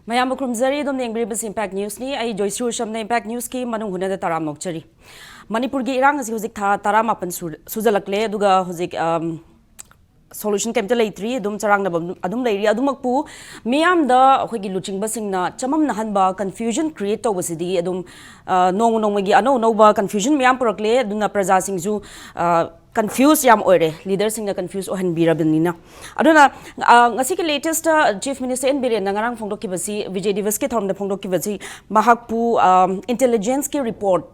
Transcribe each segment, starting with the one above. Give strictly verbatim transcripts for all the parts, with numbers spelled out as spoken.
ꯃꯌꯥꯝꯕꯨ ꯈꯨꯔꯨꯝꯖꯔꯤ꯫ ꯑꯗꯨꯝ ꯌꯦꯡꯕꯤꯔꯤꯕꯁꯤ Impact Newsꯅꯤ꯫ ꯑꯩ ꯖꯣꯏꯁ꯭ꯔꯤ ꯎꯁꯝꯅ Impact Newsꯀꯤ ꯃꯅꯨꯡ ꯍꯨꯠꯅꯗ ꯇꯔꯥꯝ ꯑꯣꯛꯆꯔꯤ꯫ ꯃꯅꯤꯄꯨꯔꯒꯤ ꯏꯔꯥꯡ ꯑꯁꯤ ꯍꯧꯖꯤꯛ ꯊꯥ ꯇꯔꯥꯃꯥꯄꯟ ꯁꯨ-, ꯁꯨꯖꯜꯂꯛꯂꯦ, ꯑꯗꯨꯒ ꯍꯧꯖꯤꯛ, ꯑꯝ, solution ꯀꯩꯝꯇ ꯂꯩꯇ꯭ꯔꯤ꯫ ꯑꯗꯨꯝ ꯆꯔꯥꯡꯅꯕ ꯑꯗꯨꯝ ꯂꯩꯔꯤ꯫ ꯑꯗꯨꯃꯛꯄꯨ ꯃꯤꯌꯥꯝꯗ ꯑꯩꯈꯣꯏꯒꯤ ꯂꯨꯆꯤꯡꯕꯁꯤꯡꯅ ꯆꯃꯝꯅꯍꯟꯕ, confusion create ꯇꯧꯕꯁꯤꯗꯤ ꯑꯗꯨꯝ, ꯑ, ꯅꯣꯡꯃ ꯅꯣꯡꯃꯒꯤ ꯑꯅꯧ ꯑꯅꯧꯕ confusion ꯃꯌꯥꯝ ꯄꯨꯔꯛꯂꯦ꯫ ꯑꯗꯨꯅ ꯄ꯭ꯔꯖꯥꯁꯤꯡꯁꯨ, ꯑ, confuse ꯌꯥꯝ ꯑꯣꯏꯔꯦ, leaderꯁꯤꯡꯅ confuse ꯑꯣꯏꯍꯟꯕꯤꯔꯕꯅꯤꯅ꯫ ꯑꯗꯨꯅ, ꯑ, ꯉꯁꯤꯒꯤ latest Chief Minister ꯑꯦꯟ ꯕꯤꯔꯦꯟꯅ ꯉꯔꯥꯡ ꯐꯣꯡꯗꯣꯛꯈꯤꯕꯁꯤ, ꯕꯤꯖꯣꯏ ꯗꯤꯕꯁꯀꯤ ꯊꯧꯔꯝꯗ ꯐꯣꯡꯗꯣꯛꯈꯤꯕꯁꯤ, ꯃꯍꯥꯛꯄꯨ, ꯑ, intelligenceꯀꯤ report,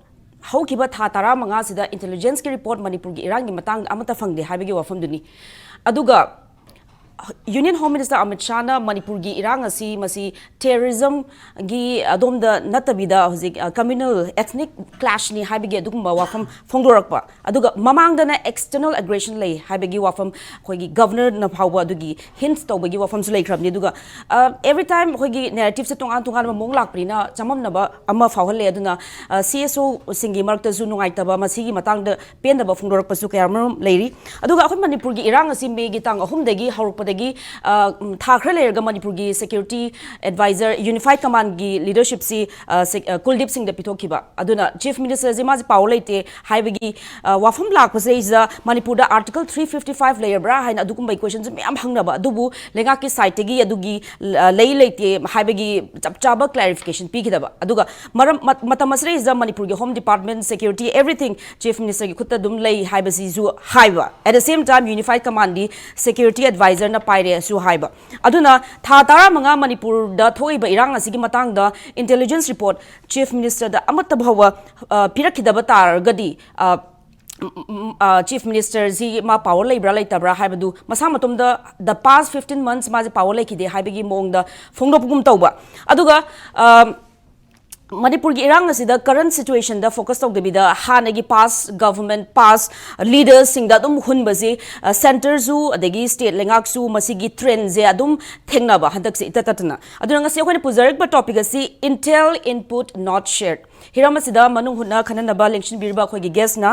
ꯍꯧꯈꯤꯕ ꯊꯥ ꯇꯔꯥꯃꯉꯥꯁꯤꯗ intelligenceꯀꯤ report ꯃꯅꯤꯄꯨꯔꯒꯤ ꯏꯔꯥꯡꯒꯤ ꯃꯇꯥꯡꯗ ꯑꯃꯠꯇ ꯐꯪꯗꯦ ꯍꯥꯏꯕꯒꯤ ꯋꯥꯐꯝꯗꯨꯅꯤ꯫ ꯑꯗꯨꯒ Union Home Minister ꯑꯃꯤꯠ ꯁꯥꯍꯅ ꯃꯅꯤꯄꯨꯔꯒꯤ ꯏꯔꯥꯡ ꯑꯁꯤ ꯃꯁꯤ terrorismꯒꯤ ꯑꯗꯣꯝꯗ ꯅꯠꯇꯕꯤꯗ ꯍꯧꯖꯤꯛ, ꯑ, communal ethnic clashꯅꯤ ꯍꯥꯏꯕꯒꯤ ꯑꯗꯨꯒꯨꯝꯕ ꯋꯥꯐꯝ ꯐꯣꯡꯗꯣꯔꯛꯄ, ꯑꯗꯨꯒ ꯃꯃꯥꯡꯗꯅ external aggression ꯂꯩ ꯍꯥꯏꯕꯒꯤ ꯋꯥꯐꯝ ꯑꯩꯈꯣꯏꯒꯤ Governorꯅ ꯐꯥꯎꯕ ꯑꯗꯨꯒꯤ hint ꯇꯧꯕꯒꯤ ꯋꯥꯐꯝꯁꯨ ꯂꯩꯈ꯭ꯔꯕꯅꯤ꯫ ꯑꯗꯨꯒ, ꯑ, every time ꯑꯩꯈꯣꯏꯒꯤ narrativeꯁꯦ ꯇꯣꯉꯥꯟ ꯇꯣꯉꯥꯟꯕ ꯃꯑꯣꯡ ꯂꯥꯛꯄꯅꯤꯅ ꯆꯃꯝꯅꯕ ꯑꯃ ꯐꯥꯎꯍꯜꯂꯦ꯫ ꯑꯗꯨꯅ, ꯑ, CSOꯁꯤꯡꯒꯤ ꯃꯔꯛꯇꯁꯨ ꯅꯨꯡꯉꯥꯏꯇꯕ, ꯃꯁꯤꯒꯤ ꯃꯇꯥꯡꯗ ꯄꯦꯟꯗꯕ ꯐꯣꯡꯗꯣꯔꯛꯄꯁꯨ ꯀꯌꯥ ꯑꯃꯔꯣꯝ ꯂꯩꯔꯤ꯫ ꯑꯗꯨꯒ ꯑꯩꯈꯣꯏ ꯃꯅꯤꯄꯨꯔꯒꯤ ꯏꯔꯥꯡ ꯑꯁꯤ Mayꯒꯤ ꯇꯥꯡ ꯑꯍꯨꯝꯗꯒꯤ ꯍꯧꯔꯛꯄꯗꯒꯤ, ꯑ, ꯎꯝ, ꯊꯥ ꯈꯔ ꯂꯩꯔꯒ ꯃꯅꯤꯄꯨꯔꯒꯤ security adviser, unified commandꯀꯤ leadershipꯁꯤ, ꯑ, ꯁꯦꯛ-, ꯑ, ꯀꯨꯜꯗꯤꯞ ꯁꯤꯡꯗ ꯄꯤꯊꯣꯛꯈꯤꯕ꯫ ꯑꯗꯨꯅ Chief Ministerꯁꯤ ꯃꯥꯁꯦ power ꯂꯩꯇꯦ ꯍꯥꯏꯕꯒꯤ, ꯑ, ꯋꯥꯐꯝ ꯂꯥꯛꯄꯁꯤꯗꯩꯁꯤꯗ ꯃꯅꯤꯄꯨꯔꯗ Article three fifty five ꯂꯩꯔꯕ꯭ꯔꯥ ꯍꯥꯏꯅ ꯑꯗꯨꯒꯨꯝꯕꯒꯤ questionꯁꯨ ꯃꯌꯥꯝ ꯍꯪꯅꯕ꯫ ꯑꯗꯨꯕꯨ ꯂꯩꯉꯥꯛꯀꯤ sideꯇꯒꯤ ꯑꯗꯨꯒꯤ, ꯑ, ꯂꯩ ꯂꯩꯇꯦ ꯍꯥꯏꯕꯒꯤ ꯆꯞ ꯆꯥꯕ clarification ꯄꯤꯈꯤꯗꯕ꯫ ꯑꯗꯨꯒ ꯃꯔꯝ, ꯃꯠ-, ꯃꯇꯝ ꯑꯁꯤꯗꯩꯁꯤꯗ ꯃꯅꯤꯄꯨꯔꯒꯤ Home Department, security, everything Chief Ministerꯒꯤ ꯈꯨꯠꯇ ꯑꯗꯨꯝ ꯂꯩ ꯍꯥꯏꯕꯁꯤꯁꯨ ꯍꯥꯏꯕ꯫ At the same time, unified commandꯗꯤ security adviserꯅ ꯄꯥꯏꯔꯦꯁꯨ ꯍꯥꯏꯕ꯫ ꯑꯗꯨꯅ ꯊꯥ ꯇꯔꯥꯃꯉꯥ ꯃꯅꯤꯄꯨꯔꯗ ꯊꯣꯛꯏꯕ ꯏꯔꯥꯡ ꯑꯁꯤꯒꯤ ꯃꯇꯥꯡꯗ intelligence report Chief Ministerꯗ ꯑꯃꯠꯇ ꯐꯥꯎꯕ, ꯑ, ꯄꯤꯔꯛꯈꯤꯗꯕ ꯇꯥꯔꯒꯗꯤ, ꯑ, ꯎꯝ, ꯎꯝ, ꯎꯝ, ꯑ, Chief Ministerꯁꯤ ꯃꯥ power ꯂꯩꯕ꯭ꯔꯥ ꯂꯩꯇꯕ꯭ꯔꯥ ꯍꯥꯏꯕꯗꯨ ꯃꯁꯥ ꯃꯇꯣꯝꯗ the past fifteen months ꯃꯥꯁꯦ power ꯂꯩꯈꯤꯗꯦ ꯍꯥꯏꯕꯒꯤ ꯃꯑꯣꯡꯗ ꯐꯣꯡꯗꯣꯛꯄꯒꯨꯝ ꯇꯧꯕ꯫ ꯑꯗꯨꯒ, ꯑ, ꯃꯅꯤꯄꯨꯔꯒꯤ ꯏꯔꯥꯡ ꯑꯁꯤꯗ current situationꯗ focus ꯇꯧꯗꯕꯤꯗ ꯍꯥꯟꯅꯒꯤ past government, past leadersꯁꯤꯡꯗ ꯑꯗꯨꯝ ꯍꯨꯟꯕꯁꯤ, ꯑ, centreꯁꯨ ꯑꯗꯒꯤ state ꯂꯩꯉꯥꯛꯁꯨ ꯃꯁꯤꯒꯤ trendꯁꯦ ꯑꯗꯨꯝ ꯊꯦꯡꯅꯕ ꯍꯟꯗꯛꯁꯦ ꯏꯇꯠ ꯇꯠꯇꯅ꯫ ꯑꯗꯨꯅ ꯉꯁꯤ ꯑꯩꯈꯣꯏꯅ ꯄꯨꯖꯔꯛꯄ topic ꯑꯁꯤ Intel Input Not Shared꯫ ꯍꯤꯔꯝ ꯑꯁꯤꯗ ꯃꯅꯨꯡ ꯍꯨꯠꯅ ꯈꯟꯅꯅꯕ ꯂꯦꯡꯁꯤꯟꯕꯤꯔꯤꯕ ꯑꯩꯈꯣꯏꯒꯤ guestꯅ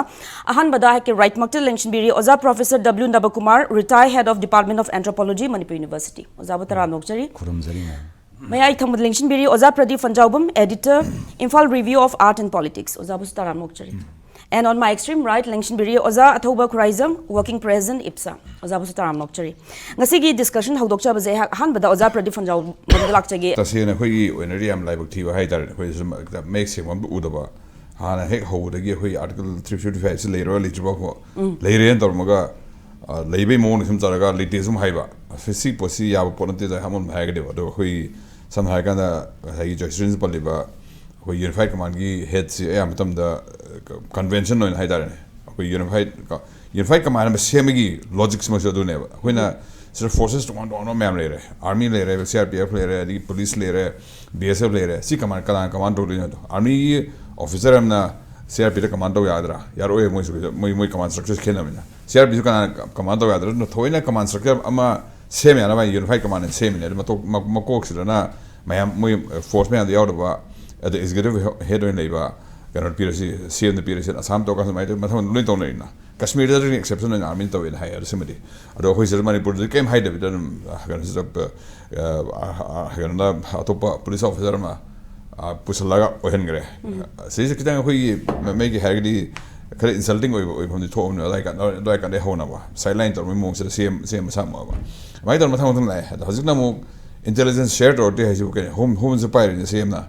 ꯑꯍꯥꯟꯕꯗ ꯑꯩꯍꯥꯛꯀꯤ rightꯃꯛꯇ ꯂꯦꯡꯁꯤꯟꯕꯤꯔꯤ ꯑꯣꯖꯥ Professor W ꯅꯕꯀꯨꯃꯥꯔ, retired head of Department of Anthropology, Manipur University꯫ ꯑꯣꯖꯥꯕꯨ ꯇꯔꯥꯝꯅ ꯑꯣꯛꯆꯔꯤ꯫ ꯈꯨꯔꯨꯝꯖꯔꯤ, ma'am꯫ ꯃꯌꯥꯏ ꯊꯪꯕꯗ ꯂꯦꯡꯁꯤꯟꯕꯤꯔꯤ ꯑꯣꯖꯥ Pradeep ꯐꯟꯖꯥꯎꯕꯝ, editor, Imphal Review of Art and Politics꯫ ꯑꯣꯖꯥꯕꯨꯁꯨ ꯇꯔꯥꯝꯅ ꯑꯣꯛꯆꯔꯤ꯫ And on my extreme right, ꯂꯦꯡꯁꯤꯟꯕꯤꯔꯤ ꯑꯣꯖꯥ ꯑꯊꯧꯕ ꯈꯨꯔꯥꯏꯖꯝ, working president, ꯏꯞꯁꯥ꯫ ꯑꯣꯖꯥꯕꯨꯁꯨ ꯇꯔꯥꯝꯅ ꯑꯣꯛꯆꯔꯤ꯫ ꯉꯁꯤꯒꯤ discussion ꯍꯧꯗꯣꯛꯆꯕꯁꯦ ꯑꯩꯍꯥꯛ ꯑꯍꯥꯟꯕꯗ ꯑꯣꯖꯥ ꯄ꯭ꯔꯗꯤꯞ ꯐꯟꯖꯥꯎꯕꯝꯗ ꯂꯥꯛꯆꯒꯦ꯫ ꯇꯁꯦꯡꯅ ꯑꯩꯈꯣꯏꯒꯤ ꯑꯣꯏꯅꯗꯤ ꯌꯥꯝ ꯂꯥꯏꯕꯛ ꯊꯤꯕ ꯍꯥꯏꯇꯥꯔꯦ, ꯑꯩꯈꯣꯏꯁꯨ ꯁꯨꯝ ꯃꯌꯦꯛ ꯁꯦꯡꯕ ꯑꯝꯇ ꯎꯗꯕ, ꯍꯥꯟꯅ ꯍꯦꯛ ꯍꯧꯕꯗꯒꯤ ꯑꯩꯈꯣꯏ Article three fifty five ꯁꯤ ꯂꯩꯔꯣꯏ ꯂꯩꯇ꯭ꯔꯤꯕ ꯂꯩꯔꯦꯅ ꯇꯧꯔꯝꯃꯒ, ꯑ, ꯂꯩꯕꯩ ꯃꯑꯣꯡꯗ ꯁꯨꯝ ꯇꯧꯔꯒ ꯂꯩꯇꯦ ꯁꯨꯝ ꯍꯥꯏꯕ꯫ ꯁꯤ, ꯁꯤ ꯄꯣꯠꯁꯤ ꯌꯥꯕ ꯄꯣꯠ ꯅꯠꯇꯦꯗ ꯑꯃꯔꯣꯝꯗ ꯍꯥꯏꯔꯒꯗꯤꯕ꯫ ꯑꯗꯣ ꯑꯩꯈꯣꯏ ꯁꯝꯅ ꯍꯥꯏꯔꯀꯥꯟꯗ ꯉꯁꯥꯏꯒꯤ ꯖꯣꯏꯁ꯭ꯔꯤꯅꯁꯨ ꯄꯜꯂꯤꯕ ꯑꯩꯈꯣꯏ Unified Commandꯒꯤ headꯁꯤ ꯑꯌꯥꯝꯕ ꯃꯇꯝꯗ, ꯑ, convention ꯑꯣꯏꯅ ꯍꯥꯏꯇꯥꯔꯦꯅꯦ, ꯑꯩꯈꯣꯏ Unified, Unified Command ꯑꯃ ꯁꯦꯝꯕꯒꯤ logicꯁꯤꯃꯁꯨ ꯑꯗꯨꯅꯦꯕ꯫ ꯑꯩꯈꯣꯏꯅ ꯁꯤꯗ forces ꯇꯣꯉꯥꯟ ꯇꯣꯉꯥꯟꯕ ꯃꯌꯥꯝ ꯂꯩꯔꯦ, army ꯂꯩꯔꯦ, C R P F ꯂꯩꯔꯦ, ꯑꯗꯒꯤ police ꯂꯩꯔꯦ, B S F ꯂꯩꯔꯦ꯫ ꯁꯤ command, ꯀꯅꯥꯅ command ꯇꯧꯗꯣꯏꯅꯣ? Armyꯒꯤ officer ꯑꯃꯅ C R P Fꯗ command ꯇꯧ ꯌꯥꯒꯗ꯭ꯔꯥ? ꯌꯥꯔꯛꯑꯣꯏ, ꯃꯣꯏꯁꯨ, ꯃꯣꯏ, ꯃꯣꯏ command structure ꯈꯦꯠꯅꯕꯅꯤꯅ꯫ C R P Fꯁꯨ ꯀꯅꯥꯅ command ꯇꯧ ꯌꯥꯗ꯭ꯔꯥ? ꯑꯗꯨꯅ ꯊꯑꯣꯏꯅ command structure ꯑꯃ ꯁꯦꯝ ꯌꯥꯅꯕ ꯍꯥꯏꯅ Unified Command ꯍꯥꯏꯅ ꯁꯦꯝꯃꯤꯅꯦ꯫ ꯑꯗꯨ ꯃꯇꯣꯛ-, ꯃ-, ꯃꯀꯣꯛꯁꯤꯗꯅ ꯃꯌꯥꯝ, ꯃꯣꯏ force ꯃꯌꯥꯝꯗ ꯌꯥꯎꯗꯕ, ꯑꯗ executive head ꯑꯣꯏꯅ ꯂꯩꯕ ꯀꯩꯅꯣ ꯄꯤꯔꯁꯤ, C M ꯗ ꯄꯤꯔꯁꯤ, ꯑꯁꯥꯝ ꯇꯧꯔꯀꯥꯟꯗ ꯁꯨꯃꯥꯏꯅ ꯇꯧꯋꯤ, ꯃꯊꯪ ꯂꯣꯏ ꯇꯧꯅꯔꯤꯅ꯫ ꯀꯁꯃꯤꯔꯗ exception ꯑꯣꯏꯅ armyꯅ ꯇꯧꯋꯦꯅ ꯍꯥꯏ, ꯑꯗꯨ ꯁꯤꯃꯗꯤ꯫ ꯑꯗꯣ ꯑꯩꯈꯣꯏ ꯁꯤꯗ ꯃꯅꯤꯄꯨꯔꯗꯗꯤ ꯀꯩꯝ ꯍꯥꯏꯗꯕꯤꯗ ꯑꯗꯨꯝ, ꯑ, ꯀꯩꯅꯣꯁꯤꯗ, ꯑ, ꯑ, ꯀꯩꯅꯣꯅ ꯑꯇꯣꯞꯄ police officer ꯑꯃ, ꯑ, ꯄꯨꯁꯜꯂꯒ ꯑꯣꯏꯍꯟꯈ꯭ꯔꯦ꯫ ꯁꯤꯁꯦ ꯈꯤꯇꯪ ꯑꯩꯈꯣꯏꯒꯤ ꯃ-, ꯃꯩꯒꯤ ꯍꯥꯏꯔꯒꯗꯤ ꯈꯔ insulting ꯑꯣꯏꯕ ꯑꯣꯏꯐꯝꯗꯤ ꯊꯣꯛꯑꯕꯅꯦ꯫ ꯑꯗꯨꯋꯥꯏ ꯀꯥꯟ-, ꯑꯗꯨꯋꯥꯏ ꯀꯥꯟꯗꯩ ꯍꯧꯅꯀꯣ, sideline ꯇꯧꯔꯝꯕꯒꯤ ꯃꯑꯣꯡꯁꯤꯗ ꯁꯦꯝ-, ꯁꯦꯝꯕ ꯁꯥꯕ꯫ ꯑꯗꯨꯃꯥꯏꯅ ꯇꯧꯔ ꯃꯊꯪ ꯃꯊꯪ ꯂꯥꯛꯑꯦ꯫ ꯑꯗꯣ ꯍꯧꯖꯤꯛꯅ ꯑꯃꯨꯛ intelligence share ꯇꯧꯔꯛꯇꯦ ꯍꯥꯏꯁꯤꯕꯨ ꯀꯩꯅꯣ? Home, homeꯁꯨ ꯄꯥꯏꯔꯤꯅꯦ C M ꯅ꯫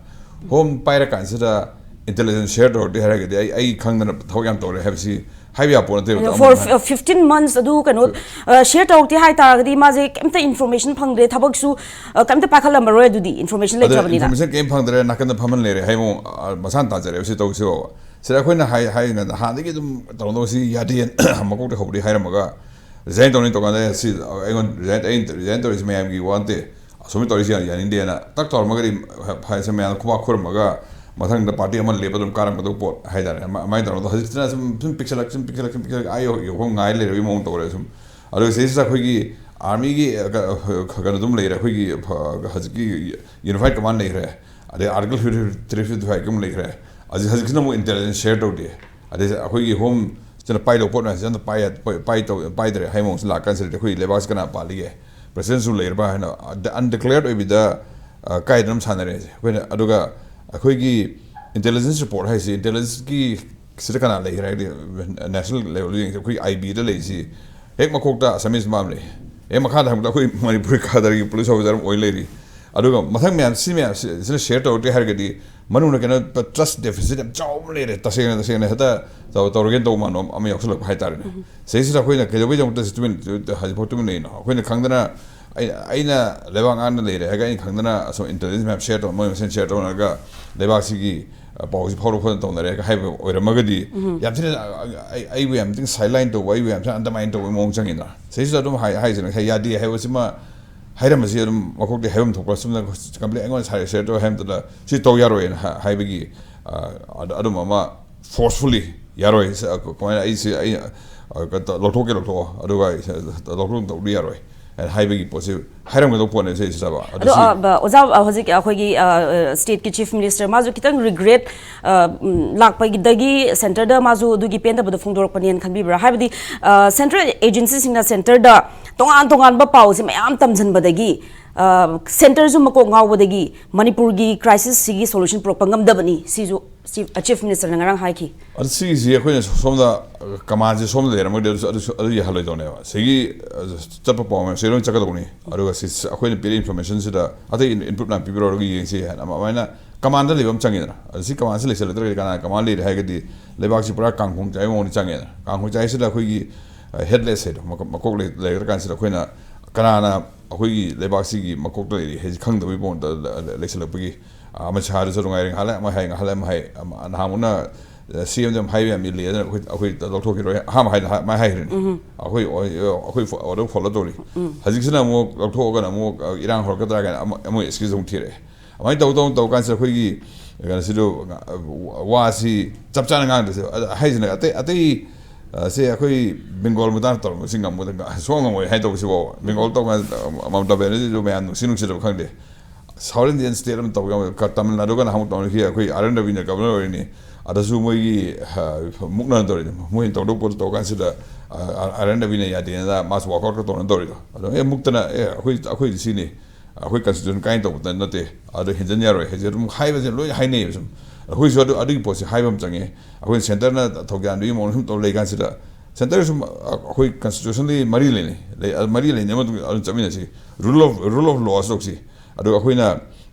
Home ꯄꯥꯏꯔꯀꯥꯟꯁꯤꯗ intelligence share ꯇꯧꯔꯛꯇꯦ ꯍꯥꯏꯔꯒꯗꯤ ꯑꯩ, ꯑꯩ ꯈꯪꯗꯅ ꯊꯕꯛ ꯌꯥꯝ ꯇꯧꯔꯦ ꯍꯥꯏꯕꯁꯤ ꯍꯥꯏꯕ ꯌꯥꯕ ꯄꯣꯠ ꯅꯠꯇꯦꯕ꯫ ꯑꯗꯣ ꯑꯗꯨꯝ for high-, f-, fifteen months ꯑꯗꯨ ꯀꯩꯅꯣ, ꯑ, share ꯇꯧꯔꯛꯇꯦ ꯍꯥꯏ ꯇꯥꯔꯒꯗꯤ ꯃꯥꯁꯦ ꯀꯩꯝꯇ information ꯐꯪꯗ꯭ꯔꯦ, ꯊꯕꯛꯁꯨ, ꯑ, ꯀꯩꯝꯇ ꯄꯥꯏꯈꯠꯂꯝꯃꯔꯣꯏ ꯑꯗꯨꯗꯤ, information ꯑꯗ ꯂꯩꯇ꯭ꯔꯕꯅꯤꯅ꯫ Information ꯀꯩꯝ ꯐꯪꯗ꯭ꯔꯦ, ꯅꯥꯀꯟꯗ ꯐꯝꯍꯟ ꯂꯩꯔꯦ, ꯍꯥꯏꯕ ꯃꯑꯣꯡ, ꯑ, ꯃꯁꯥꯅ ꯇꯥꯟꯖꯔꯦꯕ ꯁꯤ ꯇꯧꯁꯤ ꯐꯥꯎꯕ꯫ ꯁꯤꯗ ꯑꯩꯈꯣꯏꯅ ꯍꯥꯏ-, ꯍꯥꯏꯔꯤꯉꯩꯗ ꯍꯥꯟꯅꯗꯒꯤ ꯑꯗꯨꯝ ꯇꯧꯔꯝꯗꯧꯕ ꯁꯤ ꯌꯥꯗꯦ, ꯃꯀꯣꯛꯇ ꯍꯧꯕꯗꯒꯤ ꯍꯥꯏꯔꯝꯃꯒ resign ꯇꯧꯅꯤ ꯇꯧꯀꯥꯟꯗ ꯁꯤ ꯑꯩꯉꯣꯟꯗ resign, ꯑꯩꯅ resign ꯇꯧꯔꯤꯁꯤ ꯃꯌꯥꯝꯒꯤ ꯋꯥ ꯅꯠꯇꯦ, ꯑꯁꯣꯝꯒꯤ ꯇꯧꯔꯤꯁꯤ ꯌꯥ-, ꯌꯥꯅꯤꯡꯗꯦꯅ ꯇꯛ ꯇꯧꯔꯝꯃꯒꯗꯤ ꯐ-, ꯐ-, ꯃꯌꯥꯝ ꯈꯨꯕꯥꯛ ꯈꯨꯔꯝꯃꯒ ꯃꯊꯪꯗ party ꯑꯃ ꯂꯦꯞꯄ ꯑꯗꯨꯝ ꯀꯥꯔꯝꯒꯗꯧꯕ ꯄꯣꯠ ꯍꯥꯏꯇꯥꯔꯦ꯫ ꯑꯃ-, ꯑꯗꯨꯃꯥꯏꯅ ꯇꯧꯔꯒ ꯍꯧꯖꯤꯛꯁꯤꯅ ꯁꯨꯝ, ꯁꯨꯝ ꯄꯤꯛꯁꯜꯂꯛ-, ꯁꯨꯝ ꯄꯤꯛꯁꯜꯂꯛ-, ꯁꯨꯝ ꯄꯤꯛꯁꯜꯂꯛ-, ꯑꯥ ꯌꯧ-, ꯌꯧꯐꯝ ꯉꯥꯏ ꯂꯩꯔꯕꯒꯤ ꯃꯑꯣꯡ ꯇꯧꯔꯦ ꯁꯨꯝ꯫ ꯑꯗꯨꯒ ꯁꯤꯗꯩꯁꯤꯗ ꯑꯩꯈꯣꯏꯒꯤ armyꯒꯤ, ꯑ, ꯀ-, ꯀ-, ꯀꯩꯅꯣ ꯑꯗꯨꯝ ꯂꯩꯔꯦ, ꯑꯩꯈꯣꯏꯒꯤ, ꯑ, ꯍꯧꯖꯤꯛꯀꯤ Unified Command ꯂꯩꯈ꯭ꯔꯦ, ꯑꯗꯩ Article three fifty five ꯑꯗꯨꯝ ꯂꯩꯈ꯭ꯔꯦ꯫ ꯍꯧꯖꯤꯛ, ꯍꯧꯖꯤꯛꯁꯤꯅ ꯑꯃꯨꯛ intelligence share ꯇꯧꯗꯦ꯫ ꯑꯗꯩ ꯑꯩꯈꯣꯏꯒꯤ home ꯁꯤꯅ ꯄꯥꯏꯗꯧꯕ ꯄꯣꯠ ꯃꯌꯥꯝꯁꯦ ꯑꯝꯇ ꯄꯥꯏ-, ꯄꯥꯏ-, ꯄꯥꯏ-, ꯄꯥꯏꯗꯧ-, ꯄꯥꯏꯗ꯭ꯔꯦ ꯍꯥꯏ ꯃꯑꯣꯡꯁꯦ ꯂꯥꯛꯀꯥꯟꯁꯤꯗꯗꯤ ꯑꯩꯈꯣꯏ ꯂꯩꯕꯥꯛꯁꯤ ꯀꯅꯥ ꯄꯥꯜꯂꯤꯒꯦ? Presidentꯁꯨ ꯂꯩꯔꯕ ꯍꯥꯏꯅ, ꯑ, undecided ꯑꯣꯏꯕꯤꯗ ꯑ, ꯀꯥꯏꯗꯅꯣꯝ ꯁꯥꯟꯅꯔꯦ ꯑꯩꯈꯣꯏꯅ꯫ ꯑꯗꯨꯒ ꯑꯩꯈꯣꯏꯒꯤ intelligence report ꯍꯥꯏꯁꯤ, intelligence ꯀꯤ ꯁꯤꯗ ꯀꯅꯥ ꯂꯩꯈ꯭ꯔꯦ ꯍꯥꯏꯗꯤ, national level ꯗ ꯌꯦꯡꯁꯤ, ꯑꯩꯈꯣꯏ ꯑꯥꯏ ꯕꯤꯗ ꯂꯩꯔꯤꯁꯤ ꯍꯦꯛ ꯃꯀꯣꯛꯇ Assamese ꯑꯃ ꯂꯩ, ꯍꯦꯛ ꯃꯈꯥꯗ ꯍꯪꯕꯗ ꯑꯩꯈꯣꯏ ꯃꯅꯤꯄꯨꯔꯤ ꯀꯥꯗꯔꯒꯤ police officer ꯑꯃ ꯑꯣꯏ ꯂꯩꯔꯤ꯫ ꯑꯗꯨꯒ ꯃꯊꯪ ꯃꯌꯥꯝ ꯁꯤ ꯃꯌꯥꯝꯁꯤꯅ share ꯇꯧꯔꯛꯇꯦ ꯍꯥꯏꯔꯒꯗꯤ ꯃꯅꯨꯡꯗ ꯀꯩꯅꯣ trust deficit ꯌꯥꯝ ꯆꯥꯎꯕ ꯑꯃ ꯂꯩꯔꯦ꯫ ꯇꯁꯦꯡꯅ, ꯇꯁꯦꯡꯅ ꯍꯦꯛꯇ ꯇꯧ-, ꯇꯧꯔꯒꯦꯅ ꯇꯧꯕ ꯃꯥꯟꯕ ꯑꯃ ꯌꯥꯎꯁꯜꯂꯛꯄ ꯍꯥꯏꯇꯥꯔꯦꯅꯦ꯫ ꯁꯤꯗꯩꯁꯤꯗ ꯑꯩꯈꯣꯏꯅ ꯀꯩꯗꯧꯕꯩꯗꯃꯛꯇ ꯁꯤ ꯇꯨꯃꯤꯟ, ꯍꯧꯖꯤꯛꯐꯥꯎ ꯇꯨꯃꯤꯟ ꯂꯩꯔꯤꯅꯣ? ꯑꯩꯈꯣꯏꯅ ꯈꯪꯗꯅ, ꯑꯩ, ꯑꯩꯅ ꯂꯩꯕꯥꯛ ꯉꯥꯛꯅ ꯂꯩꯔꯦ ꯍꯥꯏꯔꯒ ꯑꯩꯅ ꯈꯪꯗꯅ ꯑꯁꯣꯝ intelligence ꯃꯌꯥꯝ share ꯇꯧ-, ꯃꯣꯏ ꯃꯁꯦꯟ share ꯇꯧꯅꯔꯒ ꯂꯩꯕꯥꯛꯁꯤꯒꯤ, ꯑ, ꯄꯥꯎꯁꯤ ꯐꯥꯎꯔ ꯈꯣꯠꯅ ꯇꯧꯅꯔꯦ ꯍꯥꯏꯕ ꯑꯣꯏꯔꯝꯃꯒꯗꯤ ꯌꯥꯝ ꯊꯤꯅ, ꯑ, ꯑꯩ, ꯑꯩꯕꯨ ꯌꯥꯝ ꯊꯤꯅ sideline ꯇꯧꯕ, ꯑꯩꯕꯨ ꯌꯥꯝ ꯊꯤꯅ undermine ꯇꯧꯕꯒꯤ ꯃꯑꯣꯡ ꯆꯪꯉꯤꯗꯅ꯫ ꯁꯤꯗꯩꯁꯤꯗ ꯑꯗꯨꯝ ꯍꯥꯏ-, ꯍꯥꯏꯁꯤꯅ ꯉꯁꯥꯏ ꯌꯥꯗꯦ ꯍꯥꯏꯕꯁꯤꯃ ꯍꯥꯏꯔꯝꯕꯁꯤ ꯑꯗꯨꯝ ꯃꯀꯣꯛꯇꯒꯤ ꯍꯥꯏꯐꯝ ꯊꯣꯛꯄ ꯁꯨꯝꯅ complaint ꯑꯩꯉꯣꯟꯗ share ꯇꯧ ꯍꯥꯏꯕ ꯃꯇꯝꯗ ꯁꯤ ꯇꯧ ꯌꯥꯔꯣꯏꯅ ꯍꯥ-, ꯍꯥꯏꯕꯒꯤ, ꯑ, ꯑꯗ-, ꯑꯗꯨꯝꯕ ꯑꯃ forcefully ꯌꯥꯔꯣꯏ꯫ ꯁ-, ꯑ, ꯀꯃꯥꯏꯅ ꯑꯩꯁꯦ, ꯑꯩ, ꯑ, ꯀ-, ꯇ-, ꯂꯧꯊꯣꯛꯀꯦ ꯂꯧꯊꯣꯛꯑꯣ, ꯑꯗꯨꯒ ꯑꯩ ꯁ-, ꯂꯧꯊꯣꯛ ꯇꯧꯕꯗꯤ ꯌꯥꯔꯣꯏ ꯍꯥꯏꯅ ꯍꯥꯏꯕꯒꯤ ꯄꯣꯠꯁꯤ ꯍꯥꯏꯔꯝꯒꯗꯧꯕ ꯄꯣꯠꯅꯦ ꯁꯤꯁꯤꯗꯕ꯫ ꯑꯗꯣ, ꯑꯗꯨ ꯁꯤ ꯑ, ꯕ-, ꯑꯣꯖꯥ, ꯑ, ꯍꯧꯖꯤꯛ ꯑꯩꯈꯣꯏꯒꯤ, ꯑ, ꯑ, state ꯀꯤ chief minister ꯃꯥꯁꯨ ꯈꯤꯇꯪ regret, ꯑ, ꯎꯝ, ꯂꯥꯛꯄꯗꯒꯤ centre ꯗ ꯃꯥꯁꯨ ꯑꯗꯨꯒꯤ ꯄꯦꯟꯗꯕꯗꯣ ꯐꯣꯡꯗꯣꯔꯛꯄꯅꯦꯅ ꯈꯟꯕꯤꯕ꯭ꯔꯥ? ꯍꯥꯏꯕꯗꯤ, ꯑ, central agency ꯁꯤꯡꯅ centre ꯗ ꯇꯣꯉꯥꯟ ꯇꯣꯉꯥꯟꯕ ꯄꯥꯎꯁꯦ ꯃꯌꯥꯝ ꯇꯝꯁꯤꯟꯕꯗꯒꯤ, ꯑ, centre ꯁꯨ ꯃꯀꯣꯛ ꯉꯥꯎꯕꯗꯒꯤ ꯃꯅꯤꯄꯨꯔꯒꯤ crisis ꯁꯤꯒꯤ solution ꯄꯨꯔꯛꯄ ꯉꯝꯗꯕꯅꯤ, ꯁꯤꯁꯨ chief, ꯑ, chief minister ꯅ ꯉꯔꯥꯡ ꯍꯥꯏꯈꯤ꯫ ꯑꯗꯨ ꯁꯤꯒꯤꯁꯤ ꯑꯩꯈꯣꯏꯅ ꯁꯣꯝꯗ, ꯑ, command ꯁꯤ ꯁꯣꯝꯗ ꯂꯩꯔꯝꯃꯒꯗꯤ ꯑꯗꯨꯁꯨ, ꯑꯗꯨꯁꯨ, ꯑꯗꯨ ꯌꯥꯍꯜꯂꯣꯏꯗꯧꯅꯦꯕ꯫ ꯁꯤꯒꯤ, ꯑ, ꯆꯠꯄ ꯄꯥꯎ ꯃꯌꯥꯝꯁꯦ ꯂꯣꯏ ꯆꯠꯀꯗꯧꯕꯅꯤ꯫ ꯑꯗꯨꯒ ꯁꯤ, ꯑꯩꯈꯣꯏꯅ ꯄꯤꯔꯛꯏ information ꯁꯤꯗ ꯑꯇꯩ in-, input ꯃꯌꯥꯝ ꯄꯤꯕꯤꯔꯛꯑꯣ, ꯑꯗꯨꯒ ꯌꯦꯡꯁꯤ ꯍꯥꯏꯅ ꯑꯗꯨꯃꯥꯏꯅ command ꯗ ꯂꯩꯕ ꯑꯃ ꯆꯪꯉꯤꯗꯅ꯫ ꯑꯗꯨ ꯁꯤ command ꯁꯤ ꯂꯩꯁꯜꯂꯛꯇ꯭ꯔꯒꯗꯤ ꯀꯅꯥꯅ command ꯂꯩꯔꯦ ꯍꯥꯏꯔꯒꯗꯤ ꯂꯩꯕꯥꯛꯁꯤ ꯄꯨꯔꯥ ꯀꯥꯡꯈꯣꯡ ꯆꯥꯏꯕ ꯃꯑꯣꯡꯗ ꯆꯪꯉꯦꯗꯅ꯫ ꯀꯥꯡꯈꯣꯡ ꯆꯥꯏꯁꯤꯗ ꯑꯩꯈꯣꯏꯒꯤ, ꯑ, headless ꯍꯥꯏꯗꯣ, ꯃꯀꯣꯛ, ꯃꯀꯣꯛ ꯂꯩ-, ꯂꯩꯔꯛꯇ꯭ꯔꯀꯥꯟꯁꯤꯗ ꯑꯩꯈꯣꯏꯅ ꯀꯅꯥꯅ ꯑꯩꯈꯣꯏꯒꯤ ꯂꯩꯕꯥꯛꯁꯤꯒꯤ ꯃꯀꯣꯛꯇ ꯂꯩꯔꯤ ꯍꯥꯏꯁꯤ ꯈꯪꯗꯕꯒꯤ ꯃꯑꯣꯡꯗ ꯂ-, ꯂ-, ꯂꯩꯁꯜꯂꯛꯄꯒꯤ, ꯑ, ꯑꯃꯤꯠ ꯁꯥꯍꯗꯁꯨ ꯅꯨꯡꯉꯥꯏꯔꯦ, ꯉꯥꯏꯍꯥꯛ ꯂꯩ ꯑꯃ ꯍꯥꯏ, ꯉꯥꯏꯍꯥꯛ ꯂꯩ ꯑꯃ ꯍꯥꯏ, ꯑꯃ, ꯅꯍꯥꯟꯃꯨꯛꯅ, ꯑ, ꯁꯤ ꯑꯦꯝꯗ ꯌꯥꯝ ꯍꯥꯏꯕ ꯌꯥꯝ ꯏꯜꯂꯤ, ꯑꯗꯨꯅ ꯑꯩꯈꯣꯏ, ꯑꯩꯈꯣꯏ ꯂꯧꯊꯣꯛꯈꯤꯔꯣꯏ, ꯑꯍꯥꯟꯕ ꯍꯥꯏꯗ ꯍꯥꯏ-, ꯃꯥꯏ ꯍꯥꯏꯈ꯭ꯔꯤꯅꯤ꯫ ꯑꯩꯈꯣꯏ, ꯑꯩꯈꯣꯏ order follow ꯇꯧꯔꯤ꯫ ꯍꯧꯖꯤꯛꯁꯤꯅ ꯑꯃꯨꯛ ꯂꯧꯊꯣꯛꯑꯒꯅ ꯑꯃꯨꯛ, ꯑ, ꯏꯔꯥꯡ ꯍꯧꯔꯛꯀꯗ꯭ꯔꯥ ꯀꯥꯏꯅ ꯑꯃ, ꯑꯃꯨꯛ excuse ꯑꯃꯨꯛ ꯊꯤꯔꯛꯑꯦ꯫ ꯑꯗꯨꯃꯥꯏꯅ ꯇꯧ, ꯇꯧ, ꯇꯧ ꯀꯥꯟꯁꯤꯗ ꯑꯩꯈꯣꯏꯒꯤ ꯀꯩꯅꯣꯁꯤꯗ ꯋꯥꯁꯤ ꯆꯞ ꯆꯥꯅ ꯉꯥꯡꯗ꯭ꯔꯁꯦ꯫ ꯑꯗ ꯍꯥꯏꯁꯤꯅ ꯑꯇꯩ, ꯑꯇꯩ, ꯑ, ꯁꯦ ꯑꯩꯈꯣꯏ ꯕꯦꯡꯒꯣꯜ ꯃꯇꯥꯡꯗ ꯇꯧꯔꯝꯕꯁꯤ ꯉꯝꯒꯗ-, ꯁꯨꯡꯉꯝ ꯉꯝꯃꯣꯏ ꯍꯥꯏꯅ ꯇꯧꯕꯁꯤꯐꯥꯎ꯫ ꯕꯦꯡꯒꯣꯜ ꯇꯧꯀꯥꯟꯗ ꯃꯃꯇꯥ ꯕꯦꯅꯔꯖꯤꯁꯨ ꯃꯌꯥꯝ ꯅꯨꯡꯁꯤ ꯅꯨꯡꯁꯤꯗꯕ ꯈꯪꯗꯦ꯫ South Indian state ꯑꯃ ꯇꯧꯒꯦ ꯍꯥꯏꯕꯗ ꯀ-, ꯇꯥꯃꯤꯜ ꯅꯥꯗꯨꯒ ꯅꯍꯥꯟꯃꯨꯛ ꯇꯧꯅꯈꯤ, ꯑꯩꯈꯣꯏ ꯑꯥꯔ ꯑꯦꯟ ꯔꯕꯤꯅ governor ꯑꯣꯏꯔꯤꯅꯤ꯫ ꯑꯗꯁꯨ ꯃꯣꯏꯒꯤ, ꯑ, ꯃꯨꯛꯅ ꯇꯧꯔꯤꯅꯤ꯫ ꯃꯣꯏꯅ ꯇꯧꯗꯧꯕ ꯄꯣꯠꯇꯣ ꯇꯧ ꯀꯥꯟꯁꯤꯗ, ꯑ, ꯑꯥꯔ ꯑꯦꯟ ꯔꯕꯤꯅ ꯌꯥꯗꯦꯅ ꯃꯥꯁꯨ walkout ꯀ ꯇꯧꯅ ꯇꯧꯔꯤꯗꯣ꯫ ꯑꯗꯣ ꯑꯦ ꯃꯨꯛꯇꯅ ꯑꯦ ꯑꯩꯈꯣꯏ, ꯑꯩꯈꯣꯏꯗꯤ ꯁꯤꯅꯤ꯫ ꯑꯩꯈꯣꯏ ꯀꯟꯁꯇꯤꯇ꯭ꯌꯨꯁꯟ ꯀꯥꯏꯅ ꯇꯧꯕꯗ ꯅꯠꯇꯦ, ꯑꯗꯣ ꯍꯦꯟꯖꯟ ꯌꯥꯔꯣꯏ ꯍꯥꯏꯁꯦ ꯑꯗꯨꯝ ꯍꯥꯏꯕꯁꯦ ꯂꯣꯏ ꯍꯥꯏꯅꯩꯌꯦꯕ꯫ ꯁꯨꯝ ꯑꯩꯈꯣꯏꯁꯨ ꯑꯗꯨ, ꯑꯗꯨꯒꯤ ꯄꯣꯠꯁꯦ ꯍꯥꯏꯕ ꯑꯃ ꯆꯪꯉꯦ꯫ ꯑꯩꯈꯣꯏ ꯁꯦꯟꯇꯔꯅ ꯊꯧꯒ꯭ꯌꯥꯟꯗꯨꯒꯤ ꯃꯑꯣꯡꯗ ꯁꯨꯝ ꯇꯧ ꯂꯩꯀꯥꯟꯁꯤꯗ, ꯁꯦꯟꯇꯔ ꯁꯨꯝ ꯑꯩꯈꯣꯏ ꯀꯟꯁꯇꯤꯇ꯭ꯌꯨꯁꯟꯗꯤ ꯃꯔꯤ ꯂꯩꯅꯩ, ꯂꯩ, ꯃꯔꯤ ꯂꯩꯅꯩ, ꯃꯇꯨꯡ ꯑꯗꯨꯝ ꯆꯠꯃꯤꯟꯅꯁꯤ꯫ Rule of, rule of laws ꯇꯧꯁꯤ, ꯑꯗꯨꯒ ꯑꯩꯈꯣꯏꯅ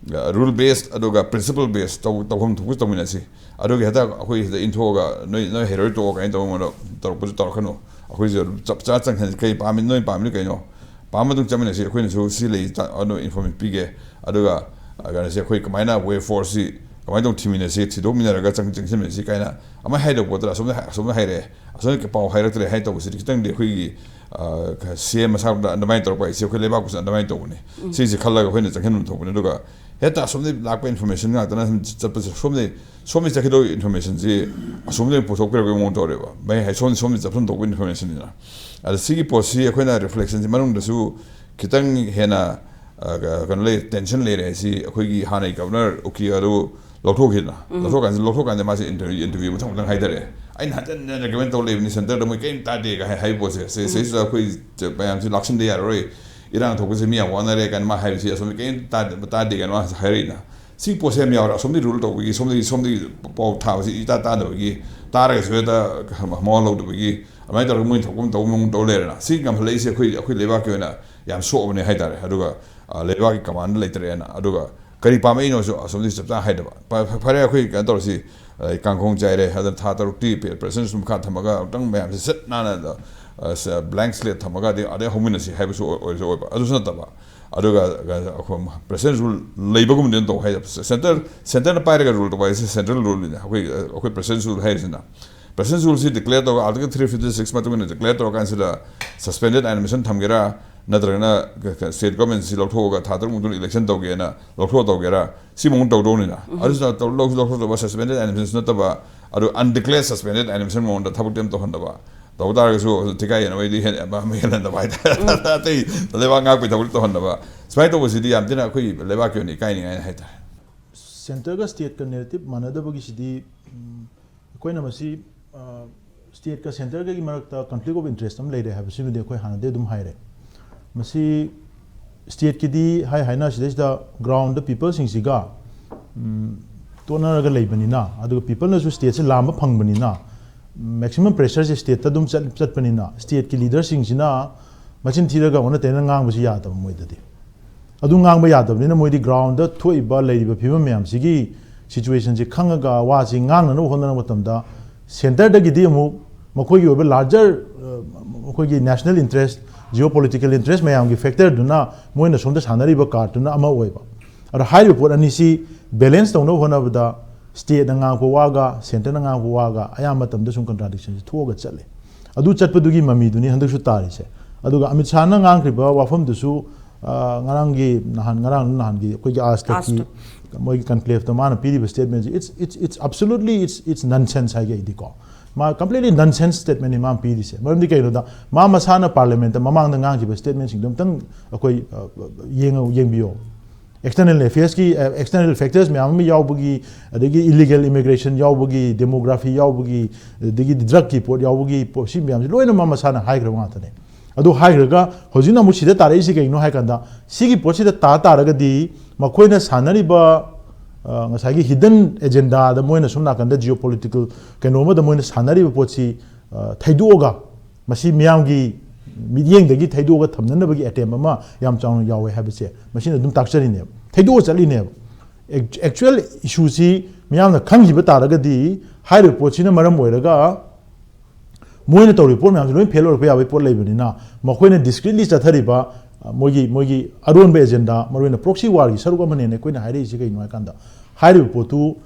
ꯔꯨꯜ ꯕꯦꯁ ꯑꯗꯨꯒ ꯄ꯭ꯔꯤꯟꯁꯤꯄꯜ ꯕꯦꯁ ꯇꯧ, ꯇꯧꯐꯝ ꯊꯣꯛꯄ ꯇꯧꯃꯤꯟꯅꯁꯤ꯫ ꯑꯗꯨꯒ ꯍꯦꯛꯇ ꯑꯩꯈꯣꯏ ꯁꯤꯗ ꯏꯟꯊꯣꯛꯑꯒ ꯅꯣꯏ, ꯅꯣꯏ ꯍꯩꯔꯣꯏ ꯇꯣꯛꯑꯣ ꯀꯥꯏꯅ ꯇꯧꯕ ꯇꯧꯔꯛꯄꯁꯨ ꯇꯧꯔꯛꯀꯅꯨ꯫ ꯑꯩꯈꯣꯏꯁꯨ ꯑꯗꯨꯝ ꯆꯞ ꯆꯥ ꯆꯪꯍꯟꯁꯤ꯫ ꯀꯩ ꯄꯥꯝꯃꯤ, ꯅꯣꯏ ꯄꯥꯝꯃꯤꯅꯣ ꯀꯩꯅꯣ? ꯄꯥꯝꯕ ꯑꯗꯨꯝ ꯆꯠꯃꯤꯟꯅꯁꯤ꯫ ꯑꯩꯈꯣꯏꯅꯁꯨ ꯁꯤ ꯂꯩ, ꯆ-, ꯑꯗꯨ ꯏꯟꯐꯣꯔꯃꯦꯁꯟ ꯄꯤꯒꯦ꯫ ꯑꯗꯨꯒ, ꯑ, ꯀꯩꯅꯣꯁꯦ, ꯑꯩꯈꯣꯏ ꯀꯃꯥꯏꯅ ꯋꯦ ꯐꯣꯔꯁꯁꯤ ꯀꯃꯥꯏꯅ ꯇꯧ ꯊꯤꯃꯤꯟꯅꯁꯤ, ꯊꯤꯗꯣꯛꯃꯤꯟꯅꯔꯒ ꯆꯪ-, ꯆꯪꯁꯤꯟꯃꯤꯟꯅꯁꯤ ꯀꯥꯏꯅ ꯑꯃ ꯍꯥꯏꯗꯧ ꯄꯣꯠꯇ ꯑꯁꯣꯝꯗ ꯍꯥꯏ-, ꯑꯁꯣꯝꯗ ꯍꯥꯏꯔꯛꯑꯦ, ꯑꯁꯣꯝꯗ ꯄꯥꯎ ꯍꯥꯏꯔꯛꯇ꯭ꯔꯦ ꯍꯥꯏꯅ ꯇꯧꯕꯁꯤꯗꯤ ꯈꯤꯇꯪꯗꯤ ꯑꯩꯈꯣꯏꯒꯤ, ꯑ, ꯁꯤ ꯑꯦꯝ ꯃꯁꯥꯗ ꯑꯗꯨꯃꯥꯏꯅ ꯇꯧꯔꯛꯄ ꯍꯥꯏꯁꯦ ꯑꯩꯈꯣꯏ ꯂꯩꯕꯥꯛꯄꯨꯁꯨ ꯑꯗꯨꯃꯥꯏꯅ ꯇꯧꯕꯅꯤ꯫ ꯁꯤꯁꯦ ꯈꯜꯂꯒ ꯑꯩꯈꯣꯏꯅ ꯆꯪꯁꯤꯟꯐꯝ ꯊꯣꯛꯄꯅꯤ꯫ ꯑꯗꯨꯒ ꯍꯦꯛꯇ ꯑꯁꯣꯝꯗꯒꯤ ꯂꯥꯛꯄ ꯏꯟꯐꯣꯔꯃꯦꯁꯟ ꯉꯥꯛꯇꯅ ꯁꯨꯝ ꯆꯠꯄꯁꯦ, ꯁꯣꯝꯗꯒꯤ, ꯁꯣꯝꯗꯒꯤ ꯆꯠꯈꯤꯗꯧꯕ ꯏꯟꯐꯣꯔꯃꯦꯁꯟꯁꯤ ꯑꯁꯣꯝꯗꯒꯤ ꯄꯨꯊꯣꯛꯄꯤꯔꯛꯄꯒꯤ ꯃꯑꯣꯡ ꯇꯧꯔꯦꯕ꯫ ꯃꯌꯥꯏ ꯍꯥꯏ-, ꯁꯣꯝ-, ꯁꯣꯝꯗꯒꯤ ꯆꯠꯐꯝ ꯊꯣꯛꯄ ꯏꯟꯐꯣꯔꯃꯦꯁꯟꯅꯤꯅ꯫ ꯑꯗ ꯁꯤꯒꯤ ꯄꯣꯠꯁꯤ ꯑꯩꯈꯣꯏꯅ ꯔꯤꯐ꯭ꯂꯦꯛꯁꯟꯁꯤ ꯃꯅꯨꯡꯗꯁꯨ ꯈꯤꯇꯪ ꯍꯦꯟꯅ, ꯑ, ꯀ-, ꯀꯩꯅꯣ ꯂꯩ, ꯇꯦꯟꯁꯟ ꯂꯩꯔꯦ ꯍꯥꯏꯁꯤ ꯑꯩꯈꯣꯏꯒꯤ ꯍꯥꯟꯅꯒꯤ ꯒꯕꯔꯅꯔ ꯎꯀꯤ ꯑꯗꯨ ꯂꯧꯊꯣꯛꯈꯤꯗꯅ꯫ ꯂꯧꯊꯣꯛꯀꯥꯟꯁꯤꯗ, ꯂꯧꯊꯣꯛꯀꯥꯟꯗ ꯃꯥꯁꯦ ꯏꯟꯇꯔꯚ꯭ꯌꯨ, ꯏꯟꯇꯔꯚ꯭ꯌꯨ ꯃꯊꯪ ꯃꯊꯪ ꯍꯥꯏꯊꯔꯦ꯫ "ꯑꯩꯅ ꯍꯟꯖꯟ ꯍꯟꯖꯟ ꯔꯤꯀꯃꯦꯟ ꯇꯧ ꯂꯩꯕꯅꯤ, ꯁꯦꯟꯇꯔꯗ ꯃꯣꯏ ꯀꯔꯤꯝ ꯇꯥꯗꯦ" ꯀꯥꯏ ꯍꯥꯏꯕ ꯄꯣꯠꯁꯦ꯫ ꯁꯤ-, ꯁꯤꯁꯤꯗ ꯑꯩꯈꯣꯏ ꯃꯌꯥꯝꯁꯤ ꯂꯥꯛꯁꯤꯟꯗ ꯌꯥꯔꯔꯣꯏ, ꯏꯔꯥꯡ ꯊꯣꯛꯄꯁꯦ ꯃꯤ ꯌꯥꯝ ꯋꯥꯅꯔꯦ ꯀꯥꯏꯅ ꯃꯥ ꯍꯥꯏꯕꯁꯤ ꯑꯁꯣꯝꯗ ꯀꯔꯤꯝ ꯇꯥꯗꯦ, ꯇꯥꯗꯦ ꯀꯥꯏꯅ ꯃꯥ ꯍꯥꯏꯔꯛꯏꯅ꯫ ꯁꯤ ꯄꯣꯠꯁꯦ ꯌꯥꯝ ꯌꯥꯎꯔꯦ꯫ ꯑꯁꯣꯝꯗꯒꯤ ꯔꯨꯜ ꯇꯧꯕꯒꯤ, ꯁꯣꯝꯗꯒꯤ, ꯁꯣꯝꯗꯒꯤ ꯄꯥꯎ ꯊꯥꯕꯁꯤ ꯏꯇꯥ ꯇꯥꯗꯕꯒꯤ, ꯇꯥꯔꯒꯁꯨ ꯍꯦꯛꯇ ꯃꯋꯥ ꯂꯧꯗꯕꯒꯤ, ꯑꯗꯨꯃꯥꯏꯅ ꯇꯧꯔꯒ ꯃꯣꯏꯅ ꯊꯣꯛꯄ ꯑꯃ ꯇꯧꯕ ꯃꯑꯣꯡ ꯇꯧ ꯂꯩꯔꯦꯅ꯫ ꯁꯤ ꯉꯝꯍꯜꯂꯛꯏꯁꯦ ꯑꯩꯈꯣꯏ, ꯑꯩꯈꯣꯏ ꯂꯩꯕꯥꯛꯀꯤ ꯑꯣꯏꯅ ꯌꯥꯝ ꯁꯣꯛꯑꯕꯅꯦ ꯍꯥꯏꯇꯥꯔꯦ꯫ ꯑꯗꯨꯒ, ꯑ, ꯂꯩꯕꯥꯛꯀꯤ ꯀꯃꯥꯟꯗ ꯂꯩꯇ꯭ꯔꯦꯅ꯫ ꯑꯗꯨꯒ ꯀꯔꯤ ꯄꯥꯝꯃꯛꯏꯅꯣꯁꯨ ꯑꯁꯣꯝꯗꯒꯤ ꯆꯞ ꯆꯥꯅ ꯍꯥꯏꯗꯕ꯫ ꯐ-, ꯐ-, ꯐꯔꯦ, ꯑꯩꯈꯣꯏ ꯀꯩꯅꯣ ꯇꯧꯔꯁꯤ, ꯑ, ꯀꯥꯡꯈꯣꯡ ꯆꯥꯏꯔꯦ, ꯑꯗꯨꯅ ꯊꯥ ꯇꯔꯨꯛꯇꯤ ꯄ꯭ꯔꯦ-, ꯄ꯭ꯔꯦꯁꯤꯗꯦꯟꯁ ꯃꯈꯥ ꯊꯝꯃꯒ ꯑꯃꯨꯛꯇꯪ ꯃꯌꯥꯝꯁꯦ ꯁꯠ ꯅꯥꯟꯅ, ꯑ, ꯁ-, ꯕ꯭ꯂꯦꯡ ꯁ꯭ꯂꯦꯠ ꯊꯝꯃꯒ ꯑꯗꯩ, ꯑꯗꯩ ꯍꯧꯃꯤꯟꯅꯁꯤ ꯍꯥꯏꯕꯁꯨ ꯑꯣꯏ-, ꯑꯣꯏꯔꯁꯨ ꯑꯣꯏꯕ꯫ ꯑꯗꯨꯁꯨ ꯅꯠꯇꯕ꯫ ꯑꯗꯨꯒ, ꯑ, ꯑꯩꯈꯣꯏ ꯄ꯭ꯔꯦꯁꯤꯗꯦꯟꯁ ꯔꯨꯜ ꯂꯩꯕꯒꯨꯝꯕꯗꯤ ꯑꯗꯨꯝ ꯇꯧ ꯍꯥꯏ꯫ ꯁꯦꯟꯇꯔ, ꯁꯦꯟꯇꯔꯅ ꯄꯥꯏꯔꯒ ꯔꯨꯜ ꯇꯧꯕ ꯍꯥꯏꯁꯦ ꯁꯦꯟꯇ꯭ꯔꯦꯜ ꯔꯨꯜꯅꯤꯅ꯫ ꯑꯩꯈꯣꯏ, ꯑꯩꯈꯣꯏ ꯄ꯭ꯔꯦꯁꯤꯗꯦꯟꯁ ꯔꯨꯜ ꯍꯥꯏꯔꯤꯁꯤꯅ꯫ ꯄ꯭ꯔꯦꯁꯤꯗꯦꯟꯁ ꯔꯨꯜꯁꯤ ꯗꯤꯀ꯭ꯂꯦꯌꯔ ꯇꯧꯔꯒ, ꯑꯥꯔꯇꯤꯀꯜ ꯊ꯭ꯔꯤ ꯐꯤꯐꯇꯤ ꯁꯤꯛꯁ ꯃꯇꯨꯡ ꯏꯟꯅ ꯗꯤꯀ꯭ꯂꯦꯌꯔ ꯇꯧꯔꯀꯥꯟꯁꯤꯗ ꯁꯁꯄꯦꯟꯗꯦꯗ ꯑꯦꯅꯤꯃꯦꯁꯟ ꯊꯝꯒꯦꯔꯥ, ꯅꯠꯇ꯭ꯔꯒꯅ ꯁ꯭ꯇꯦꯠ ꯒꯣꯔꯃꯦꯟꯁꯤ ꯂꯧꯊꯣꯛꯑꯒ ꯊꯥ ꯇꯔꯨꯛ ꯃꯇꯨꯡꯗ ꯏꯂꯦꯛꯁꯟ ꯇꯧꯒꯦꯅ ꯂꯧꯊꯣꯛꯑ ꯇꯧꯒꯦꯔꯥ, ꯁꯤ ꯃꯑꯣꯡ ꯇꯧꯗꯧꯅꯤꯅ꯫ ꯑꯗꯨꯁꯨ ꯇꯧ-, ꯂꯧ-, ꯂꯧꯊꯣꯛꯇꯕ, ꯁꯁꯄꯦꯟꯗꯦꯗ ꯑꯦꯅꯤꯃꯦꯁꯟ ꯅꯠꯇꯕ, ꯑꯗꯨ ꯑꯟꯗꯤꯀ꯭ꯂꯦꯌꯔ ꯁꯁꯄꯦꯟꯗꯦꯗ ꯑꯦꯅꯤꯃꯦꯁꯟ ꯃꯑꯣꯡꯗ ꯊꯕꯛꯇꯤ ꯑꯃ ꯇꯧꯍꯟꯗꯕ꯫ ꯇꯧ ꯇꯥꯔꯒꯁꯨ ꯊꯤꯀꯥꯏ ꯌꯦꯟꯅꯕꯩꯗꯤ ꯍꯦꯟ-, ꯑꯃ ꯍꯦꯜꯍꯟꯗꯕ ꯍꯥꯏꯇꯥꯔꯦ꯫ ꯑꯇꯩ ꯂꯩꯕꯥꯛ ꯉꯥꯛꯄꯒꯤ ꯊꯕꯛꯇꯤ ꯇꯧꯍꯟꯗꯕ꯫ ꯁꯨꯃꯥꯏꯅ ꯇꯧꯕꯁꯤꯗꯤ ꯌꯥꯝ ꯊꯤꯅ ꯑꯩꯈꯣꯏ ꯂꯩꯕꯥꯛꯀꯤ ꯑꯣꯏꯅ ꯏꯀꯥꯏꯅꯤꯡꯉꯥꯏ ꯍꯥꯏꯇꯥꯔꯦ꯫ ꯁꯦꯟꯇꯔꯒ ꯁ꯭ꯇꯦꯠꯀ ꯅꯦꯔꯦꯇꯤꯞ ꯃꯥꯟꯅꯗꯕꯒꯤꯁꯤꯗꯤ, ꯎꯝ, ꯑꯩꯈꯣꯏꯅ ꯃꯁꯤ, ꯑ, ꯁ꯭ꯇꯦꯠꯀ ꯁꯦꯟꯇꯔꯒꯒꯤ ꯃꯔꯛꯇ ꯀꯟꯐ꯭ꯂꯤꯛ ꯑꯣꯐ ꯏꯟꯇꯔꯦꯁ ꯑꯃ ꯂꯩꯔꯦ ꯍꯥꯏꯕꯁꯤꯃꯗꯤ ꯑꯩꯈꯣꯏ ꯍꯥꯟꯅꯗꯩ ꯑꯗꯨꯝ ꯍꯥꯏꯔꯦ꯫ ꯃꯁꯤ ꯁ꯭ꯇꯦꯠꯀꯤꯗꯤ ꯍꯥꯏ ꯍꯥꯏꯅ ꯁꯤꯗꯩꯁꯤꯗ ꯒ꯭ꯔꯥꯎꯟꯗ ꯄꯤꯄꯜꯁꯤꯡꯁꯤꯒ ꯇꯣꯠꯅꯔꯒ ꯂꯩꯕꯅꯤꯅ, ꯑꯗꯨꯒ ꯄꯤꯄꯜꯅꯁꯨ ꯁ꯭ꯇꯦꯠꯁꯦ ꯂꯥꯝꯕ ꯐꯪꯕꯅꯤꯅ, ꯃꯦꯛꯁꯤꯃꯝ ꯄ꯭ꯔꯦꯁꯔꯁꯦ ꯁ꯭ꯇꯦꯠꯇ ꯑꯗꯨꯝ ꯆꯠ- ꯆꯠꯄꯅꯤꯅ, ꯁ꯭ꯇꯦꯠꯀꯤ ꯂꯤꯗꯔꯁꯤꯡꯁꯤꯅ ꯃꯆꯤꯟ ꯊꯤꯔꯒ ꯑꯣꯟꯅ ꯇꯩꯅ ꯉꯥꯡꯕꯁꯤ ꯌꯥꯗꯕ ꯃꯣꯏꯗꯗꯤ꯫ ꯑꯗꯨ ꯉꯥꯡꯕ ꯌꯥꯗꯕꯅꯤꯅ ꯃꯣꯏꯗꯤ ꯒ꯭ꯔꯥꯎꯟꯗ ꯊꯣꯛꯏꯕ ꯂꯩꯔꯤꯕ ꯐꯤꯕꯝ ꯃꯌꯥꯝꯁꯤꯒꯤ ꯁꯤꯆꯨꯋꯦꯁꯟꯁꯤ ꯈꯪꯉꯒ ꯋꯥꯁꯤ ꯉꯥꯡꯅꯅꯕ ꯍꯣꯠꯅꯔꯛꯄ ꯃꯇꯝꯗ, ꯁꯦꯟꯇꯔꯗꯒꯤꯗꯤ ꯑꯃꯨꯛ ꯃꯈꯣꯏꯒꯤ ꯑꯣꯏꯕ ꯂꯥꯔꯖꯔ, ꯑꯩꯈꯣꯏꯒꯤ national interest, Jio political interest ꯃꯌꯥꯝꯒꯤ ꯐꯦꯛꯇꯔꯗꯨꯅ ꯃꯣꯏꯅ ꯁꯣꯝꯗ ꯁꯥꯟꯅꯔꯤꯕ ꯀꯥꯔꯠꯇꯨꯅ ꯑꯃ ꯑꯣꯏꯕ꯫ ꯑꯗꯣ ꯍꯥꯏꯔꯤꯕ ꯄꯣꯠ ꯑꯅꯤꯁꯤ ꯕꯦꯂꯦꯟꯁ ꯇꯧꯅꯕ ꯍꯣꯠꯅꯕꯗ ꯁ꯭ꯇꯦꯠꯅ ꯉꯥꯡꯉꯛꯄ ꯋꯥꯒ ꯁꯦꯟꯇꯔꯅ ꯉꯥꯡꯉꯛꯄ ꯋꯥꯒ ꯑꯌꯥꯝꯕ ꯃꯇꯝꯗ ꯁꯨꯝ ꯀꯟꯇ꯭ꯔꯥꯗꯤꯛꯁꯟꯁꯤ ꯊꯣꯛꯑꯒ ꯆꯠꯂꯦ꯫ ꯑꯗꯨ ꯆꯠꯄꯗꯨꯒꯤ ꯃꯃꯤꯗꯨꯅꯤ ꯍꯟꯗꯛꯁꯨ ꯇꯥꯔꯤꯁꯦ꯫ ꯑꯗꯨꯒ ꯑꯃꯤꯠ ꯁꯥꯍꯅ ꯉꯥꯡꯈ꯭ꯔꯤꯕ ꯋꯥꯐꯝꯗꯨꯁꯨ, ꯑ, ꯉꯔꯥꯡꯒꯤ, ꯅꯍꯥꯟ, ꯉꯔꯥꯡ ꯅꯍꯥꯟꯒꯤ ꯑꯩꯈꯣꯏꯒꯤ ꯑꯥꯖ ꯇꯛꯀꯤ ꯑꯥꯖ ꯇꯛ꯫ ꯃꯣꯏꯒꯤ ꯀꯟꯀ꯭ꯂꯦꯐꯇ ꯃꯥꯅ ꯄꯤꯔꯤꯕ ꯁ꯭ꯇꯦꯠꯃꯦꯟꯁꯦ, it's, it's, it's absolutely, it's, it's nonsense ꯍꯥꯏꯒꯦ ꯑꯩꯗꯤꯀꯣ꯫ ꯃꯥ ꯀꯝꯄ꯭ꯂꯤꯠꯂꯤ ꯅꯟꯁꯦꯟꯁ ꯁ꯭ꯇꯦꯠꯃꯦꯟꯅꯤ ꯃꯥꯅ ꯄꯤꯔꯤꯁꯦ꯫ ꯃꯔꯝꯗꯤ ꯀꯩꯅꯣꯗ, ꯃꯥ ꯃꯁꯥꯅ ꯄꯥꯔꯂꯤꯌꯥꯃꯦꯟꯠꯇ ꯃꯃꯥꯡꯗ ꯉꯥꯡꯈꯤꯕ ꯁ꯭ꯇꯦꯠꯃꯦꯟꯁꯤꯡꯗꯣ ꯑꯝꯇꯪ ꯑꯩꯈꯣꯏ, ꯑ, ꯌꯦꯡꯉ-, ꯌꯦꯡꯕꯤꯌꯣ꯫ ꯑꯦꯛꯁꯇꯔꯅꯦꯜ ꯑꯦꯐꯤꯌꯔꯁꯀꯤ, ꯑ, ꯑꯦꯛꯁꯇꯔꯅꯦꯜ ꯐꯦꯛꯇꯔꯁ ꯃꯌꯥꯝ ꯑꯃ ꯌꯥꯎꯕꯒꯤ, ꯑꯗꯒꯤ ꯏꯂꯤꯒꯦꯜ ꯏꯃꯤꯒ꯭ꯔꯦꯁꯟ ꯌꯥꯎꯕꯒꯤ, ꯗꯦꯃꯣꯒ꯭ꯔꯥꯐꯤ ꯌꯥꯎꯕꯒꯤ, ꯑꯗꯒꯤ ꯗ꯭ꯔꯒꯀꯤ ꯄꯣꯠ ꯌꯥꯎꯕꯒꯤ ꯄꯣꯠ, ꯁꯤ ꯃꯌꯥꯝꯁꯤ ꯂꯣꯏꯅ ꯃꯥ ꯃꯁꯥꯅ ꯍꯥꯏꯈ꯭ꯔꯕ ꯉꯥꯛꯇꯅꯦ꯫ ꯑꯗꯨ ꯍꯥꯏꯈ꯭ꯔꯒ ꯍꯧꯖꯤꯛꯅ ꯑꯃꯨꯛ ꯁꯤꯗ ꯇꯥꯔꯛꯏꯁꯤ ꯀꯩꯒꯤꯅꯣ ꯍꯥꯏ ꯀꯥꯟꯗ, ꯁꯤꯒꯤ ꯄꯣꯠꯁꯤꯗ ꯇꯥ ꯇꯥꯔꯒꯗꯤ ꯃꯈꯣꯏꯅ ꯁꯥꯟꯅꯔꯤꯕ, ꯑ, ꯉꯁꯥꯏꯒꯤ ꯍꯤꯗꯟ ꯑꯦꯖꯦꯟꯗꯥꯗ ꯃꯣꯏꯅ ꯁꯣꯝ ꯅꯥꯀꯟꯗ ꯖꯤꯑꯣ ꯄꯣꯂꯤꯇꯤꯀꯦꯜ ꯀꯩꯅꯣ ꯑꯃꯗ ꯃꯣꯏꯅ ꯁꯥꯟꯅꯔꯤꯕ ꯄꯣꯠꯁꯤ, ꯑ, ꯊꯩꯗꯣꯛꯑꯒ, ꯃꯁꯤ ꯃꯤꯌꯥꯝꯒꯤ ꯃꯤꯠꯌꯦꯡꯗꯒꯤ ꯊꯩꯗꯣꯛꯑꯒ ꯊꯝꯅꯅꯕꯒꯤ ꯑꯦꯇꯦꯝ ꯑꯃ ꯌꯥꯝ ꯆꯥꯎꯅ ꯌꯥꯎꯋꯦ ꯍꯥꯏꯕꯁꯦ ꯃꯁꯤꯅ ꯑꯗꯨꯝ ꯇꯥꯛꯆꯔꯤꯅꯦꯕ, ꯊꯩꯗꯣꯛꯑ ꯆꯠꯂꯤꯅꯦꯕ꯫ ꯑꯦꯛ-, ꯑꯦꯛꯆꯨꯋꯦꯜ ꯏꯁꯨꯁꯤ ꯃꯤꯌꯥꯝꯅ ꯈꯪꯈꯤꯕ ꯇꯥꯔꯒꯗꯤ, ꯍꯥꯏꯔꯤꯕ ꯄꯣꯠꯁꯤꯅ ꯃꯔꯝ ꯑꯣꯏꯔꯒ ꯃꯣꯏꯅ ꯇꯧꯔꯤꯕ ꯄꯣꯠ ꯃꯌꯥꯝꯁꯦ ꯂꯣꯏ ꯐꯦꯜ ꯑꯣꯏꯔꯛꯄ ꯌꯥꯕꯒꯤ ꯄꯣꯠ ꯂꯩꯕꯅꯤꯅ, ꯃꯈꯣꯏꯅ ꯗꯤꯁꯀ꯭ꯔꯤꯠꯂꯤ ꯆꯠꯊꯔꯤꯕ, ꯑ, ꯃꯣꯏꯒꯤ, ꯃꯣꯏꯒꯤ ꯑꯔꯣꯟꯕ ꯑꯦꯖꯦꯟꯗꯥ, ꯃꯔꯨꯑꯣꯏꯅ ꯄ꯭ꯔꯣꯛꯁꯤ ꯋꯥꯔꯒꯤ ꯁꯔꯨꯛ ꯑꯃꯅꯦꯅ ꯑꯩꯈꯣꯏꯅ ꯍꯥꯏꯔꯛꯏꯁꯤ ꯀꯩꯅꯣ ꯍꯥꯏ ꯀꯥꯟꯗ, ꯍꯥꯏꯔꯤꯕ ꯄꯣꯠꯇꯨ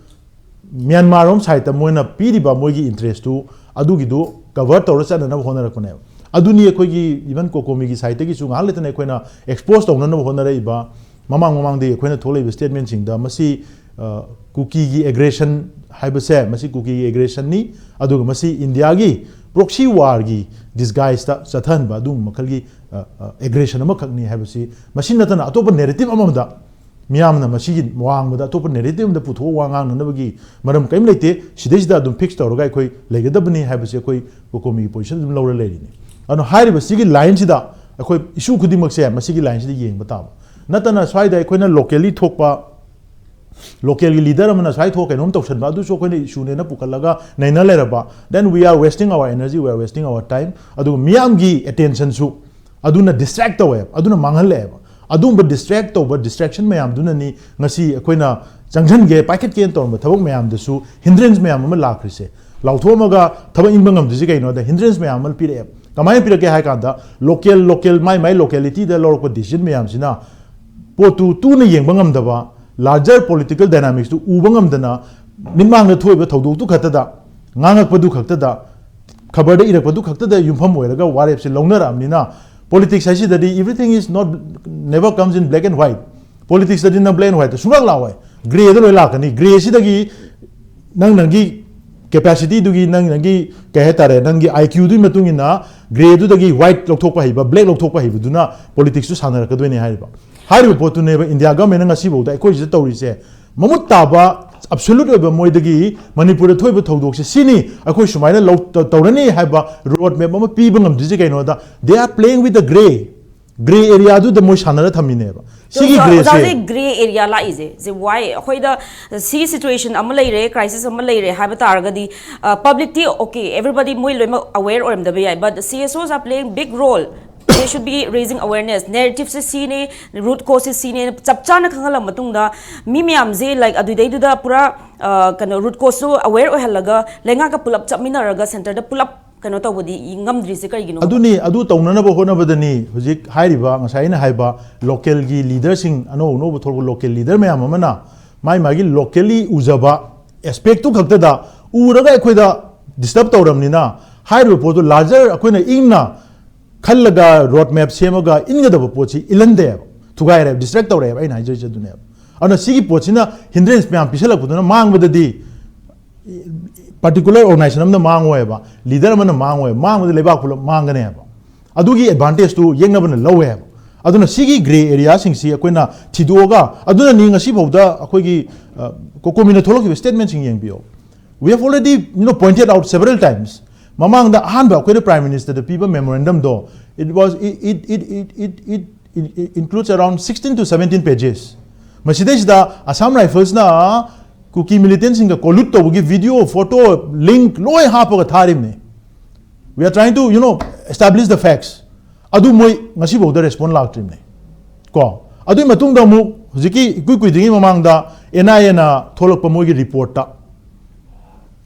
ꯃ꯭ꯌꯥꯟꯃꯥꯔ ꯔꯣꯝ ꯁꯥꯏꯠꯇ ꯃꯣꯏꯅ ꯄꯤꯔꯤꯕ ꯃꯣꯏꯒꯤ ꯏꯟꯇꯔꯦꯁꯇꯨ ꯑꯗꯨꯒꯤꯗꯨ ꯀꯚꯔ ꯇꯧꯔ ꯆꯠꯅꯅꯕ ꯍꯣꯠꯅꯔꯛꯄꯅꯦꯕ꯫ ꯑꯗꯨꯅꯤ ꯑꯩꯈꯣꯏꯒꯤ ꯏꯚꯟ ꯀꯣꯀꯣꯃꯤꯒꯤ ꯁꯥꯏꯠꯇꯒꯤꯁꯨ ꯉꯥꯏꯍꯥꯛ ꯂꯩꯇꯅ ꯑꯩꯈꯣꯏꯅ ꯑꯦꯛꯁꯄꯣꯖ ꯇꯧꯅꯅꯕ ꯍꯣꯠꯅꯔꯛꯏꯕ, ꯃꯃꯥꯡ ꯃꯃꯥꯡꯗꯒꯤ ꯑꯩꯈꯣꯏꯅ ꯊꯣꯛꯂꯛꯏꯕ ꯁ꯭ꯇꯦꯠꯃꯦꯟꯁꯤꯡꯗ ꯃꯁꯤ, ꯑ, ꯀꯨꯀꯤꯒꯤ ꯑꯦꯒ꯭ꯔꯦꯁꯟ ꯍꯥꯏꯕꯁꯦ, ꯃꯁꯤ ꯀꯨꯀꯤꯒꯤ ꯑꯦꯒ꯭ꯔꯦꯁꯟꯅꯤ, ꯑꯗꯨꯒ ꯃꯁꯤ ꯏꯟꯗꯤꯌꯥꯒꯤ ꯄ꯭ꯔꯣꯛꯁꯤ ꯋꯥꯔꯒꯤ ꯗꯤꯁꯒꯥꯏꯁꯇ ꯆꯠꯊꯍꯟꯕ ꯑꯗꯨꯒꯨꯝꯕ ꯃꯈꯜꯒꯤ, ꯑ, ꯑ, ꯑꯦꯒ꯭ꯔꯦꯁꯟ ꯑꯃꯈꯛꯅꯤ ꯍꯥꯏꯕꯁꯤ, ꯃꯁꯤ ꯅꯠꯇꯅ ꯑꯇꯣꯞꯄ ꯅꯦꯔꯦꯇꯤꯞ ꯑꯃꯗ ꯃꯤꯌꯥꯝꯅ ꯃꯁꯤꯒꯤ ꯋꯥꯡꯃꯗ ꯑꯇꯣꯞꯄ ꯅꯦꯔꯦꯇꯤꯞ ꯑꯃꯗ ꯄꯨꯊꯣꯛꯑ ꯋꯥ ꯉꯥꯡꯅꯅꯕꯒꯤ ꯃꯔꯝ ꯀꯔꯤꯝ ꯂꯩꯇꯦ꯫ ꯁꯤꯗꯩꯁꯤꯗ ꯑꯗꯨꯝ ꯐꯤꯛꯁ ꯇꯧꯔꯒ ꯑꯩꯈꯣꯏ ꯂꯩꯒꯗꯕꯅꯤ ꯍꯥꯏꯕꯁꯤ ꯑꯩꯈꯣꯏ ꯀꯣꯀꯣꯃꯤꯒꯤ ꯄꯣꯖꯤꯁꯟ ꯑꯗꯨꯝ ꯂꯧꯔ ꯂꯩꯔꯤꯅꯤ꯫ ꯑꯗꯨꯅ ꯍꯥꯏꯔꯤꯕ ꯁꯤꯒꯤ ꯂꯥꯏꯟꯁꯤꯗ ꯑꯩꯈꯣꯏ issue ꯈꯨꯗꯤꯡꯃꯛꯁꯦ ꯃꯁꯤꯒꯤ lineꯁꯤꯗ ꯌꯦꯡꯕ ꯇꯥꯕ ꯅꯠꯇꯅ, ꯁ꯭ꯋꯥꯏꯗ ꯑꯩꯈꯣꯏꯅ locally ꯊꯣꯛꯄ, localꯒꯤ leader ꯑꯃꯅ ꯁ꯭ꯋꯥꯏ ꯊꯣꯛꯑ ꯀꯩꯅꯣꯝ ꯇꯧꯁꯟꯕ, ꯑꯗꯨꯁꯨ ꯑꯩꯈꯣꯏꯅ issueꯅꯦꯅ ꯄꯨꯈꯠꯂꯒ ꯅꯩꯅ ꯂꯩꯔꯕ, then we are wasting our energy, we are wasting our time. ꯑꯗꯨꯒ ꯃꯤꯌꯥꯝꯒꯤ attentionꯁꯨ ꯑꯗꯨꯅ distract ꯇꯧꯋꯦꯕ, ꯑꯗꯨꯅ ꯃꯥꯡꯍꯜꯂꯛꯑꯦꯕ꯫ ꯑꯗꯨꯒꯨꯝꯕ distract ꯇꯧꯕ distraction ꯃꯌꯥꯝꯗꯨꯅꯅꯤ ꯉꯁꯤ ꯑꯩꯈꯣꯏꯅ ꯆꯪꯁꯟꯒꯦ, ꯄꯥꯏꯈꯠꯀꯦꯅ ꯇꯧꯔꯝꯕ ꯊꯕꯛ ꯃꯌꯥꯝꯗꯁꯨ hindrance ꯃꯌꯥꯝ ꯑꯃ ꯂꯥꯛꯈ꯭ꯔꯤꯁꯦ꯫ ꯂꯥꯎꯊꯣꯛꯑꯝꯃꯒ ꯊꯕꯛ ꯏꯟꯕ ꯉꯝꯗ꯭ꯔꯤꯁꯦ ꯀꯩꯅꯣꯗ hindrance ꯃꯌꯥꯝ ꯑꯃ ꯄꯤꯔꯛꯑꯦꯕ꯫ ꯀꯃꯥꯏꯅ ꯄꯤꯔꯛꯀꯦ ꯍꯥꯏ ꯀꯥꯟꯗ, local, local, ꯃꯥꯏ ꯃꯥꯏ localityꯗ ꯂꯧꯔꯛꯄ decision ꯃꯌꯥꯝꯁꯤꯅ ꯄꯣꯠꯇꯨ ꯇꯨꯅ ꯌꯦꯡꯕ ꯉꯝꯗꯕ, larger political dynamicsꯇꯨ ꯎꯕ ꯉꯝꯗꯅ, ꯃꯤꯠꯃꯥꯡꯗ ꯊꯣꯛꯏꯕ ꯊꯧꯗꯣꯛꯇꯨ ꯈꯛꯇꯗ, ꯉꯥꯡꯉꯛꯄꯗꯨ ꯈꯛꯇꯗ, ꯈꯕꯔꯗ ꯏꯔꯛꯄꯗꯨ ꯈꯛꯇꯗ ꯌꯨꯝꯐꯝ ꯑꯣꯏꯔꯒ ꯋꯥꯔꯦꯞꯁꯦ ꯂꯧꯅꯔꯛꯑꯕꯅꯤꯅ, politics ꯍꯥꯏꯁꯤꯗꯗꯤ everything is not, never comes in black and white. Politicsꯇꯗꯤ ꯅꯪ black and whiteꯇ ꯁꯨꯡꯂꯥꯛ ꯂꯥꯛꯑꯣꯏ꯫ Greyꯗ ꯂꯣꯏ ꯂꯥꯛꯀꯅꯤ꯫ Grey ꯑꯁꯤꯗꯒꯤ ꯅꯪ ꯅꯪꯒꯤ capacityꯗꯨꯒꯤ, ꯅꯪ ꯅꯪꯒꯤ, ꯀꯩ ꯍꯥꯏꯇꯥꯔꯦ, ꯅꯪꯒꯤ IQꯗꯨꯒꯤ ꯃꯇꯨꯡ ꯏꯟꯅ greyꯗꯨꯗꯒꯤ white ꯂꯧꯊꯣꯛꯄ ꯍꯩꯕ, black ꯂꯧꯊꯣꯛꯄ ꯍꯩꯕꯗꯨꯅ politicsꯇꯨ ꯁꯥꯟꯅꯔꯛꯀꯗꯣꯏꯅꯦ ꯍꯥꯏꯔꯤꯕ꯫ ꯍꯥꯏꯔꯤꯕ ꯄꯣꯠꯇꯨꯅꯦꯕ India governmentꯅ ꯉꯁꯤꯐꯥꯎꯗ ꯑꯩꯈꯣꯏꯁꯤꯗ ꯇꯧꯔꯤꯁꯦ꯫ ꯃꯃꯨꯠ ꯇꯥꯕ, absolute ꯑꯣꯏꯕ ꯃꯣꯏꯗꯒꯤ ꯃꯅꯤꯄꯨꯔꯗ ꯊꯣꯛꯏꯕ ꯊꯧꯗꯣꯛꯁꯦ ꯁꯤꯅꯤ, ꯑꯩꯈꯣꯏ ꯁꯨꯃꯥꯏꯅ ꯂꯧ-, ꯇꯧ-, ꯇꯧꯔꯅꯤ ꯍꯥꯏꯕ road map ꯑꯃ ꯄꯤꯕ ꯉꯝꯗ꯭ꯔꯤꯁꯦ ꯀꯩꯅꯣꯗ, they are playing with the grey꯫ Grey areaꯗꯨꯗ ꯃꯣꯏ ꯁꯥꯟꯅꯔ ꯊꯝꯃꯤꯅꯦꯕ꯫ ꯁꯤꯒꯤ ꯑꯣꯖꯥ, greyꯁꯦ ꯑꯣꯖꯥꯁꯦ grey area ꯂꯥꯛꯏꯁꯦ, ꯁꯦ why? ꯑꯩꯈꯣꯏꯗ ꯁꯤꯒꯤ situation ꯑꯃ ꯂꯩꯔꯦ, crisis ꯑꯃ ꯂꯩꯔꯦ ꯍꯥꯏꯕ ꯇꯥꯔꯒꯗꯤ, ꯑ, publicꯇꯤ okay, everybody ꯃꯣꯏ ꯂꯣꯏꯅꯃꯛ aware ꯑꯣꯏꯔꯝꯗꯕ ꯌꯥꯏ, but CSOs are playing big role. They should be raising awareness. Narrativeꯁꯦ ꯁꯤꯅꯦ, root causeꯁꯦ ꯁꯤꯅꯦ, ꯆꯞ ꯆꯥꯅ ꯈꯪꯍꯜꯂ ꯃꯇꯨꯡꯗ ꯃꯤ ꯃꯌꯥꯝꯁꯦ, like, ꯑꯗꯨꯗꯩꯗꯨꯗ ꯄꯨꯔꯥ, ꯑ, ꯀꯩꯅꯣ, root causeꯁꯨ aware ꯑꯣꯏꯍꯜꯂꯒ ꯂꯩꯉꯥꯛꯀ ꯄꯨꯂꯞ ꯆꯠꯃꯤꯟꯅꯔꯒ centreꯗ ꯄꯨꯂꯞ ꯀꯩꯅꯣ ꯇꯧꯕꯗꯤ ꯉꯝꯗ꯭ꯔꯤꯁꯦ ꯀꯩꯒꯤꯅꯣ? ꯑꯗꯨꯅꯤ, ꯑꯗꯨ ꯇꯧꯅꯅꯕ ꯍꯣꯠꯅꯕꯗꯅꯤ ꯍꯧꯖꯤꯛ ꯍꯥꯏꯔꯤꯕ, ꯉꯁꯥꯏ ꯑꯩꯅ ꯍꯥꯏꯕ, localꯒꯤ leaderꯁꯤꯡ, ꯑꯅꯧ ꯑꯅꯧꯕ ꯊꯣꯛꯂꯛꯄ local leader ꯃꯌꯥꯝ ꯑꯃꯅ ꯃꯥꯏ ꯃꯥꯒꯤ locally ꯎꯖꯕ aspectꯇꯨ ꯈꯛꯇꯗ ꯎꯔꯒ ꯑꯩꯈꯣꯏꯗ disturb ꯇꯧꯔꯕꯅꯤꯅ, ꯍꯥꯏꯔꯤꯕ ꯄꯣꯠꯇꯨ larger ꯑꯩꯈꯣꯏꯅ ꯏꯪꯅ ꯈꯜꯂꯒ road map ꯁꯦꯝꯃꯒ ꯏꯟꯒꯗꯕ ꯄꯣꯠꯁꯤ ꯏꯜꯍꯟꯗꯦꯕ, ꯊꯨꯒꯥꯏꯔꯦꯕ, distract ꯇꯧꯔꯛꯑꯦꯕ꯫ ꯑꯩꯅ ꯍꯥꯏꯖꯔꯤꯁꯦ ꯑꯗꯨꯅꯦꯕ꯫ ꯑꯗꯨꯅ ꯁꯤꯒꯤ ꯄꯣꯠꯁꯤꯅ hindrance ꯃꯌꯥꯝ ꯄꯤꯁꯜꯂꯛꯄꯗꯨꯅ ꯃꯥꯡꯕꯗꯗꯤ particular organization ꯑꯃꯅ ꯃꯥꯡꯉꯣꯏꯕ, leader ꯑꯃꯅ ꯃꯥꯡꯉꯣꯏꯕ, ꯃꯥꯡꯕꯗꯤ ꯂꯩꯕꯥꯛ ꯄꯨꯂꯞ ꯃꯥꯡꯒꯅꯦꯕ꯫ ꯑꯗꯨꯒꯤ advantageꯇꯨ ꯌꯦꯛꯅꯕꯅ ꯂꯧꯋꯦꯕ꯫ ꯑꯗꯨꯅ ꯁꯤꯒꯤ grey areaꯁꯤꯡꯁꯤ ꯑꯩꯈꯣꯏꯅ ꯊꯤꯗꯣꯛꯑꯒ, ꯑꯗꯨꯅꯅꯤ ꯉꯁꯤꯐꯥꯎꯗ ꯑꯩꯈꯣꯏꯒꯤ, ꯑ, ꯀꯣꯀꯣꯃꯤꯅ ꯊꯣꯛꯂꯛꯈꯤꯕ statementꯁꯤꯡ ꯌꯦꯡꯕꯤꯌꯣ꯫ We have already, you know, pointed out several times. ꯃꯃꯥꯡꯗ ꯑꯍꯥꯟꯕ ꯑꯩꯈꯣꯏꯅ Prime Ministerꯗ ꯄꯤꯕ memorandumꯗꯣ It was it it it it it, it, it includes around sixteen to seventeen pages. ꯃꯁꯤꯗꯩꯁꯤꯗ Assam Riflesꯅ Kuki militantꯁꯤꯡꯒ collude ꯇꯧꯕꯒꯤ video, photo, link ꯂꯣꯏ ꯍꯥꯞꯄꯒ ꯊꯥꯔꯤꯕꯅꯤ. We are trying to, you know, establish the facts. ꯑꯗꯨ ꯃꯣꯏ ꯉꯁꯤꯐꯥꯎꯗ respond ꯂꯥꯛꯇ꯭ꯔꯤꯕꯅꯤ. ꯀꯣ, ꯑꯗꯨꯒꯤ ꯃꯇꯨꯡꯗ ꯑꯃꯨꯛ ꯍꯧꯖꯤꯛꯀꯤ ꯏꯀꯨꯏ ꯀꯨꯏꯗ꯭ꯔꯤꯉꯩ ꯃꯃꯥꯡꯗ NIAꯅ ꯊꯣꯛꯂꯛꯄ ꯃꯣꯏꯒꯤ reportꯇ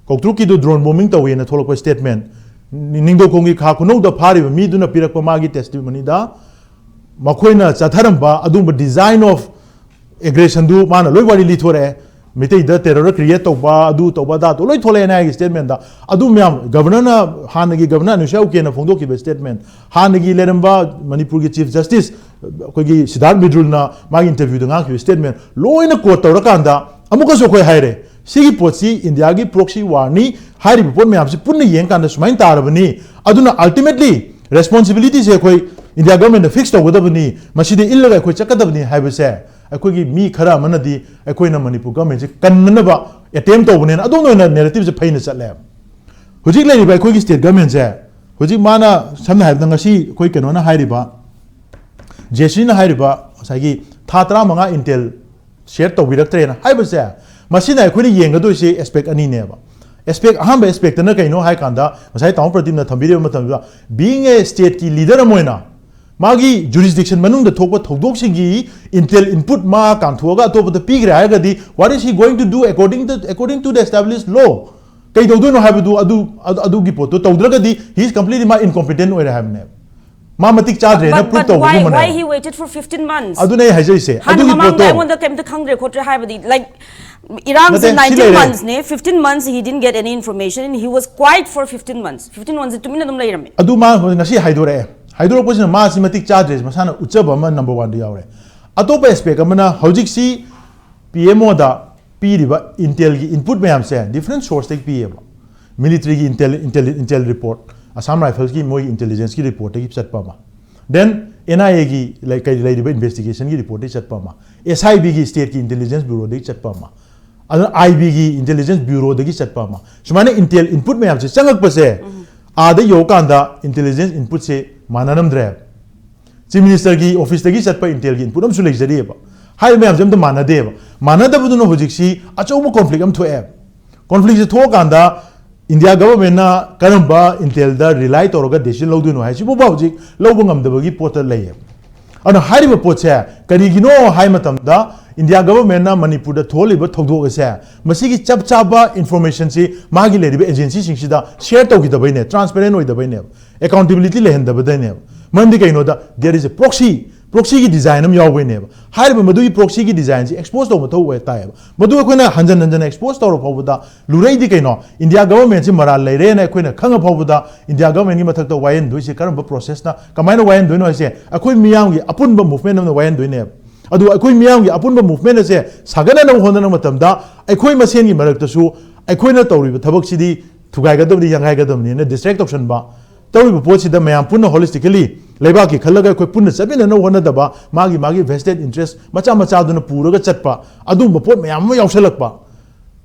ꯀꯧꯇ꯭ꯔꯨꯛꯀꯤꯗꯨ drone bombing ꯇꯧꯋꯦꯅ ꯊꯣꯛꯂꯛꯄ statement, ꯅꯤꯡꯗꯧꯈꯣꯡꯒꯤ ꯈꯥ ꯈꯨꯅꯧꯗ ꯐꯥꯔꯤꯕ ꯃꯤꯗꯨꯅ ꯄꯤꯔꯛꯄ ꯃꯥꯒꯤ testimonyꯗ ꯃꯈꯣꯏꯅ ꯆꯠꯊꯔꯝꯕ ꯑꯗꯨꯒꯨꯝꯕ design of aggressionꯗꯨ ꯃꯥꯅ ꯂꯣꯏ ꯋꯥꯔꯤ ꯂꯤꯊꯣꯔꯛꯑꯦ. ꯃꯩꯇꯩꯗ terror create ꯇꯧꯕ, ꯑꯗꯨ ꯇꯧꯕ, ꯑꯗꯥ ꯇꯧꯕ ꯂꯣꯏ ꯊꯣꯛꯂꯛꯑꯦ NIAꯒꯤ statementꯗ. ꯑꯗꯨ ꯃꯌꯥꯝ governorꯅ, ꯍꯥꯟꯅꯒꯤ governor ꯑꯅꯨꯁ꯭ꯌꯥ ꯎꯀꯦꯅ ꯐꯣꯡꯗꯣꯛꯈꯤꯕ statement, ꯍꯥꯟꯅꯒꯤ ꯂꯩꯔꯝꯕ ꯃꯅꯤꯄꯨꯔꯒꯤ Chief Justice ꯑꯩꯈꯣꯏꯒꯤ ꯁꯤꯗꯥꯔꯊ ꯃꯤꯗ꯭ꯔꯨꯜꯅ ꯃꯥꯒꯤ interviewꯗ ꯉꯥꯡꯈꯤꯕ statement ꯂꯣꯏꯅ quote ꯇꯧꯔꯀꯥꯟꯗ ꯑꯃꯨꯛꯀꯁꯨ ꯑꯩꯈꯣꯏ ꯍꯥꯏꯔꯦ, ꯁꯤꯒꯤ ꯄꯣꯠꯁꯤ Indiaꯒꯤ proxy warꯅꯤ, ꯍꯥꯏꯔꯤꯕ ꯄꯣꯠ ꯃꯌꯥꯝꯁꯤ ꯄꯨꯟꯅ ꯌꯦꯡꯀꯥꯟꯗ ꯁꯨꯃꯥꯏꯅ ꯇꯥꯔꯕꯅꯤ, ꯑꯗꯨꯅ ultimately responsibilityꯁꯦ ꯑꯩꯈꯣꯏ India governmentꯅ fix ꯇꯧꯒꯗꯕꯅꯤ, ꯃꯁꯤꯗ ꯏꯜꯂꯒ ꯑꯩꯈꯣꯏ ꯆꯠꯀꯗꯕꯅꯤ ꯍꯥꯏꯕꯁꯦ ꯑꯩꯈꯣꯏꯒꯤ ꯃꯤ ꯈꯔ ꯑꯃꯅꯗꯤ ꯑꯩꯈꯣꯏꯅ ꯃꯅꯤꯄꯨꯔ governmentꯁꯦ ꯀꯟꯅꯅꯕ attempt ꯇꯧꯕꯅꯦꯅ ꯑꯗꯣꯝꯗ ꯑꯣꯏꯅ narrativeꯁꯦ ꯐꯩꯅ ꯆꯠꯂꯦꯕ꯫ ꯍꯧꯖꯤꯛ ꯂꯩꯔꯤꯕ ꯑꯩꯈꯣꯏꯒꯤ state governmentꯁꯦ, ꯍꯧꯖꯤꯛ ꯃꯥꯅ ꯁꯝꯅ ꯍꯥꯏꯔꯕꯗ ꯉꯁꯤ ꯑꯩꯈꯣꯏ ꯀꯩꯅꯣꯅ ꯍꯥꯏꯔꯤꯕ, ꯖꯦꯁꯤꯅ ꯍꯥꯏꯔꯤꯕ ꯉꯁꯥꯏꯒꯤ ꯊꯥ ꯇꯔꯥꯃꯉꯥ intel share ꯇꯧꯕꯤꯔꯛꯇ꯭ꯔꯦꯅ ꯍꯥꯏꯕꯁꯦ, ꯃꯁꯤꯅ ꯑꯩꯈꯣꯏꯅ ꯌꯦꯡꯒꯗꯣꯏꯁꯦ aspect ꯑꯅꯤꯅꯦꯕ꯫ Aspect, ꯑꯍꯥꯟꯕ aspectꯅ ꯀꯩꯅꯣ ꯍꯥꯏ ꯀꯥꯟꯗ, ꯉꯁꯥꯏ ꯇꯥꯃꯣ ꯄ꯭ꯔꯗꯤꯞꯅ ꯊꯝꯕꯤꯔꯤꯕ ꯃꯇꯝꯗꯨꯗ, being a stateꯀꯤ leader ꯑꯃ ꯑꯣꯏꯅ ꯃꯥꯒꯤ jurisdiction ꯃꯅꯨꯡꯗ ꯊꯣꯛꯄ ꯊꯧꯗꯣꯛꯁꯤꯡꯒꯤ intel input ꯃꯥ ꯀꯥꯟꯊꯣꯛꯑꯒ ꯑꯇꯣꯞꯄꯗ ꯄꯤꯈ꯭ꯔꯦ ꯍꯥꯏꯔꯒꯗꯤ, what is he going to do according to, according to the established law? ꯀꯩꯗꯧꯗꯣꯏꯅꯣ ꯍꯥꯏꯕꯗꯨ, ꯑꯗꯨ, ꯑꯗꯨ, ꯑꯗꯨꯒꯤ ꯄꯣꯠꯇꯣ ꯇꯧꯗ꯭ꯔꯒꯗꯤ, he is completely, ꯃꯥ incompetent ꯑꯣꯏꯔꯦ ꯍꯥꯏꯕꯅꯦꯕ꯫ ꯃꯥ ꯃꯇꯤꯛ ꯆꯥꯗ꯭ꯔꯦꯅ But, but why, why ꯇꯧꯕꯒꯨꯝꯕꯅꯦ꯫ He waited for fifteen months? ꯑꯗꯨꯅꯦ ꯑꯩ ꯍꯥꯏꯖꯔꯤꯁꯦ, ꯍꯥꯟꯅ ꯑꯗꯨꯒꯤ ꯃꯃꯥꯡꯗ ꯄꯣꯠꯇꯣ ꯑꯩꯉꯣꯟꯗ ꯀꯩꯝꯇ ꯈꯪꯗ꯭ꯔꯦ ꯈꯣꯠꯇ꯭ꯔꯦ ꯍꯥꯏꯕꯗꯤ, like, ꯏꯔꯥꯡꯁꯦ ꯅꯠꯇꯦ, ꯁꯤ nineteen ꯂꯩꯔꯦ꯫ Monthsꯅꯦ, fifteen months he didn't get any information and he was quiet for fifteen months. Fifteen monthsꯁꯦ ꯇꯨꯃꯤꯟꯅ ꯑꯗꯨꯝ ꯂꯩꯔꯝꯃꯦ꯫ ꯑꯗꯨ ꯃꯥ ꯉꯁꯤ ꯍꯥꯏꯗꯣꯔꯛꯑꯦ꯫ ꯍꯥꯏꯗꯣꯔꯛꯄꯁꯤꯅ ꯃꯥꯁꯤ ꯃꯇꯤꯛ ꯆꯥꯗ꯭ꯔꯦ, ꯃꯁꯥꯅ ꯎꯠꯆꯕ ꯑꯃ number oneꯗ ꯌꯥꯎꯔꯦ꯫ ꯑꯇꯣꯞꯄ aspect ꯑꯃꯅ, ꯍꯧꯖꯤꯛꯁꯤ PMOꯗ ꯄꯤꯔꯤꯕ intelꯒꯤ input ꯃꯌꯥꯝꯁꯦ different sourceꯇꯒꯤ ꯄꯤꯌꯦꯕ꯫ Militaryꯒꯤ intel, intel, intel report, Assam Riflesꯀꯤ ꯃꯣꯏꯒꯤ intelligenceꯀꯤ reportꯇꯒꯤ ꯆꯠꯄ ꯑꯃ, then NIAꯒꯤ ꯂꯩ-, ꯀꯩ ꯂꯩꯔꯤꯕ investigationꯒꯤ reportꯇꯒꯤ ꯆꯠꯄ ꯑꯃ, SIBꯒꯤ, stateꯀꯤ intelligence bureauꯗꯒꯤ ꯆꯠꯄ ꯑꯃ, ꯑꯗꯨꯅ IBꯒꯤ intelligence bureauꯗꯒꯤ ꯆꯠꯄ ꯑꯃ, ꯁꯨꯃꯥꯏꯅ intel input ꯃꯌꯥꯝꯁꯦ ꯆꯪꯉꯛꯄꯁꯦ, ꯑꯥꯗ ꯌꯧꯔꯀꯥꯟꯗ intelligence inputꯁꯦ ꯃꯥꯟꯅꯔꯝꯗ꯭ꯔꯦꯕ꯫ ꯆꯤꯐ ꯃꯤꯅꯤꯁꯇꯔꯒꯤ ꯑꯣꯐꯤꯁꯇꯒꯤ ꯆꯠꯄ ꯏꯟꯇꯦꯜꯒꯤ ꯏꯟꯄꯨꯠ ꯑꯃꯁꯨ ꯂꯩꯖꯔꯤꯑꯕ꯫ ꯍꯥꯏꯔꯤꯕ ꯃꯌꯥꯝꯁꯦ ꯑꯝꯇ ꯃꯥꯟꯅꯗꯦꯕ꯫ ꯃꯥꯟꯅꯗꯕꯗꯨꯅ ꯍꯧꯖꯤꯛꯁꯤ ꯑꯆꯧꯕ ꯀꯣꯟꯐ꯭ꯂꯤꯛ ꯑꯃ ꯊꯣꯛꯑꯦꯕ꯫ ꯀꯣꯟꯐ꯭ꯂꯤꯛꯁꯦ ꯊꯣꯛꯑꯀꯥꯟꯗ ꯏꯟꯗꯤꯌꯥ ꯒꯚꯔꯟꯃꯦꯟꯠꯅ ꯀꯔꯝꯕ ꯏꯟꯇꯦꯜꯗ ꯔꯤꯂꯥꯏ ꯇꯧꯔꯒ ꯗꯤꯁꯤꯖꯟ ꯂꯧꯗꯣꯏꯅꯣ ꯍꯥꯏꯁꯤꯕꯨ ꯍꯧꯖꯤꯛ ꯂꯧꯕ ꯉꯝꯗꯕꯒꯤ ꯄꯣꯠꯇ ꯂꯩꯌꯦꯕ꯫ ꯑꯗꯨꯅ ꯍꯥꯏꯔꯤꯕ ꯄꯣꯠꯁꯦ ꯀꯔꯤꯒꯤꯅꯣ ꯍꯥꯏ ꯃꯇꯝꯗ, ꯏꯟꯗꯤꯌꯥ ꯒꯚꯔꯟꯃꯦꯟꯠꯅ ꯃꯅꯤꯄꯨꯔꯗ ꯊꯣꯛꯍꯜꯂꯤꯕ ꯊꯧꯗꯣꯛ ꯑꯁꯦ, ꯃꯁꯤꯒꯤ ꯆꯞ ꯆꯥꯕ ꯏꯟꯐꯣꯔꯃꯦꯁꯟꯁꯤ ꯃꯥꯒꯤ ꯂꯩꯔꯤꯕ ꯑꯦꯖꯦꯟꯁꯤꯁꯤꯡꯁꯤꯗ ꯁꯤꯌꯔ ꯇꯧꯈꯤꯗꯕꯩꯅꯦ, ꯇ꯭ꯔꯥꯟꯁꯄꯦꯔꯦꯟ ꯑꯣꯏꯗꯕꯩꯅꯦꯕ, ꯑꯦꯀꯥꯎꯟꯇꯦꯕꯤꯂꯤꯇꯤ ꯂꯩꯍꯟꯗꯕꯗꯩꯅꯦꯕ꯫ ꯃꯔꯝꯗꯤ ꯀꯩꯅꯣꯗ, there is a proxy, ꯄ꯭ꯔꯣꯛꯁꯤꯒꯤ ꯗꯤꯖꯥꯏꯟ ꯑꯃ ꯌꯥꯎꯕꯩꯅꯦꯕ꯫ ꯍꯥꯏꯔꯤꯕ ꯃꯗꯨꯒꯤ ꯄ꯭ꯔꯣꯛꯁꯤꯒꯤ ꯗꯤꯖꯥꯏꯟꯁꯤ ꯑꯦꯛꯁꯄꯣꯖ ꯇꯧꯕ ꯃꯊꯧ ꯑꯣꯏ ꯇꯥꯏꯌꯦꯕ꯫ ꯃꯗꯨ ꯑꯩꯈꯣꯏꯅ ꯍꯟꯖꯟ ꯍꯟꯖꯟ ꯑꯦꯛꯁꯄꯣꯖ ꯇꯧꯔ ꯐꯥꯎꯕꯗ, ꯂꯨꯔꯩꯗꯤ ꯀꯩꯅꯣ, ꯏꯟꯗꯤꯌꯥ ꯒꯚꯔꯟꯃꯦꯟꯠꯁꯤ ꯃꯔꯥꯜ ꯂꯩꯔꯦꯅ ꯑꯩꯈꯣꯏꯅ ꯈꯪꯉ ꯐꯥꯎꯕꯗ, ꯏꯟꯗꯤꯌꯥ ꯒꯚꯔꯟꯃꯦꯟꯠꯀꯤ ꯃꯊꯛꯇ ꯋꯥꯌꯦꯟꯗꯣꯏꯁꯦ ꯀꯔꯝꯕ ꯄ꯭ꯔꯣꯁꯦꯁꯅ, ꯀꯃꯥꯏꯅ ꯋꯥꯌꯦꯟꯗꯣꯏꯅꯣ ꯍꯥꯏꯁꯦ ꯑꯩꯈꯣꯏ ꯃꯤꯌꯥꯝꯒꯤ ꯑꯄꯨꯟꯕ ꯃꯨꯚꯃꯦꯟꯠ ꯑꯃꯅ ꯋꯥꯌꯦꯟꯗꯣꯏꯅꯦꯕ꯫ ꯑꯗꯨ ꯑꯩꯈꯣꯏ ꯃꯤꯌꯥꯝꯒꯤ ꯑꯄꯨꯟꯕ ꯃꯨꯚꯃꯦꯟꯠ ꯑꯁꯦ ꯁꯥꯒꯠꯅꯅꯕ ꯍꯣꯠꯅꯕ ꯃꯇꯝꯗ, ꯑꯩꯈꯣꯏ ꯃꯁꯦꯟꯒꯤ ꯃꯔꯛꯇꯁꯨ ꯑꯩꯈꯣꯏꯅ ꯇꯧꯔꯤꯕ ꯊꯕꯛꯁꯤꯗꯤ ꯊꯨꯒꯥꯏꯒꯗꯕꯅꯤ, ꯌꯥꯡꯒꯥꯏꯒꯗꯕꯅꯤꯅ ꯗꯤꯁꯇ꯭ꯔꯦꯛ ꯇꯧꯁꯟꯕ, ꯇꯧꯔꯤꯕ ꯄꯣꯠꯁꯤꯗ ꯃꯌꯥꯝ ꯄꯨꯟꯅ ꯍꯣꯂꯤꯁꯇꯤꯀꯦꯂꯤ ꯂꯩꯕꯥꯛꯀꯤ ꯈꯜꯂꯒ ꯑꯩꯈꯣꯏ ꯄꯨꯟꯅ ꯆꯠꯃꯤꯟꯅꯅꯕ ꯍꯣꯠꯅꯗꯕ, ꯃꯥꯒꯤ ꯃꯥꯒꯤ ꯚꯦꯁꯇꯦꯠ ꯏꯟꯇꯔꯦꯁ ꯃꯆꯥ ꯃꯆꯥꯗꯨꯅ ꯄꯨꯔꯒ ꯆꯠꯄ, ꯑꯗꯨꯒꯨꯝꯕ ꯄꯣꯠ ꯃꯌꯥꯝ ꯑꯃ ꯌꯥꯎꯁꯜꯂꯛꯄ꯫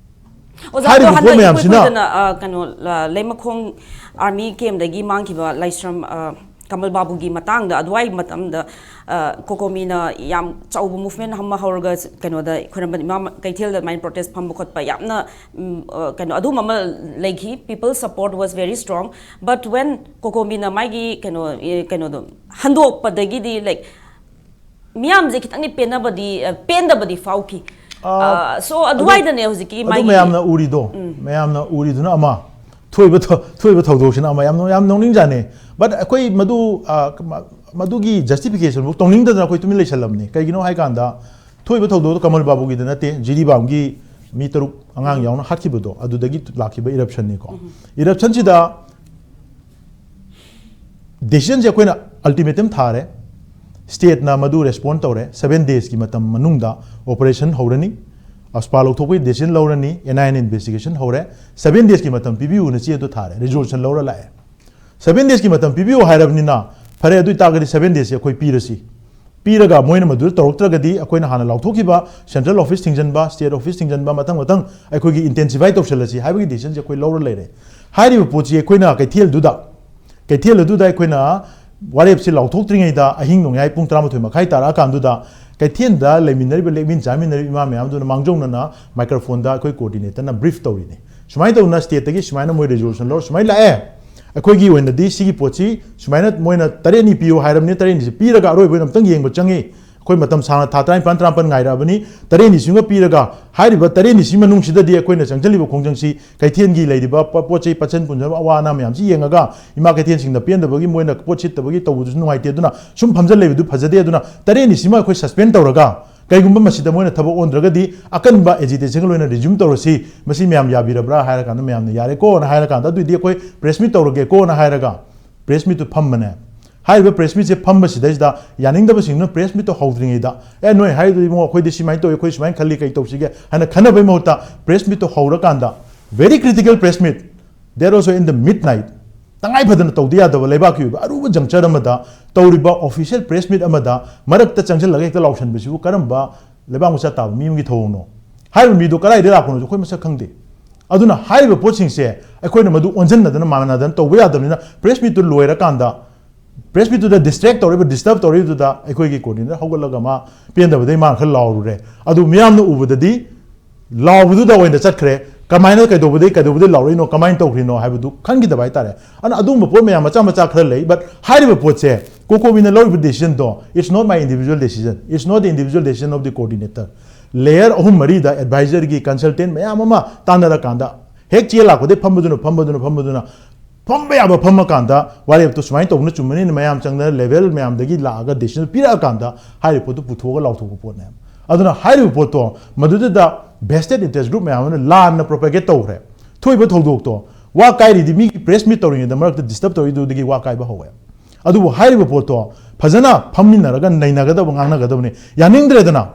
ꯑꯣꯖꯥ, ꯑꯗꯣ ꯍꯥꯏꯔꯤꯕ ꯄꯣꯠ ꯍꯟꯗꯛ ꯏꯀꯨꯏ ꯃꯌꯥꯝꯁꯤꯅ ꯀꯨꯏꯗꯅ, ꯑ, ꯀꯩꯅꯣ, ꯑ, ꯂꯩꯃꯈꯣꯡ ꯑꯥꯔꯃꯤ ꯀꯦꯝꯗꯒꯤ ꯃꯥꯡꯈꯤꯕ ꯂꯥꯏꯁ꯭ꯔꯝ, ꯑ, ꯀꯃꯜ ꯕꯥꯕꯨꯒꯤ ꯃꯇꯥꯡꯗ, ꯑꯗꯨꯋꯥꯏ ꯃꯇꯝꯗ, ꯑ, ꯀꯣꯀꯣꯃꯤꯅ ꯌꯥꯝ ꯆꯥꯎꯕ ꯃꯨꯚꯃꯦꯟꯠ ꯑꯃ ꯍꯧꯔꯒ, ꯀꯩꯅꯣꯗ, ꯈ꯭ꯋꯥꯏꯔꯝꯕꯟ ꯏꯃꯥ ꯀꯩꯊꯦꯜꯗ ꯑꯗꯨꯃꯥꯏꯅ ꯄ꯭ꯔꯣꯇꯦꯁ ꯐꯝꯕ ꯈꯣꯠꯄ ꯌꯥꯝꯅ, ꯎꯝ, ꯑ, ꯀꯩꯅꯣ, ꯑꯗꯨꯝꯕ ꯑꯃ ꯂꯩꯈꯤ꯫ People support was very strong, but when ꯀꯣꯀꯣꯃꯤꯅ ꯃꯥꯒꯤ ꯀꯩꯅꯣ, ꯑꯦ, ꯀꯩꯅꯣꯗꯣ ꯍꯟꯗꯣꯛꯄꯗꯒꯤꯗꯤ, like, ꯃꯤꯌꯥꯝꯁꯦ ꯈꯤꯇꯪꯗꯤ ꯄꯦꯟꯅꯕꯗꯤ, ꯑ, ꯄꯦꯟꯗꯕꯗꯤ ꯐꯥꯎꯈꯤ꯫ ꯑ, ꯑ, so, ꯑꯗꯨ, ꯑꯗꯨꯋꯥꯏꯗꯅꯦ ꯍꯧꯖꯤꯛꯀꯤ ꯑꯗꯨ ꯃꯥꯒꯤ ꯃꯌꯥꯝꯅ ꯎꯔꯤꯗꯣ, ꯎꯝ꯫ ꯃꯌꯥꯝꯅ ꯎꯔꯤꯗꯨꯅ ꯑꯃ, ꯊꯣꯛꯏꯕ ꯊ-, ꯊꯣꯛꯏꯕ ꯊꯧꯗꯣꯛꯁꯤꯅ ꯑꯃ, ꯌꯥꯝ ꯅꯣ-, ꯌꯥꯝ ꯅꯣꯛꯅꯤꯡꯖꯥꯅꯤ꯫ But ꯑꯩꯈꯣꯏ ꯃꯗꯨ, ꯑ, ꯀ-, ꯃ-, ꯃꯗꯨꯒꯤ ꯖꯁꯇꯤꯐꯤꯀꯦꯁꯟꯕꯨ ꯇꯧꯅꯤꯡꯗꯗꯅ ꯑꯩꯈꯣꯏ ꯇꯨꯃꯤꯟ ꯂꯩꯁꯜꯂꯝꯅꯤ꯫ ꯀꯩꯒꯤꯅꯣ ꯍꯥꯏ ꯀꯥꯟꯗ, ꯊꯣꯛꯏꯕ ꯊꯧꯗꯣꯛꯇꯣ ꯀꯃꯜ ꯕꯥꯕꯨꯒꯤꯗ ꯅꯠꯇꯦ, ꯖꯤꯔꯤꯕꯥꯝꯒꯤ ꯃꯤ ꯇꯔꯨꯛ ꯑꯉꯥꯡ ꯌꯥꯎꯅ ꯍꯥꯠꯈꯤꯕꯗꯣ, ꯑꯗꯨꯗꯒꯤ ꯂꯥꯛꯈꯤꯕ ꯏꯔꯞꯁꯟꯅꯤꯀꯣ꯫ ꯎꯝ꯫ ꯏꯔꯞꯁꯟꯁꯤꯗ ꯗꯤꯁꯤꯖꯟꯁꯦ ꯑꯩꯈꯣꯏꯅ ꯑꯜꯇꯤꯃꯦꯇꯝ ꯊꯥꯔꯦ, ꯁ꯭ꯇꯦꯠꯅ ꯃꯗꯨ ꯔꯦꯁꯄꯣꯟ ꯇꯧꯔꯦ, ꯁꯚꯦꯟ ꯗꯦꯖꯀꯤ ꯃꯇꯝ ꯃꯅꯨꯡꯗ ꯑꯣꯄꯔꯦꯁꯟ ꯍꯧꯔꯅꯤ, ꯑꯁꯄꯥ ꯂꯧꯊꯣꯛꯄꯒꯤ ꯗꯤꯁꯤꯖꯟ ꯂꯧꯔꯅꯤ, ꯑꯦꯟ ꯑꯥꯏ ꯑꯦꯟ ꯏꯟꯚꯦꯁꯇꯤꯒꯦꯁꯟ ꯍꯧꯔꯦ, ꯁꯚꯦꯟ ꯗꯦꯖꯀꯤ ꯃꯇꯝ ꯄꯤꯕꯤꯌꯨꯅ ꯆꯦ ꯑꯗꯨ ꯊꯥꯔꯦ, ꯔꯤꯖꯣꯂꯨꯁꯟ ꯂꯧꯔ ꯂꯥꯛꯑꯦ꯫ ꯁꯚꯦꯟ ꯗꯦꯖꯀꯤ ꯃꯇꯝ ꯄꯤꯕꯤꯌꯨ ꯍꯥꯏꯔꯕꯅꯤꯅ, ꯐꯔꯦ, ꯑꯗꯨ ꯑꯣꯏꯇꯥꯔꯒꯗꯤ ꯁꯚꯦꯟ ꯗꯦꯖꯁꯦ ꯑꯩꯈꯣꯏ ꯄꯤꯔꯁꯤ, ꯄꯤꯔꯒ ꯃꯣꯏꯅ ꯃꯗꯨꯗ ꯇꯧꯔꯛꯇ꯭ꯔꯒꯗꯤ ꯑꯩꯈꯣꯏꯅ ꯍꯥꯟꯅ ꯂꯥꯎꯊꯣꯛꯈꯤꯕ ꯁꯦꯟꯇ꯭ꯔꯦꯜ ꯑꯣꯐꯤꯁ ꯊꯤꯡꯖꯤꯟꯕ, ꯁ꯭ꯇꯦꯠ ꯑꯣꯐꯤꯁ ꯊꯤꯡꯖꯤꯟꯕ, ꯃꯊꯪ ꯃꯊꯪ ꯑꯩꯈꯣꯏꯒꯤ ꯏꯟꯇꯦꯟꯁꯤꯐꯥꯏ ꯇꯧꯁꯜꯂꯁꯤ ꯍꯥꯏꯕꯒꯤ ꯗꯤꯁꯤꯖꯟꯁꯦ ꯑꯩꯈꯣꯏ ꯂꯧꯔ ꯂꯩꯔꯦ꯫ ꯍꯥꯏꯔꯤꯕ ꯄꯣꯠꯁꯤ ꯑꯩꯈꯣꯏꯅ ꯀꯩꯊꯦꯜꯗꯨꯗ, ꯀꯩꯊꯦꯜ ꯑꯗꯨꯗ ꯑꯩꯈꯣꯏꯅ ꯋꯥꯔꯦꯞꯁꯤ ꯂꯥꯎꯊꯣꯛꯇ꯭ꯔꯤꯉꯩꯗ ꯑꯍꯤꯡ ꯅꯣꯡꯌꯥꯏ ꯄꯨꯡ ꯇꯔꯥꯃꯥꯊꯣꯏ ꯃꯈꯥꯏ ꯇꯥꯔꯛꯑꯀꯥꯟꯗꯨꯗ ꯀꯩꯊꯦꯜꯗ ꯂꯩꯃꯤꯟꯅꯔꯤꯕ, ꯂꯦꯛꯃꯤꯟ ꯆꯥꯃꯤꯟꯅꯔꯤꯕ ꯏꯃꯥ ꯃꯌꯥꯝꯗꯨꯅ ꯃꯥꯡꯖꯧꯅꯅ microphoneꯗ ꯑꯩꯈꯣꯏ coordinatorꯅ brief ꯇꯧꯔꯤꯅꯤ꯫ ꯁꯨꯃꯥꯏꯅ ꯇꯧꯗꯅ stateꯇꯒꯤ ꯁꯨꯃꯥꯏꯅ ꯃꯣꯏ resolution ꯂꯧꯔ ꯁꯨꯃꯥꯏꯅ ꯂꯥꯛꯑꯦ, ꯑꯩꯈꯣꯏꯒꯤ ꯑꯣꯏꯅꯗꯤ ꯁꯤꯒꯤ ꯄꯣꯠꯁꯤ ꯁꯨꯃꯥꯏꯅ ꯃꯣꯏꯅ ꯇꯔꯦꯠꯅꯤ ꯄꯤꯌꯨ ꯍꯥꯏꯔꯕꯅꯤ, ꯇꯔꯦꯠꯅꯤꯁꯤ ꯄꯤꯔꯒ ꯑꯔꯣꯏꯕ ꯑꯣꯏꯅ ꯑꯝꯇꯪ ꯌꯦꯡꯕ ꯆꯪꯉꯤ꯫ ꯑꯩꯈꯣꯏ ꯃꯇꯝ ꯁꯥꯡꯅ ꯊꯥ ꯇꯔꯥꯅꯤꯄꯥꯟ, ꯇꯔꯥꯃꯥꯄꯟ ꯉꯥꯏꯔꯛꯑꯕꯅꯤ, ꯇꯔꯦꯠꯅꯤꯁꯤꯃꯒ ꯄꯤꯔꯒ ꯍꯥꯏꯔꯤꯕ ꯇꯔꯦꯠꯅꯤꯁꯤ ꯃꯅꯨꯡꯁꯤꯗꯗꯤ ꯑꯩꯈꯣꯏꯅ ꯆꯪꯁꯤꯜꯂꯤꯕ ꯈꯣꯡꯖꯪꯁꯤ, ꯀꯩꯊꯦꯜꯒꯤ ꯂꯩꯔꯤꯕ ꯄ-, ꯄꯣꯠ ꯆꯩ ꯄꯠꯁꯟ ꯄꯨꯝꯁꯟꯕ ꯑꯋꯥ ꯑꯅꯥ ꯃꯌꯥꯝꯁꯤ ꯌꯦꯡꯉꯒ, ꯏꯃꯥ ꯀꯩꯊꯦꯜꯁꯤꯡꯗ ꯄꯦꯟꯗꯕꯒꯤ, ꯃꯣꯏꯅ ꯄꯣꯠ ꯁꯤꯠꯇꯕꯒꯤ ꯇꯧꯕꯗꯨꯁꯨ ꯅꯨꯡꯉꯥꯏꯇꯦ, ꯑꯗꯨꯅ ꯁꯨꯝ ꯐꯝꯖꯜ ꯂꯩꯕꯗꯨ ꯐꯖꯗꯦ, ꯑꯗꯨꯅ ꯇꯔꯦꯠꯅꯤꯁꯤꯃ ꯑꯩꯈꯣꯏ suspend ꯇꯧꯔꯒ, ꯀꯩꯒꯨꯝꯕ ꯃꯁꯤꯗ ꯃꯣꯏꯅ ꯊꯕꯛ ꯑꯣꯟꯗ꯭ꯔꯒꯗꯤ ꯑꯀꯟꯕ agitationꯒ ꯂꯣꯏꯅ resume ꯇꯧꯔꯁꯤ, ꯃꯁꯤ ꯃꯌꯥꯝ ꯌꯥꯕꯤꯔꯕ꯭ꯔꯥ ꯍꯥꯏꯔꯀꯥꯟꯗ ꯃꯌꯥꯝꯅ ꯌꯥꯔꯦꯀꯣꯅ ꯍꯥꯏꯔꯀꯥꯟꯗ, ꯑꯗꯨꯏꯗꯤ ꯑꯩꯈꯣꯏ press meet ꯇꯧꯔꯒꯦꯀꯣꯅ ꯍꯥꯏꯔꯒ press meetꯇꯨ ꯐꯝꯕꯅꯦ꯫ ꯍꯥꯏꯔꯤꯕ press meetꯁꯦ ꯐꯝꯕꯁꯤꯗꯩꯁꯤꯗ ꯌꯥꯅꯤꯡꯗꯕꯁꯤꯡꯗꯨꯅ press meetꯇꯨ ꯍꯧꯗ꯭ꯔꯤꯉꯩꯗ, "ꯑꯦ, ꯅꯣꯏ ꯍꯥꯏꯔꯤꯗꯨ ꯏꯕꯨꯡꯉꯣ, ꯑꯩꯈꯣꯏꯗꯤ ꯁꯨꯃꯥꯏꯅ ꯇꯧꯏ, ꯑꯩꯈꯣꯏ ꯁꯨꯃꯥꯏꯅ ꯈꯜꯂꯤ, ꯀꯩ ꯇꯧꯁꯤꯒꯦ?" ꯍꯥꯏꯅ ꯈꯟꯅꯕꯩ ꯃꯍꯨꯠꯇ press meetꯇꯨ ꯍꯧꯔꯀꯥꯟꯗ, very critical press meet, that also in the midnight, ꯇꯉꯥꯏ ꯐꯗꯅ ꯇꯧꯗ ꯌꯥꯗꯕ ꯂꯩꯕꯥꯛꯀꯤ ꯑꯣꯏꯕ ꯑꯔꯨꯕ juncture ꯑꯃꯗ ꯇꯧꯔꯤꯕ official press meet ꯑꯃꯗ ꯃꯔꯛꯇ ꯆꯪꯁꯤꯜꯂꯒ ꯍꯦꯛꯇ ꯂꯥꯎꯁꯟꯕꯁꯤꯕꯨ ꯀꯔꯝꯕ ꯂꯩꯕꯥꯛ ꯃꯆꯥ ꯇꯥꯕ ꯃꯤ ꯑꯃꯒꯤ ꯊꯧꯑꯣꯡꯅꯣ? ꯍꯥꯏꯔꯤꯕ ꯃꯤꯗꯣ ꯀꯗꯥꯏꯗꯒꯤ ꯂꯥꯛꯄꯅꯣꯁꯨ ꯑꯩꯈꯣꯏ ꯃꯁꯛ ꯈꯪꯗꯦ꯫ ꯑꯗꯨꯅ ꯍꯥꯏꯔꯤꯕ ꯄꯣꯠꯁꯤꯡꯁꯦ ꯑꯩꯈꯣꯏꯅ ꯃꯗꯨ ꯑꯣꯟꯁꯤꯟꯅꯗꯅ ꯃꯥꯟꯅꯗꯅ ꯇꯧꯕ ꯌꯥꯗꯕꯅꯤꯅ, press meetꯇꯨ ꯂꯣꯏꯔꯀꯥꯟꯗ, press meetꯇꯨꯗ distract ꯇꯧꯔꯤꯕ, disturb ꯇꯧꯔꯤꯕꯗꯨꯗ ꯑꯩꯈꯣꯏꯒꯤ coordinator ꯍꯧꯒꯠꯂꯒ ꯃꯥ ꯄꯦꯟꯗꯕꯗꯩ ꯃꯥꯅ ꯈꯔ ꯂꯥꯎꯔꯨꯔꯦ꯫ ꯑꯗꯨ ꯃꯤꯌꯥꯝꯅ ꯎꯕꯗꯗꯤ ꯂꯥꯎꯕꯗꯨꯗ ꯑꯣꯏꯅ ꯆꯠꯈ꯭ꯔꯦ꯫ ꯀꯃꯥꯏꯅ, ꯀꯩꯗꯧꯕꯗꯩ, ꯀꯩꯗꯧꯕꯗꯩ ꯂꯥꯎꯔꯛꯏꯅꯣ, ꯀꯃꯥꯏꯅ ꯇꯧꯈ꯭ꯔꯤꯅꯣ ꯍꯥꯏꯕꯗꯨ ꯈꯪꯈꯤꯗꯕ ꯍꯥꯏꯇꯥꯔꯦ꯫ ꯑꯗꯨꯅ ꯑꯗꯨꯒꯨꯝꯕ ꯄꯣꯠ ꯃꯌꯥꯝ ꯃꯆꯥ ꯃꯆꯥ ꯈꯔ ꯂꯩ, but ꯍꯥꯏꯔꯤꯕ ꯄꯣꯠꯁꯦ, COCOMIꯅ ꯂꯧꯔꯤꯕ decisionꯗꯣ, it's not my individual decision, it's not the individual decision of the coordinator꯫ Layer ꯑꯍꯨꯝ ꯃꯔꯤꯗ advisorꯒꯤ, consultant ꯃꯌꯥꯝ ꯑꯃ ꯇꯥꯟꯅꯔꯀꯥꯟꯗ ꯍꯦꯛ ꯆꯦ ꯂꯥꯛꯄꯗꯩ ꯐꯝꯕꯗꯨꯅ, ꯐꯝꯕꯗꯨꯅ, ꯐꯝꯕꯗꯨꯅ, ꯐꯝꯕ ꯌꯥꯕ ꯐꯝꯃꯀꯥꯟꯗ ꯋꯥꯔꯦꯞꯇꯣ ꯁꯨꯃꯥꯏꯅ ꯇꯧꯕꯅ ꯆꯨꯝꯕꯅꯤꯅ ꯃꯌꯥꯝ ꯆꯪꯗꯅ level ꯃꯌꯥꯝꯗꯒꯤ ꯂꯥꯛꯑꯒ decision ꯄꯤꯔꯛꯑꯀꯥꯟꯗ ꯍꯥꯏꯔꯤꯕ ꯄꯣꯠꯇꯨ ꯄꯨꯊꯣꯛꯑꯒ ꯂꯥꯎꯊꯣꯛꯄ ꯄꯣꯠꯅꯦꯕ꯫ ꯑꯗꯨꯅ ꯍꯥꯏꯔꯤꯕ ꯄꯣꯠꯇꯣ ꯃꯗꯨꯗꯨꯗ vested interest group ꯃꯌꯥꯝ ꯑꯃꯅ ꯂꯥꯟꯅ propagate ꯇꯧꯈ꯭ꯔꯦ꯫ ꯊꯣꯛꯏꯕ ꯊꯧꯗꯣꯛꯇꯣ, ꯋꯥ ꯀꯥꯏꯔꯤꯗꯤ ꯃꯤꯒꯤ press meet ꯇꯧꯔꯤꯉꯩꯗ ꯃꯔꯛꯇ disturb ꯇꯧꯔꯤꯗꯨꯗꯒꯤ ꯋꯥ ꯀꯥꯏꯕ ꯍꯧꯋꯦ꯫ ꯑꯗꯨꯕꯨ ꯍꯥꯏꯔꯤꯕ ꯄꯣꯠꯇꯣ ꯐꯖꯅ ꯐꯝꯃꯤꯟꯅꯔꯒ ꯅꯩꯅꯒꯗꯕ, ꯉꯥꯡꯅꯒꯗꯕꯅꯤ꯫ ꯌꯥꯅꯤꯡꯗ꯭ꯔꯦꯗꯅ,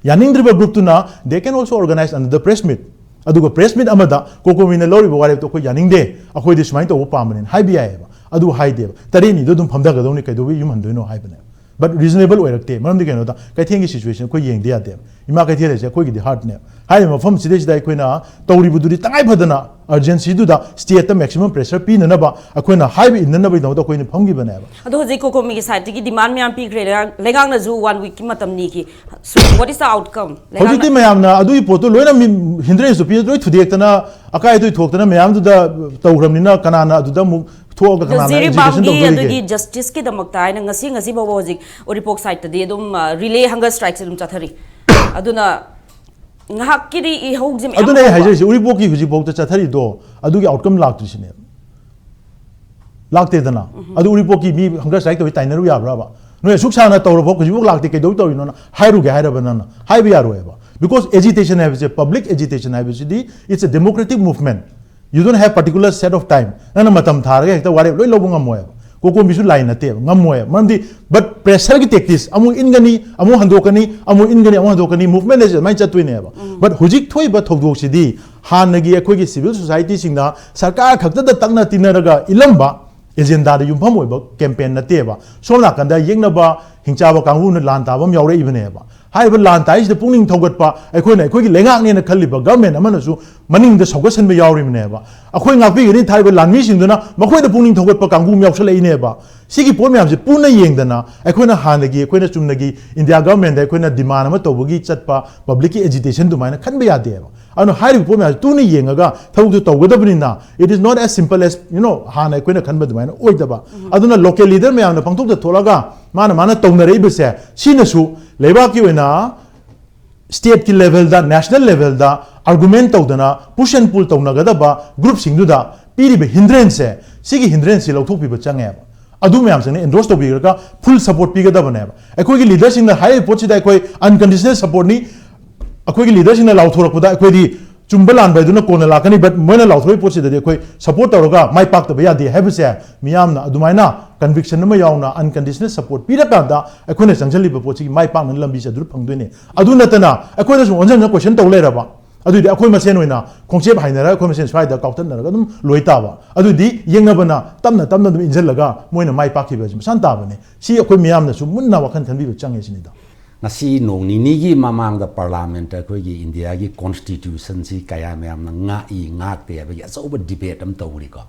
ꯌꯥꯅꯤꯡꯗ꯭ꯔꯤꯕ groupꯇꯨꯅ they can also organize another press meet꯫ ꯑꯗꯨꯒ press meet ꯑꯃꯗ COCOMIꯅ ꯂꯧꯔꯤꯕ ꯋꯥꯔꯦꯞꯇꯣ ꯑꯩꯈꯣꯏ ꯌꯥꯅꯤꯡꯗꯦ, ꯑꯩꯈꯣꯏꯗꯤ ꯁꯨꯃꯥꯏꯅ ꯇꯧꯕ ꯄꯥꯝꯕꯅꯦꯅ ꯍꯥꯏꯕ ꯌꯥꯏꯑꯕ꯫ ꯑꯗꯨ ꯍꯥꯏꯗꯦꯕ꯫ ꯇꯔꯦꯠꯅꯤꯗꯣ ꯑꯗꯨꯝ ꯐꯝꯊꯒꯗꯧꯅꯤ, ꯀꯩꯗꯧꯕꯩ ꯌꯨꯝ ꯍꯟꯗꯣꯏꯅꯣ ꯍꯥꯏꯕꯅꯦ꯫ But reasonable ꯑꯣꯏꯔꯛꯇꯦ꯫ ꯃꯔꯝꯗꯤ ꯀꯩꯅꯣꯗ, ꯀꯩꯊꯦꯜꯒꯤ situation ꯑꯩꯈꯣꯏ ꯌꯦꯡꯗ ꯌꯥꯗꯦ꯫ ꯏꯃꯥ ꯀꯩꯊꯦꯜ ꯍꯥꯏꯁꯦ ꯑꯩꯈꯣꯏꯒꯤꯗꯤ heartꯅꯦ꯫ ꯍꯥꯏꯔꯤꯕ ꯃꯐꯝꯁꯤꯗꯩꯁꯤꯗ ꯑꯩꯈꯣꯏꯅ ꯇꯧꯔꯤꯕꯗꯨꯗꯤ ꯇꯉꯥꯏ ꯐꯗꯅ urgencyꯗꯨꯗ stateꯇ maximum pressure ꯄꯤꯅꯅꯕ, ꯑꯩꯈꯣꯏꯅ ꯍꯥꯏꯕ ꯏꯟꯅꯅꯕꯒꯤꯗꯃꯛꯇ ꯑꯩꯈꯣꯏꯅ ꯐꯝꯈꯤꯕꯅꯦꯕ꯫ ꯑꯗꯣ ꯍꯧꯖꯤꯛ COCOMIꯒꯤ sideꯇꯒꯤ demand ꯃꯌꯥꯝ ꯄꯤꯈ꯭ꯔꯦ꯫ ꯂꯩꯉꯥꯛ- ꯂꯩꯉꯥꯛꯅꯁꯨ one weekꯀꯤ ꯃꯇꯝ ꯅꯤꯈꯤ꯫ So what is the outcome? ꯍꯧꯖꯤꯛꯇꯤ ꯃꯌꯥꯝꯅ ꯑꯗꯨꯒꯤ ꯄꯣꯠꯇꯣ ꯂꯣꯏꯅ ꯃꯤ-, hindranceꯇꯣ ꯄꯤ-, ꯂꯣꯏ ꯊꯨꯗꯦꯛꯇꯅ ꯑꯀꯥꯏ ꯑꯇꯣꯏ ꯊꯣꯛꯇꯅ ꯃꯌꯥꯝꯗꯨꯗ ꯇꯧꯈ꯭ꯔꯕꯅꯤꯅ ꯀꯅꯥꯅ ꯑꯗꯨꯗ ꯑꯃꯨꯛ ꯊꯣꯛꯑꯒ ꯀꯅꯥꯅ agitation ꯖꯤꯔꯤꯕꯥꯝꯒꯤ ꯇꯧꯗꯣꯔꯤꯒꯦ? ꯑꯗꯨꯒꯤ justiceꯀꯤꯗꯃꯛꯇ ꯍꯥꯏꯅ ꯉꯁꯤ ꯉꯁꯤ ꯐꯥꯎꯕ ꯍꯧꯖꯤꯛ ꯎꯔꯤꯄꯣꯛ sideꯇꯗꯤ ꯑꯗꯨꯝ relay hunger strikeꯁꯦ ꯑꯗꯨꯝ ꯆꯠꯊꯔꯤ꯫ ꯑꯗꯨꯅ ꯉꯥꯏꯍꯥꯛꯀꯤꯗꯤ ꯏꯍꯧꯁꯦ ꯃꯌꯥꯝ ꯑꯗꯨꯅ ꯑꯩ ꯍꯧꯕ꯫ ꯍꯥꯏꯖꯔꯤꯁꯦ, ꯎꯔꯤꯄꯣꯛꯀꯤ ꯍꯧꯖꯤꯛꯐꯥꯎꯗ ꯆꯠꯊꯔꯤꯗꯣ ꯑꯗꯨꯒꯤ outcome ꯂꯥꯛꯇ꯭ꯔꯤꯁꯤꯅꯦꯕ꯫ ꯂꯥꯛꯇꯦꯗꯅ꯫ ꯑꯗꯨ ꯎꯔꯤꯄꯣꯛꯀꯤ ꯃꯤ hunger strike ꯇꯧꯏ ꯇꯥꯏꯅꯔꯨ ꯌꯥꯕ꯭ꯔꯕ? ꯅꯣꯏ ꯑꯁꯨꯛ ꯁꯥꯡꯅ ꯇꯧꯔꯕ ꯍꯧꯖꯤꯛꯐꯥꯎ ꯂꯥꯛꯇꯦ, ꯀꯩꯗꯧ ꯇꯧꯔꯤꯅꯣꯅ ꯍꯥꯏꯔꯨꯒꯦ ꯍꯥꯏꯔꯕ ꯅꯪꯅ? ꯍꯥꯏꯕ ꯌꯥꯔꯣꯏꯕ꯫ Because agitation ꯍꯥꯏꯕꯁꯦ, public agitation ꯍꯥꯏꯕꯁꯤꯗꯤ, it's a democratic movement. You don't have particular set of time. ꯅꯪꯅ ꯃꯇꯝ ꯊꯥꯔꯒ ꯍꯦꯛꯇ ꯋꯥꯔꯦꯞ ꯂꯣꯏ ꯂꯧꯕ ꯉꯝꯃꯣꯏꯕ꯫ COCOMIꯁꯨ ꯂꯥꯏ ꯅꯠꯇꯦꯕ, ꯉꯝꯃꯣꯏꯕ꯫ ꯃꯔꯝꯗꯤ, but pressureꯒꯤ tactics, ꯑꯃꯨꯛ ꯏꯟꯒꯅꯤ, ꯑꯃꯨꯛ ꯍꯟꯗꯣꯛꯀꯅꯤ, ꯑꯃꯨꯛ ꯏꯟꯒꯅꯤ, ꯑꯃꯨꯛ ꯍꯟꯗꯣꯛꯀꯅꯤ, movement ꯍꯥꯏꯁꯦ ꯑꯗꯨꯃꯥꯏꯅ ꯆꯠꯇꯣꯏꯅꯦꯕ꯫ But ꯍꯧꯖꯤꯛ ꯊꯣꯛꯏꯕ ꯊꯧꯗꯣꯛꯁꯤꯗꯤ ꯍꯥꯟꯅꯒꯤ ꯑꯩꯈꯣꯏꯒꯤ civil societyꯁꯤꯡꯅ ꯁꯔꯀꯥꯔ ꯈꯛꯇꯗ ꯇꯛꯅ ꯇꯤꯟꯅꯔꯒ ꯏꯜꯂꯝꯕ agendaꯗ ꯌꯨꯝꯐꯝ ꯑꯣꯏꯕ campaign ꯅꯠꯇꯦꯕ꯫ ꯁꯣꯝ ꯅꯥꯀꯟꯗ ꯌꯦꯛꯅꯕ ꯍꯤꯡꯆꯥꯕ ꯀꯥꯡꯕꯨꯅ ꯂꯥꯟ ꯇꯥꯕ ꯑꯃ ꯌꯥꯎꯔꯛꯏꯕꯅꯦꯕ꯫ ꯍꯥꯏꯔꯤꯕ ꯂꯥꯟ ꯇꯥꯏꯁꯤꯗ ꯄꯨꯛꯅꯤꯡ ꯊꯧꯒꯠꯄ, ꯑꯩꯈꯣꯏꯅ ꯑꯩꯈꯣꯏꯒꯤ ꯂꯩꯉꯥꯛꯅꯦꯅ ꯈꯜꯂꯤꯕ government ꯑꯃꯅꯁꯨ ꯃꯅꯤꯡꯗ ꯁꯧꯒꯠꯁꯟꯕ ꯌꯥꯎꯔꯤꯕꯅꯦꯕ꯫ ꯑꯩꯈꯣꯏ ꯉꯥꯛꯄꯤꯒꯅꯤ ꯊꯥꯔꯤꯕ ꯂꯥꯟꯃꯤꯁꯤꯡꯗꯨꯅ ꯃꯈꯣꯏꯗ ꯄꯨꯛꯅꯤꯡ ꯊꯧꯒꯠꯄ ꯀꯥꯡꯕꯨ ꯑꯃ ꯌꯥꯎꯁꯜꯂꯛꯏꯅꯦꯕ꯫ ꯁꯤꯒꯤ ꯄꯣꯠ ꯃꯌꯥꯝꯁꯦ ꯄꯨꯟꯅ ꯌꯦꯡꯗꯅ ꯑꯩꯈꯣꯏꯅ ꯍꯥꯟꯅꯒꯤ, ꯑꯩꯈꯣꯏꯅ ꯆꯨꯝꯅꯒꯤ India governmentꯗ ꯑꯩꯈꯣꯏꯅ demand ꯑꯃ ꯇꯧꯕꯒꯤ ꯆꯠꯄ publicꯀꯤ agitation ꯑꯗꯨꯃꯥꯏꯅ ꯈꯟꯕ ꯌꯥꯗꯦꯕ꯫ ꯑꯗꯨꯅ ꯍꯥꯏꯔꯤꯕ ꯄꯣꯠ ꯃꯌꯥꯝꯁꯦ ꯇꯨꯅ ꯌꯦꯡꯉꯒ ꯊꯕꯛꯇꯨ ꯇꯧꯒꯗꯕꯅꯤꯅ, it is not as simple as, you know, ꯍꯥꯟꯅ ꯑꯩꯈꯣꯏꯅ ꯈꯟꯕ ꯑꯗꯨꯃꯥꯏꯅ ꯑꯣꯏꯗꯕ꯫ ꯑꯗꯨꯅ local leader ꯃꯌꯥꯝꯅ ꯄꯪꯊꯣꯛꯇ ꯊꯣꯛꯂꯒ ꯃꯥꯅ ꯃꯥꯅ ꯇꯧꯅꯔꯛꯏꯕꯁꯦ, ꯁꯤꯅꯁꯨ ꯂꯩꯕꯥꯛꯀꯤ ꯑꯣꯏꯅ stateꯀꯤ levelꯗ, national levelꯗ argument ꯇꯧꯗꯅ push and pull ꯇꯧꯅꯒꯗꯕ groupꯁꯤꯡꯗꯨꯗ ꯄꯤꯔꯤꯕ hindranceꯁꯦ, ꯁꯤꯒꯤ hindranceꯁꯤ ꯂꯧꯊꯣꯛꯄꯤꯕ ꯆꯪꯉꯦꯕ꯫ ꯑꯗꯨ ꯃꯌꯥꯝꯁꯤꯡꯅ endorse ꯇꯧꯕꯤꯔꯒ full support ꯄꯤꯒꯗꯕꯅꯦꯕ꯫ ꯑꯩꯈꯣꯏꯒꯤ leaderꯁꯤꯡꯅ ꯍꯥꯏꯔꯤꯕ ꯄꯣꯠꯁꯤꯗ ꯑꯩꯈꯣꯏ unconditional supportꯅꯤ, ꯑꯩꯈꯣꯏꯒꯤ leaderꯁꯤꯡꯅ ꯂꯥꯎꯊꯣꯔꯛꯄꯗ ꯑꯩꯈꯣꯏꯗꯤ ꯆꯨꯝꯕ ꯂꯥꯟꯕ ꯍꯥꯏꯗꯨꯅ ꯀꯣꯟꯅ ꯂꯥꯛꯀꯅꯤ, but ꯃꯣꯏꯅ ꯂꯥꯎꯊꯣꯔꯛꯏ ꯄꯣꯠꯁꯤꯗꯗꯤ ꯑꯩꯈꯣꯏ support ꯇꯧꯔꯒ ꯃꯥꯏ ꯄꯥꯛꯇꯕ ꯌꯥꯗꯦ ꯍꯥꯏꯕꯁꯦ ꯃꯤꯌꯥꯝꯅ ꯑꯗꯨꯃꯥꯏꯅ conviction ꯑꯃ ꯌꯥꯎꯅ unconditional support ꯄꯤꯔꯀꯥꯟꯗ ꯑꯩꯈꯣꯏꯅ ꯆꯪꯁꯤꯜꯂꯤꯕ ꯄꯣꯠꯁꯤꯒꯤ ꯃꯥꯏ ꯄꯥꯛꯅꯕ ꯂꯝꯕꯤꯁꯦ ꯑꯗꯨꯗ ꯐꯪꯗꯣꯏꯅꯦ꯫ ꯑꯗꯨ ꯅꯠꯇꯅ ꯑꯩꯈꯣꯏꯅ ꯁꯨꯝ ꯑꯣꯟꯁꯤꯟꯅ question ꯇꯧ ꯂꯩꯔꯕ, ꯑꯗꯨꯗꯤ ꯑꯩꯈꯣꯏ ꯃꯁꯦꯟ ꯑꯣꯏꯅ ꯈꯣꯡꯆꯦꯞ ꯍꯥꯏꯅꯔꯒ ꯑꯩꯈꯣꯏ ꯃꯁꯦꯟ ꯁ꯭ꯋꯥꯏꯗ ꯀꯥꯎꯊꯠꯅꯔꯒ ꯑꯗꯨꯝ ꯂꯣꯏ ꯇꯥꯕ꯫ ꯑꯗꯨꯗꯤ ꯌꯦꯡꯅꯕꯅ ꯇꯞꯅ ꯇꯞꯅ ꯑꯗꯨꯝ ꯏꯟꯁꯤꯜꯂꯒ ꯃꯣꯏꯅ ꯃꯥꯏ ꯄꯥꯛꯈꯤꯕ ꯑꯁꯤ ꯃꯁꯥꯟ ꯇꯥꯕꯅꯦ꯫ ꯁꯤ ꯑꯩꯈꯣꯏ ꯃꯤꯌꯥꯝꯅꯁꯨ ꯃꯨꯟꯅ ꯋꯥꯈꯜ ꯈꯟꯕꯤꯕ ꯆꯪꯉꯦ ꯁꯤꯅꯤꯗ꯫ ꯉꯁꯤ ꯅꯣꯡ ꯅꯤꯅꯤꯒꯤ ꯃꯃꯥꯡꯗ ꯄꯥꯔꯂꯥꯃꯦꯟꯠꯇ ꯑꯩꯈꯣꯏꯒꯤ ꯏꯟꯗꯤꯌꯥꯒꯤ ꯀꯣꯟꯁꯇꯤꯇ꯭ꯌꯨꯁꯟꯁꯤ ꯀꯌꯥ ꯃꯌꯥꯝꯅ ꯉꯥꯛꯏ ꯉꯥꯛꯇꯦ ꯍꯥꯏꯕꯒꯤ ꯑꯆꯧꯕ ꯗꯤꯕꯦꯠ ꯑꯃ ꯇꯧꯔꯤꯀꯣ꯫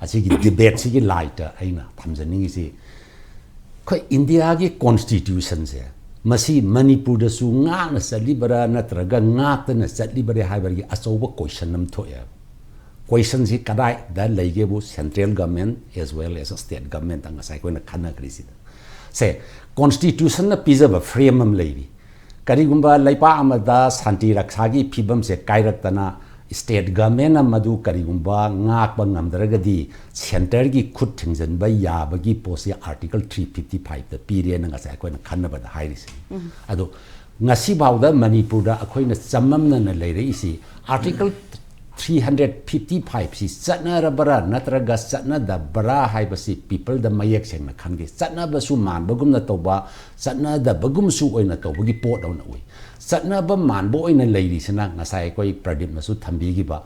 ꯑꯁꯤꯒꯤ ꯗꯤꯕꯦꯠꯁꯤꯒꯤ ꯂꯥꯏꯠꯇ ꯑꯩꯅ ꯊꯝꯖꯅꯤꯡꯉꯤꯁꯤ, ꯑꯩꯈꯣꯏ ꯏꯟꯗꯤꯌꯥꯒꯤ ꯀꯣꯟꯁꯇꯤꯇ꯭ꯌꯨꯁꯟꯁꯦ ꯃꯁꯤ ꯃꯅꯤꯄꯨꯔꯗꯁꯨ ꯉꯥꯛꯅ ꯆꯠꯂꯤꯕꯔꯥ ꯅꯠꯇ꯭ꯔꯒ ꯉꯥꯛꯇꯅ ꯆꯠꯂꯤꯕꯔꯥ ꯍꯥꯏꯕꯒꯤ ꯑꯆꯧꯕ ꯀꯣꯏꯁꯟ ꯑꯃ ꯊꯣꯛꯑꯦ꯫ ꯀꯣꯏꯁꯟꯁꯤ ꯀꯗꯥꯏꯗ ꯂꯩꯒꯦꯕꯨ central government as well as state government ꯉꯁꯥꯏ ꯑꯩꯈꯣꯏꯅ ꯈꯟꯅꯈ꯭ꯔꯤꯁꯤꯗ꯫ ꯁꯦ, ꯀꯣꯟꯁꯇꯤꯇ꯭ꯌꯨꯁꯟꯅ ꯄꯤꯖꯕ ꯐ꯭ꯔꯦꯝ ꯑꯃ ꯂꯩꯔꯤ꯫ ꯀꯔꯤꯒꯨꯝꯕ ꯂꯩꯄꯥꯛ ꯑꯃꯗ ꯁꯥꯟꯇꯤ ꯔꯛꯁꯥꯒꯤ ꯐꯤꯕꯝꯁꯦ ꯀꯥꯏꯔꯛꯇꯅ state governmentꯅ ꯃꯗꯨ ꯀꯔꯤꯒꯨꯝꯕ ꯉꯥꯛꯄ ꯉꯝꯗ꯭ꯔꯒꯗꯤ centreꯒꯤ ꯈꯨꯠ ꯊꯤꯡꯖꯤꯟꯕ ꯌꯥꯕꯒꯤ ꯄꯣꯠꯁꯤ Article three fifty fiveꯇ ꯄꯤꯔꯦꯅ ꯉꯁꯥꯏ ꯑꯩꯈꯣꯏꯅ ꯈꯟꯅꯕꯗ ꯍꯥꯏꯔꯤꯁꯦ꯫ ꯑꯗꯣ ꯉꯁꯤꯐꯥꯎꯗ ꯃꯅꯤꯄꯨꯔꯗ ꯑꯩꯈꯣꯏꯅ ꯆꯃꯝꯅꯅ ꯂꯩꯔꯛꯏꯁꯤ Article three hundred fifty fiveꯁꯤ ꯆꯠꯅꯔꯕ꯭ꯔꯥ ꯅꯠꯇ꯭ꯔꯒ ꯆꯠꯅꯗꯕ꯭ꯔꯥ ꯍꯥꯏꯕꯁꯤ peopleꯗ ꯃꯌꯦꯛ ꯁꯦꯡꯅ ꯈꯪꯗꯦ꯫ ꯆꯠꯅꯕꯁꯨ ꯃꯥꯟꯕꯒꯨꯝꯅ ꯇꯧꯕ, ꯆꯠꯅꯗꯕꯒꯨꯝꯁꯨ ꯑꯣꯏꯅ ꯇꯧꯕꯒꯤ ꯄꯣꯠ ꯑꯃ ꯎꯏ꯫ ꯆꯠꯅꯕ ꯃꯥꯟꯕ ꯑꯣꯏꯅ ꯂꯩꯔꯤꯁꯤꯅ ꯉꯁꯥꯏ ꯑꯩꯈꯣꯏ ꯄ꯭ꯔꯗꯤꯞꯅꯁꯨ ꯊꯝꯕꯤꯈꯤꯕ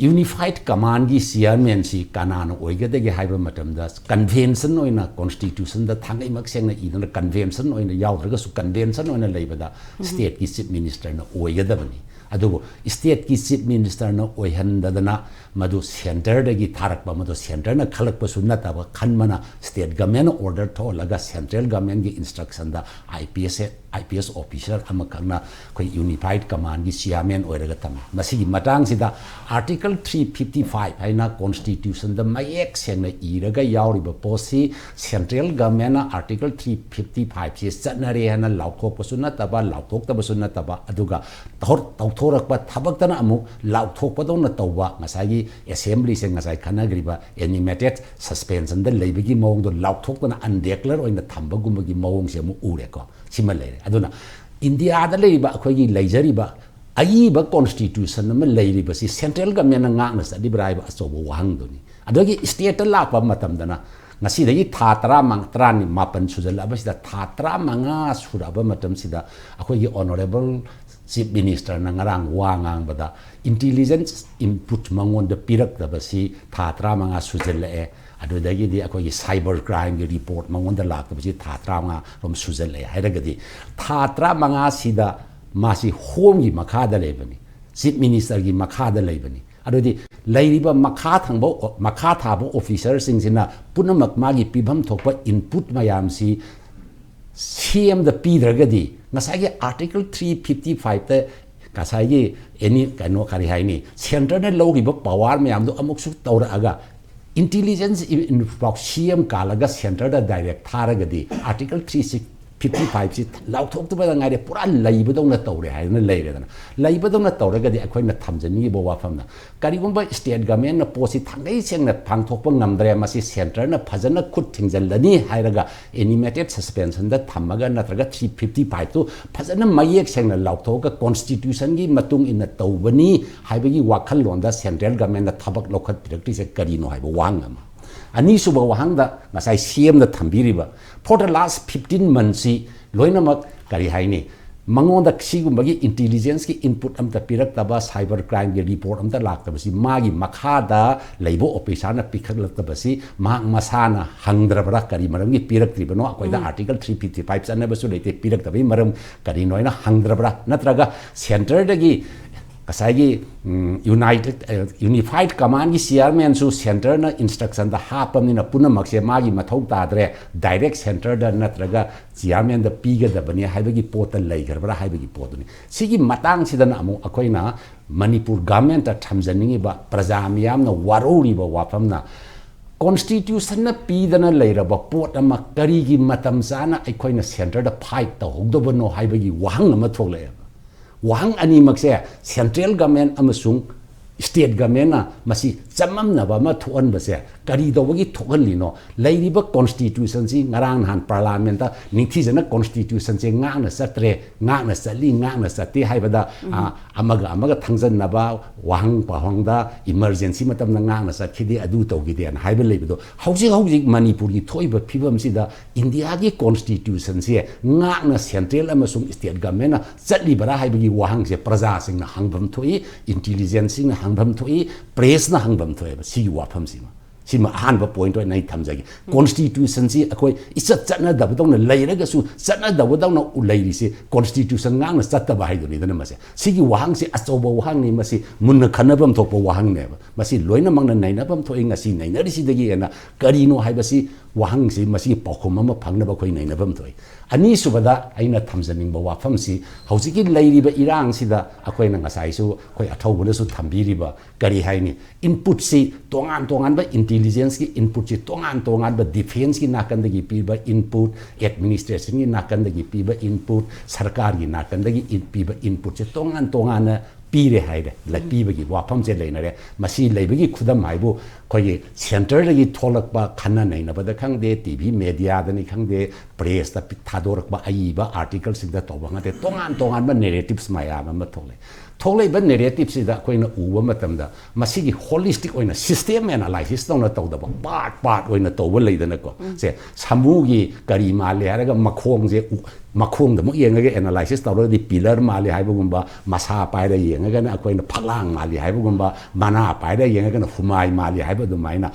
Unified Commandꯒꯤ chairmanꯁꯤ ꯀꯅꯥꯅ ꯑꯣꯏꯒꯗꯒꯦ ꯍꯥꯏꯕ ꯃꯇꯝꯗ convention ꯑꯣꯏꯅ constitutionꯗ ꯊꯥꯡꯒꯩꯃꯛ ꯁꯦꯡꯅ ꯏꯗꯅ convention ꯑꯣꯏꯅ ꯌꯥꯎꯗ꯭ꯔꯒꯁꯨ convention ꯑꯣꯏꯅ ꯂꯩꯕꯗ stateꯀꯤ chief ministerꯅ ꯑꯣꯏꯒꯗꯕꯅꯤ꯫ ꯑꯗꯨꯕꯨ stateꯀꯤ chief ministerꯅ ꯑꯣꯏꯍꯟꯗꯗꯅ ꯃꯗꯨ centreꯗꯒꯤ ꯊꯥꯔꯛꯄ, ꯃꯗꯨ centreꯅ ꯈꯜꯂꯛꯄꯁꯨ ꯅꯠꯇꯕ, ꯈꯟꯕꯅ state governmentꯅ order ꯊꯣꯛꯍꯜꯂꯒ central governmentꯀꯤ instructionꯗ IPS, IPS officer ꯑꯃꯈꯛꯅ ꯑꯩꯈꯣꯏ Unified Commandꯒꯤ chairman ꯑꯣꯏꯔꯒ ꯊꯝꯃꯤ꯫ ꯃꯁꯤꯒꯤ ꯃꯇꯥꯡꯁꯤꯗ Article three fifty five ꯍꯥꯏꯅ constitutionꯗ ꯃꯌꯦꯛ ꯁꯦꯡꯅ ꯏꯔꯒ ꯌꯥꯎꯔꯤꯕ ꯄꯣꯠꯁꯤ central governmentꯅ Article three fifty fiveꯁꯤ ꯆꯠꯅꯔꯦ ꯍꯥꯏꯅ ꯂꯥꯎꯊꯣꯛꯄꯁꯨ ꯅꯠꯇꯕ, ꯂꯥꯎꯊꯣꯛꯇꯕꯁꯨ ꯅꯠꯇꯕ, ꯑꯗꯨꯒ ꯇꯧꯍꯣꯔ-, ꯇꯧꯊꯣꯔꯛꯄ ꯊꯕꯛꯇꯅ ꯑꯃꯨꯛ ꯂꯥꯎꯊꯣꯛꯄꯗꯧꯅ ꯇꯧꯕ, ꯉꯁꯥꯏꯒꯤ assemblyꯁꯦ ꯉꯁꯥꯏ ꯈꯟꯅꯈ꯭ꯔꯤꯕ animated suspensionꯗ ꯂꯩꯕꯒꯤ ꯃꯑꯣꯡꯗꯣ ꯂꯥꯎꯊꯣꯛꯇꯅ undeclare ꯑꯣꯏꯅ ꯊꯝꯕꯒꯨꯝꯕꯒꯤ ꯃꯑꯣꯡꯁꯦ ꯑꯃꯨꯛ ꯎꯔꯦꯀꯣ꯫ ꯁꯤꯃ ꯂꯩꯔꯦ꯫ ꯑꯗꯨꯅ ꯏꯟꯗꯤꯌꯥꯗ ꯂꯩꯔꯤꯕ ꯑꯩꯈꯣꯏꯒꯤ ꯂꯩꯖꯔꯤꯕ ꯑꯏꯕ constitution ꯑꯃ ꯂꯩꯔꯤꯕꯁꯤ central governmentꯅ ꯉꯥꯛꯅ ꯆꯠꯂꯤꯕ꯭ꯔꯥ ꯍꯥꯏꯕ ꯑꯆꯧꯕ ꯋꯥꯍꯪꯗꯨꯅꯤ꯫ ꯑꯗꯒꯤ stateꯇ ꯂꯥꯛꯄ ꯃꯇꯝꯗꯅ ꯉꯁꯤꯗꯒꯤ ꯊꯥ ꯇꯔꯥꯃꯉꯥ, ꯇꯔꯥꯅꯤ, ꯃꯥꯄꯟ ꯁꯨꯖꯜꯂꯛꯑꯕꯁꯤꯗ, ꯊꯥ ꯇꯔꯥꯃꯉꯥ ꯁꯨꯔꯛꯑꯕ ꯃꯇꯝꯁꯤꯗ ꯑꯩꯈꯣꯏꯒꯤ Honourable Chief Ministerꯅ ꯉꯔꯥꯡ ꯋꯥ ꯉꯥꯡꯕꯗ intelligence input ꯃꯉꯣꯟꯗ ꯄꯤꯔꯛꯇꯕꯁꯤ ꯊꯥ ꯇꯔꯥꯃꯉꯥ ꯁꯨꯖꯜꯂꯛꯑꯦ꯫ ꯑꯗꯨꯗꯒꯤꯗꯤ ꯑꯩꯈꯣꯏꯒꯤ cyber crimeꯒꯤ report ꯃꯉꯣꯟꯗ ꯂꯥꯛꯇꯕꯁꯤ ꯊꯥ ꯇꯔꯥꯃꯉꯥ ꯔꯣꯝ ꯁꯨꯖꯜꯂꯛꯑꯦ ꯍꯥꯏꯔꯒꯗꯤ, ꯊꯥ ꯇꯔꯥꯃꯉꯥꯁꯤꯗ ꯃꯥꯁꯤ Homeꯒꯤ ꯃꯈꯥꯗ ꯂꯩꯕꯅꯤ, Chief Ministerꯒꯤ ꯃꯈꯥꯗ ꯂꯩꯕꯅꯤ꯫ ꯑꯗꯨꯗꯤ ꯂꯩꯔꯤꯕ ꯃꯈꯥ ꯊꯪꯕ, ꯃꯈꯥ ꯊꯥꯕ officerꯁꯤꯡꯁꯤꯅ ꯄꯨꯝꯅꯃꯛ ꯃꯥꯒꯤ ꯄꯤꯐꯝ ꯊꯣꯛꯄ input ꯃꯌꯥꯝꯁꯤ CMꯗ ꯄꯤꯗ꯭ꯔꯒꯗꯤ, ꯉꯁꯥꯏꯒꯤ Article three fifty fiveꯇ ꯉꯁꯥꯏꯒꯤ any, ꯀꯩꯅꯣ, ꯀꯔꯤ ꯍꯥꯏꯅꯤ, centreꯅ ꯂꯧꯈꯤꯕ power ꯃꯌꯥꯝꯗꯣ ꯑꯃꯨꯛꯁꯨ ꯇꯧꯔꯛꯑꯒ intelligence input ꯐꯥꯎ CM ꯀꯥꯜꯂꯒ centreꯗ direct ꯊꯥꯔꯒꯗꯤ, Article three fifty fiveꯁꯤ ꯂꯥꯎꯊꯣꯛꯇꯕꯗ ꯉꯥꯏꯔꯦ, ꯄꯨꯔꯥ ꯂꯩꯕꯗꯧꯅ ꯇꯧꯔꯦ ꯍꯥꯏꯗꯅ ꯂꯩꯔꯦꯗꯅ꯫ ꯂꯩꯕꯗꯧꯅ ꯇꯧꯔꯒꯗꯤ ꯑꯩꯈꯣꯏꯅ ꯊꯝꯖꯅꯤꯡꯉꯤꯕ ꯋꯥꯐꯝꯅ, ꯀꯔꯤꯒꯨꯝꯕ state governmentꯅ ꯄꯣꯠꯁꯤ ꯊꯥꯡꯒꯩ ꯁꯦꯡꯅ ꯄꯥꯡꯊꯣꯛꯄ ꯉꯝꯗ꯭ꯔꯦ, ꯃꯁꯤ centreꯅ ꯐꯖꯅ ꯈꯨꯠ ꯊꯤꯡꯖꯤꯜꯂꯅꯤ ꯍꯥꯏꯔꯒ animated suspensionꯗ ꯊꯝꯃꯒ, ꯅꯠꯇ꯭ꯔꯒ three fifty fiveꯇꯨ ꯐꯖꯅ ꯃꯌꯦꯛ ꯁꯦꯡꯅ ꯂꯥꯎꯊꯣꯛꯑꯒ constitutionꯒꯤ ꯃꯇꯨꯡ ꯏꯟꯅ ꯇꯧꯕꯅꯤ ꯍꯥꯏꯕꯒꯤ ꯋꯥꯈꯜꯂꯣꯟꯗ central governmentꯅ ꯊꯕꯛ ꯂꯧꯈꯠꯄꯤꯔꯛꯇ꯭ꯔꯤꯁꯦ ꯀꯔꯤꯅꯣ ꯍꯥꯏꯕ ꯋꯥꯍꯪ ꯑꯃ꯫ ꯑꯅꯤꯁꯨꯕ ꯋꯥꯍꯪꯗ, ꯉꯁꯥꯏ CMꯅ ꯊꯝꯕꯤꯔꯤꯕ, for the last fifteen monthsꯁꯤ ꯂꯣꯏꯅꯃꯛ, ꯀꯔꯤ ꯍꯥꯏꯅꯤ, ꯃꯉꯣꯟꯗ ꯁꯤꯒꯨꯝꯕꯒꯤ intelligenceꯀꯤ input ꯑꯝꯇ ꯄꯤꯔꯛꯇꯕ, cyber crimeꯒꯤ report ꯑꯝꯇ ꯂꯥꯛꯇꯕꯁꯤ, ꯃꯥꯒꯤ ꯃꯈꯥꯗ ꯂꯩꯕ officerꯅ ꯄꯤꯈꯠꯂꯛꯇꯕꯁꯤ ꯃꯍꯥꯛ ꯃꯁꯥꯅ ꯍꯪꯗ꯭ꯔꯕ꯭ꯔꯥ? ꯀꯔꯤ ꯃꯔꯝꯒꯤ ꯄꯤꯔꯛꯇ꯭ꯔꯤꯕꯅꯣ? ꯑꯩꯈꯣꯏꯗ Article three fifty five ꯆꯠꯅꯕꯁꯨ ꯂꯩꯇꯦ, ꯄꯤꯔꯛꯇꯕꯒꯤ ꯃꯔꯝ ꯀꯔꯤꯅꯣ ꯍꯥꯏꯅ ꯍꯪꯗ꯭ꯔꯕ꯭ꯔꯥ? ꯅꯠꯇ꯭ꯔꯒ centreꯗꯒꯤ ꯉꯁꯥꯏꯒꯤ, ꯎꯝ, united, ꯑ, unified commandꯀꯤ chairmanꯁꯨ centreꯅ instructionꯗ ꯍꯥꯞꯄꯕꯅꯤꯅ ꯄꯨꯝꯅꯃꯛꯁꯦ ꯃꯥꯒꯤ ꯃꯊꯧ ꯇꯥꯗ꯭ꯔꯦ, direct centreꯗ ꯅꯠꯇ꯭ꯔꯒ chairmanꯗ ꯄꯤꯒꯗꯕꯅꯤ ꯍꯥꯏꯕꯒꯤ ꯄꯣꯠꯇ ꯂꯩꯈ꯭ꯔꯕ꯭ꯔꯥ ꯍꯥꯏꯕꯒꯤ ꯄꯣꯠꯇꯨꯅꯤ꯫ ꯁꯤꯒꯤ ꯃꯇꯥꯡꯁꯤꯗꯅ ꯑꯃꯨꯛ ꯑꯩꯈꯣꯏꯅ ꯃꯅꯤꯄꯨꯔ governmentꯇ ꯊꯝꯖꯅꯤꯡꯉꯤꯕ, ꯄ꯭ꯔꯖꯥ ꯃꯤꯌꯥꯝꯅ ꯋꯥꯔꯧꯔꯤꯕ ꯋꯥꯐꯝꯅ, constitutionꯅ ꯄꯤꯗꯅ ꯂꯩꯔꯕ ꯄꯣꯠ ꯑꯃ ꯀꯔꯤꯒꯤ ꯃꯇꯝ ꯆꯥꯅ ꯑꯩꯈꯣꯏꯅ centreꯗ fight ꯇꯧꯍꯧꯗꯕꯅꯣ ꯍꯥꯏꯕꯒꯤ ꯋꯥꯍꯪ ꯑꯃ ꯊꯣꯛꯂꯛꯑꯦꯕ꯫ ꯋꯥꯍꯪ ꯑꯅꯤꯃꯛꯁꯦ, central government ꯑꯃꯁꯨꯡ state governmentꯅ ꯃꯁꯤ ꯆꯃꯝꯅꯕ ꯑꯃ ꯊꯣꯛꯍꯟꯕꯁꯦ ꯀꯔꯤ ꯇꯧꯕꯒꯤ ꯊꯣꯛꯍꯜꯂꯤꯅꯣ? ꯂꯩꯔꯤꯕ constitution ꯁꯤ ꯉꯔꯥꯡ ꯅꯍꯥꯟ parliament ꯇ ꯅꯤꯡꯊꯤꯖꯅ constitution ꯁꯦ ꯉꯥꯛꯅ ꯆꯠꯇ꯭ꯔꯦ, ꯉꯥꯛꯅ ꯆꯠꯂꯤ, ꯉꯥꯛꯅ ꯆꯠꯇꯦ ꯍꯥꯏꯕꯗ, ꯑ, ꯑꯃꯒ ꯑꯃꯒ ꯊꯪꯖꯟꯅꯕ, ꯋꯥꯍꯪ ꯄꯥꯎꯍꯪꯗ emergency ꯃꯇꯝꯗ ꯉꯥꯛꯅ ꯆꯠꯈꯤꯗꯦ, ꯑꯗꯨ ꯇꯧꯈꯤꯗꯦꯅ ꯍꯥꯏꯕ ꯂꯩꯕꯗꯣ, ꯍꯧꯖꯤꯛ ꯍꯧꯖꯤꯛ ꯃꯅꯤꯄꯨꯔꯒꯤ ꯊꯣꯛꯏꯕ ꯐꯤꯕꯝꯁꯤꯗ ꯏꯟꯗꯤꯌꯥꯒꯤ constitution ꯁꯦ ꯉꯥꯛꯅ central ꯑꯃꯁꯨꯡ state government ꯅ ꯆꯠꯂꯤꯕꯔꯥ ꯍꯥꯏꯕꯒꯤ ꯋꯥꯍꯪꯁꯦ ꯄ꯭ꯔꯖꯥꯁꯤꯡꯅ ꯍꯪꯐꯝ ꯊꯣꯛꯏ, intelligence ꯁꯤꯡꯅ ꯍꯪꯐꯝ ꯊꯣꯛꯏ, press ꯅ ꯍꯪꯐꯝ ꯊꯣꯛꯑꯦꯕ ꯁꯤꯒꯤ ꯋꯥꯐꯝꯁꯤꯃ꯫ ꯁꯤꯃ ꯑꯍꯥꯟꯕ point ꯑꯣꯏꯅ ꯑꯩ ꯊꯝꯖꯒꯦ꯫ Constitution ꯁꯤ ꯑꯩꯈꯣꯏ ꯏꯆꯠ ꯆꯠꯅꯗꯕꯗꯧꯅ ꯂꯩꯔꯒꯁꯨ, ꯆꯠꯅꯗꯕꯗꯧꯅ ꯂꯩꯔꯤꯁꯤ constitution ꯉꯥꯛꯅ ꯆꯠꯇꯕ ꯍꯥꯏꯗꯨꯅꯤꯗꯅ ꯃꯁꯦ꯫ ꯁꯤꯒꯤ ꯋꯥꯍꯪꯁꯤ ꯑꯆꯧꯕ ꯋꯥꯍꯪꯅꯤ, ꯃꯁꯤ ꯃꯨꯟꯅ ꯈꯟꯅꯐꯝ ꯊꯣꯛꯄ ꯋꯥꯍꯪꯅꯦꯕ꯫ ꯃꯁꯤ ꯂꯣꯏꯅꯃꯛꯅ ꯅꯩꯅꯐꯝ ꯊꯣꯛꯏ꯫ ꯉꯁꯤ ꯅꯩꯅꯔꯤꯁꯤꯗꯒꯤ ꯍꯦꯟꯅ ꯀꯔꯤꯅꯣ ꯍꯥꯏꯕꯁꯤ, ꯋꯥꯍꯪꯁꯤ, ꯃꯁꯤꯒꯤ ꯄꯥꯎꯈꯨꯝ ꯑꯃ ꯐꯪꯅꯕ ꯑꯩꯈꯣꯏ ꯅꯩꯅꯐꯝ ꯊꯣꯛꯏ꯫ ꯑꯅꯤꯁꯨꯕꯗ ꯑꯩꯅ ꯊꯝꯖꯅꯤꯡꯕ ꯋꯥꯐꯝꯁꯤ, ꯍꯧꯖꯤꯛꯀꯤ ꯂꯩꯔꯤꯕ ꯏꯔꯥꯡꯁꯤꯗ ꯑꯩꯈꯣꯏꯅ ꯉꯁꯥꯏꯁꯨ ꯑꯩꯈꯣꯏ ꯑꯊꯧꯕꯅꯁꯨ ꯊꯝꯕꯤꯔꯤꯕ, ꯀꯔꯤ ꯍꯥꯏꯅꯤ, input ꯁꯤ ꯇꯣꯉꯥꯟ ꯇꯣꯉꯥꯟꯕ intelligence ꯀꯤ input ꯁꯤ ꯇꯣꯉꯥꯟ ꯇꯣꯉꯥꯟꯕ defence ꯀꯤ ꯅꯥꯀꯟꯗꯒꯤ ꯄꯤꯕ input, administration ꯒꯤ ꯅꯥꯀꯟꯗꯒꯤ ꯄꯤꯕ input, ꯁꯔꯀꯥꯔꯒꯤ ꯅꯥꯀꯟꯗꯒꯤ ꯏꯟ-, ꯄꯤꯕ input ꯁꯦ ꯇꯣꯉꯥꯟ ꯇꯣꯉꯥꯟꯅ ꯄꯤꯔꯦ ꯍꯥꯏꯔꯦ꯫ ꯂ-, ꯄꯤꯕꯒꯤ ꯋꯥꯐꯝꯁꯦ ꯂꯩꯅꯔꯦ꯫ ꯃꯁꯤ ꯂꯩꯕꯒꯤ ꯈꯨꯗꯝ ꯍꯥꯏꯕꯨ ꯑꯩꯈꯣꯏꯒꯤ centre ꯗꯒꯤ ꯊꯣꯛꯂꯛꯄ ꯈꯟꯅ ꯅꯩꯅꯕꯗ ꯈꯪꯗꯦ, T V media ꯗꯅꯤ ꯈꯪꯗꯦ, press ꯇ ꯄꯤ-, ꯊꯥꯗꯣꯔꯛꯄ ꯑꯏꯕ article ꯁꯤꯡꯗ ꯇꯧꯕ ꯉꯥꯛꯇꯦ꯫ ꯇꯣꯉꯥꯟ ꯇꯣꯉꯥꯟꯕ narratives ꯃꯌꯥꯝ ꯑꯃ ꯊꯣꯛꯂꯛꯑꯦ꯫ ꯊꯣꯛꯂꯛꯏꯕ narrative ꯁꯤꯗ ꯑꯩꯈꯣꯏꯅ ꯎꯕ ꯃꯇꯝꯗ ꯃꯁꯤꯒꯤ holistic ꯑꯣꯏꯅ system analysis ꯇꯧꯅ ꯇꯧꯗꯕ, part part ꯑꯣꯏꯅ ꯇꯧꯕ ꯂꯩꯗꯅꯀꯣ꯫ ꯁꯦ, ꯁꯥꯃꯨꯒꯤ ꯀꯔꯤ ꯃꯥꯜꯂꯤ ꯍꯥꯏꯔꯒ ꯃꯈꯣꯡꯁꯦ ꯎ-, ꯃꯈꯣꯡꯗ ꯑꯃꯨꯛ ꯌꯦꯡꯉꯒ analysis ꯇꯧꯔꯒꯗꯤ pillar ꯃꯥꯜꯂꯤ ꯍꯥꯏꯕꯒꯨꯝꯕ, ꯃꯁꯥ ꯄꯥꯏꯔ ꯌꯦꯡꯉꯒꯅ ꯑꯩꯈꯣꯏꯅ ꯐꯛꯂꯥꯡ ꯃꯥꯜꯂꯤ ꯍꯥꯏꯕꯒꯨꯝꯕ, ꯃꯅꯥ ꯄꯥꯏꯔ ꯌꯦꯡꯉꯒꯅ ꯍꯨꯃꯥꯏ ꯃꯥꯜꯂꯤ ꯍꯥꯏꯕ ꯑꯗꯨꯃꯥꯏꯅ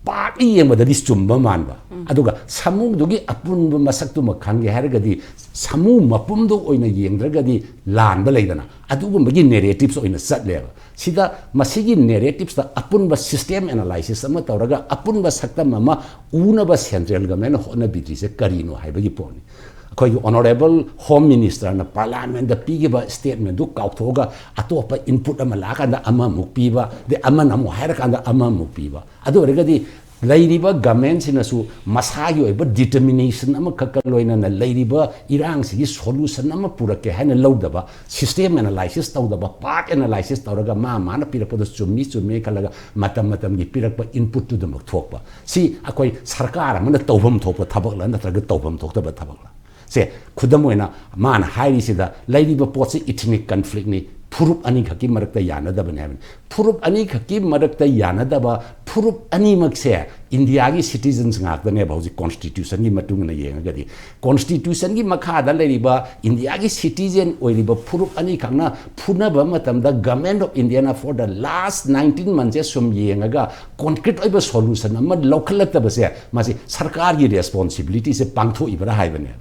partly ꯌꯦꯡꯕꯗꯗꯤ ꯆꯨꯝꯕ ꯃꯥꯟꯕ꯫ ꯑꯗꯨꯒ ꯁꯥꯃꯨꯗꯨꯒꯤ ꯑꯄꯨꯟꯕ ꯃꯁꯛꯇꯨꯃꯛ ꯈꯪꯒꯦ ꯍꯥꯏꯔꯒꯗꯤ ꯁꯥꯃꯨ ꯃꯄꯨꯝꯗꯣ ꯑꯣꯏꯅ ꯌꯦꯡꯗ꯭ꯔꯒꯗꯤ ꯂꯥꯟꯕ ꯂꯩꯗꯅ, ꯑꯗꯨꯒꯨꯝꯕꯒꯤ narratives ꯑꯣꯏꯅ ꯆꯠꯂꯦꯕ꯫ ꯁꯤꯗ ꯃꯁꯤꯒꯤ narratives ꯇ ꯑꯄꯨꯟꯕ system analysis ꯑꯃ ꯇꯧꯔꯒ ꯑꯄꯨꯟꯕ ꯁꯛꯇꯝ ꯑꯃ ꯎꯅꯕ central government ꯅ ꯍꯣꯠꯅꯕꯤꯗ꯭ꯔꯤꯁꯦ ꯀꯔꯤꯅꯣ ꯍꯥꯏꯕꯒꯤ point ꯅꯤ꯫ ꯑꯩꯈꯣꯏꯒꯤ honourable Home Minister ꯅ parliament ꯇ ꯄꯤꯈꯤꯕ statement ꯗꯨ ꯀꯥꯎꯊꯣꯛꯑꯒ ꯑꯇꯣꯞꯄ input ꯑꯃ ꯂꯥꯛꯑꯀꯥꯟꯗ ꯑꯃꯃꯨꯛ ꯄꯤꯕ, ꯑꯗꯩ ꯑꯃꯅ ꯑꯃꯨꯛ ꯍꯥꯏꯔꯀꯥꯟꯗ ꯑꯃꯃꯨꯛ ꯄꯤꯕ, ꯑꯗꯨ ꯑꯣꯏꯔꯒꯗꯤ ꯂꯩꯔꯤꯕ ꯒꯃꯦꯟꯁꯤꯅꯁꯨ ꯃꯁꯥꯒꯤ ꯑꯣꯏꯕ ꯗꯤꯇꯔꯃꯤꯅꯦꯁꯟ ꯑꯃꯈꯛꯀ ꯂꯣꯏꯅꯅ ꯂꯩꯔꯤꯕ ꯏꯔꯥꯡꯁꯤꯒꯤ ꯁꯣꯂꯨꯁꯟ ꯑꯃ ꯄꯨꯔꯛꯀꯦ ꯍꯥꯏꯅ ꯂꯧꯗꯕ, ꯁꯤꯁꯇꯦꯝ ꯑꯦꯅꯥꯂꯥꯏꯁꯤꯁ ꯇꯧꯗꯕ, ꯄꯥꯔꯠ ꯑꯦꯅꯥꯂꯥꯏꯁꯤꯁ ꯇꯧꯔꯒ ꯃꯥ ꯃꯥꯅ ꯄꯤꯔꯛꯄꯗꯣ ꯆꯨꯝꯃꯤ ꯆꯨꯝꯃꯤ ꯈꯜꯂꯒ ꯃꯇꯝ ꯃꯇꯝꯒꯤ ꯄꯤꯔꯛꯄ ꯏꯟꯄꯨꯠꯇꯨꯗꯃꯛ ꯊꯣꯛꯄ꯫ ꯁꯤ ꯑꯩꯈꯣꯏ ꯁꯔꯀꯥꯔ ꯑꯃꯅ ꯇꯧꯐꯝ ꯊꯣꯛꯄ ꯊꯕꯛꯂ ꯅꯠꯇ꯭ꯔꯒ ꯇꯧꯐꯝ ꯊꯣꯛꯇꯕ ꯊꯕꯛꯂ? ꯁꯦ, ꯈꯨꯗꯝ ꯑꯣꯏꯅ ꯃꯥꯅ ꯍꯥꯏꯔꯤꯁꯤꯗ ꯂꯩꯔꯤꯕ ꯄꯣꯠꯁꯤ ꯏꯊꯅꯤꯛ ꯀꯟꯐ꯭ꯂꯤꯛꯅꯤ, ꯐꯨꯔꯨꯞ ꯑꯅꯤꯈꯛꯀꯤ ꯃꯔꯛꯇ ꯌꯥꯅꯗꯕꯅꯤ ꯍꯥꯏꯕꯅꯤ꯫ ꯐꯨꯔꯨꯞ ꯑꯅꯤꯈꯛꯀꯤ ꯃꯔꯛꯇ ꯌꯥꯅꯗꯕ ꯐꯨꯔꯨꯞ ꯑꯅꯤꯃꯛꯁꯦ ꯏꯟꯗꯤꯌꯥꯒꯤ ꯁꯤꯇꯤꯖꯟꯁ ꯉꯥꯛꯇꯅꯦꯕ ꯍꯧꯖꯤꯛ ꯀꯣꯟꯁꯇꯤꯇ꯭ꯌꯨꯁꯟꯒꯤ ꯃꯇꯨꯡ ꯏꯟꯅ ꯌꯦꯡꯉꯒꯗꯤ꯫ ꯀꯣꯟꯁꯇꯤꯇ꯭ꯌꯨꯁꯟꯒꯤ ꯃꯈꯥꯗ ꯂꯩꯔꯤꯕ ꯏꯟꯗꯤꯌꯥꯒꯤ ꯁꯤꯇꯤꯖꯦꯟ ꯑꯣꯏꯔꯤꯕ ꯐꯨꯔꯨꯞ ꯑꯅꯤꯈꯛꯅ ꯐꯨꯅꯕ ꯃꯇꯝꯗ Government of Indiana for the last nineteen months ꯁꯦ ꯁꯨꯝ ꯌꯦꯡꯉꯒ ꯀꯣꯟꯀ꯭ꯔꯤꯠ ꯑꯣꯏꯕ ꯁꯣꯂꯨꯁꯟ ꯑꯃ ꯂꯧꯈꯠꯂꯛꯇꯕꯁꯦ ꯃꯁꯤ ꯁꯔꯀꯥꯔꯒꯤ ꯔꯦꯁꯄꯣꯟꯁꯤꯕꯤꯂꯤꯇꯤꯁꯦ ꯄꯥꯡꯊꯣꯛꯏꯕ꯭ꯔꯥ ꯍꯥꯏꯕꯅꯦ꯫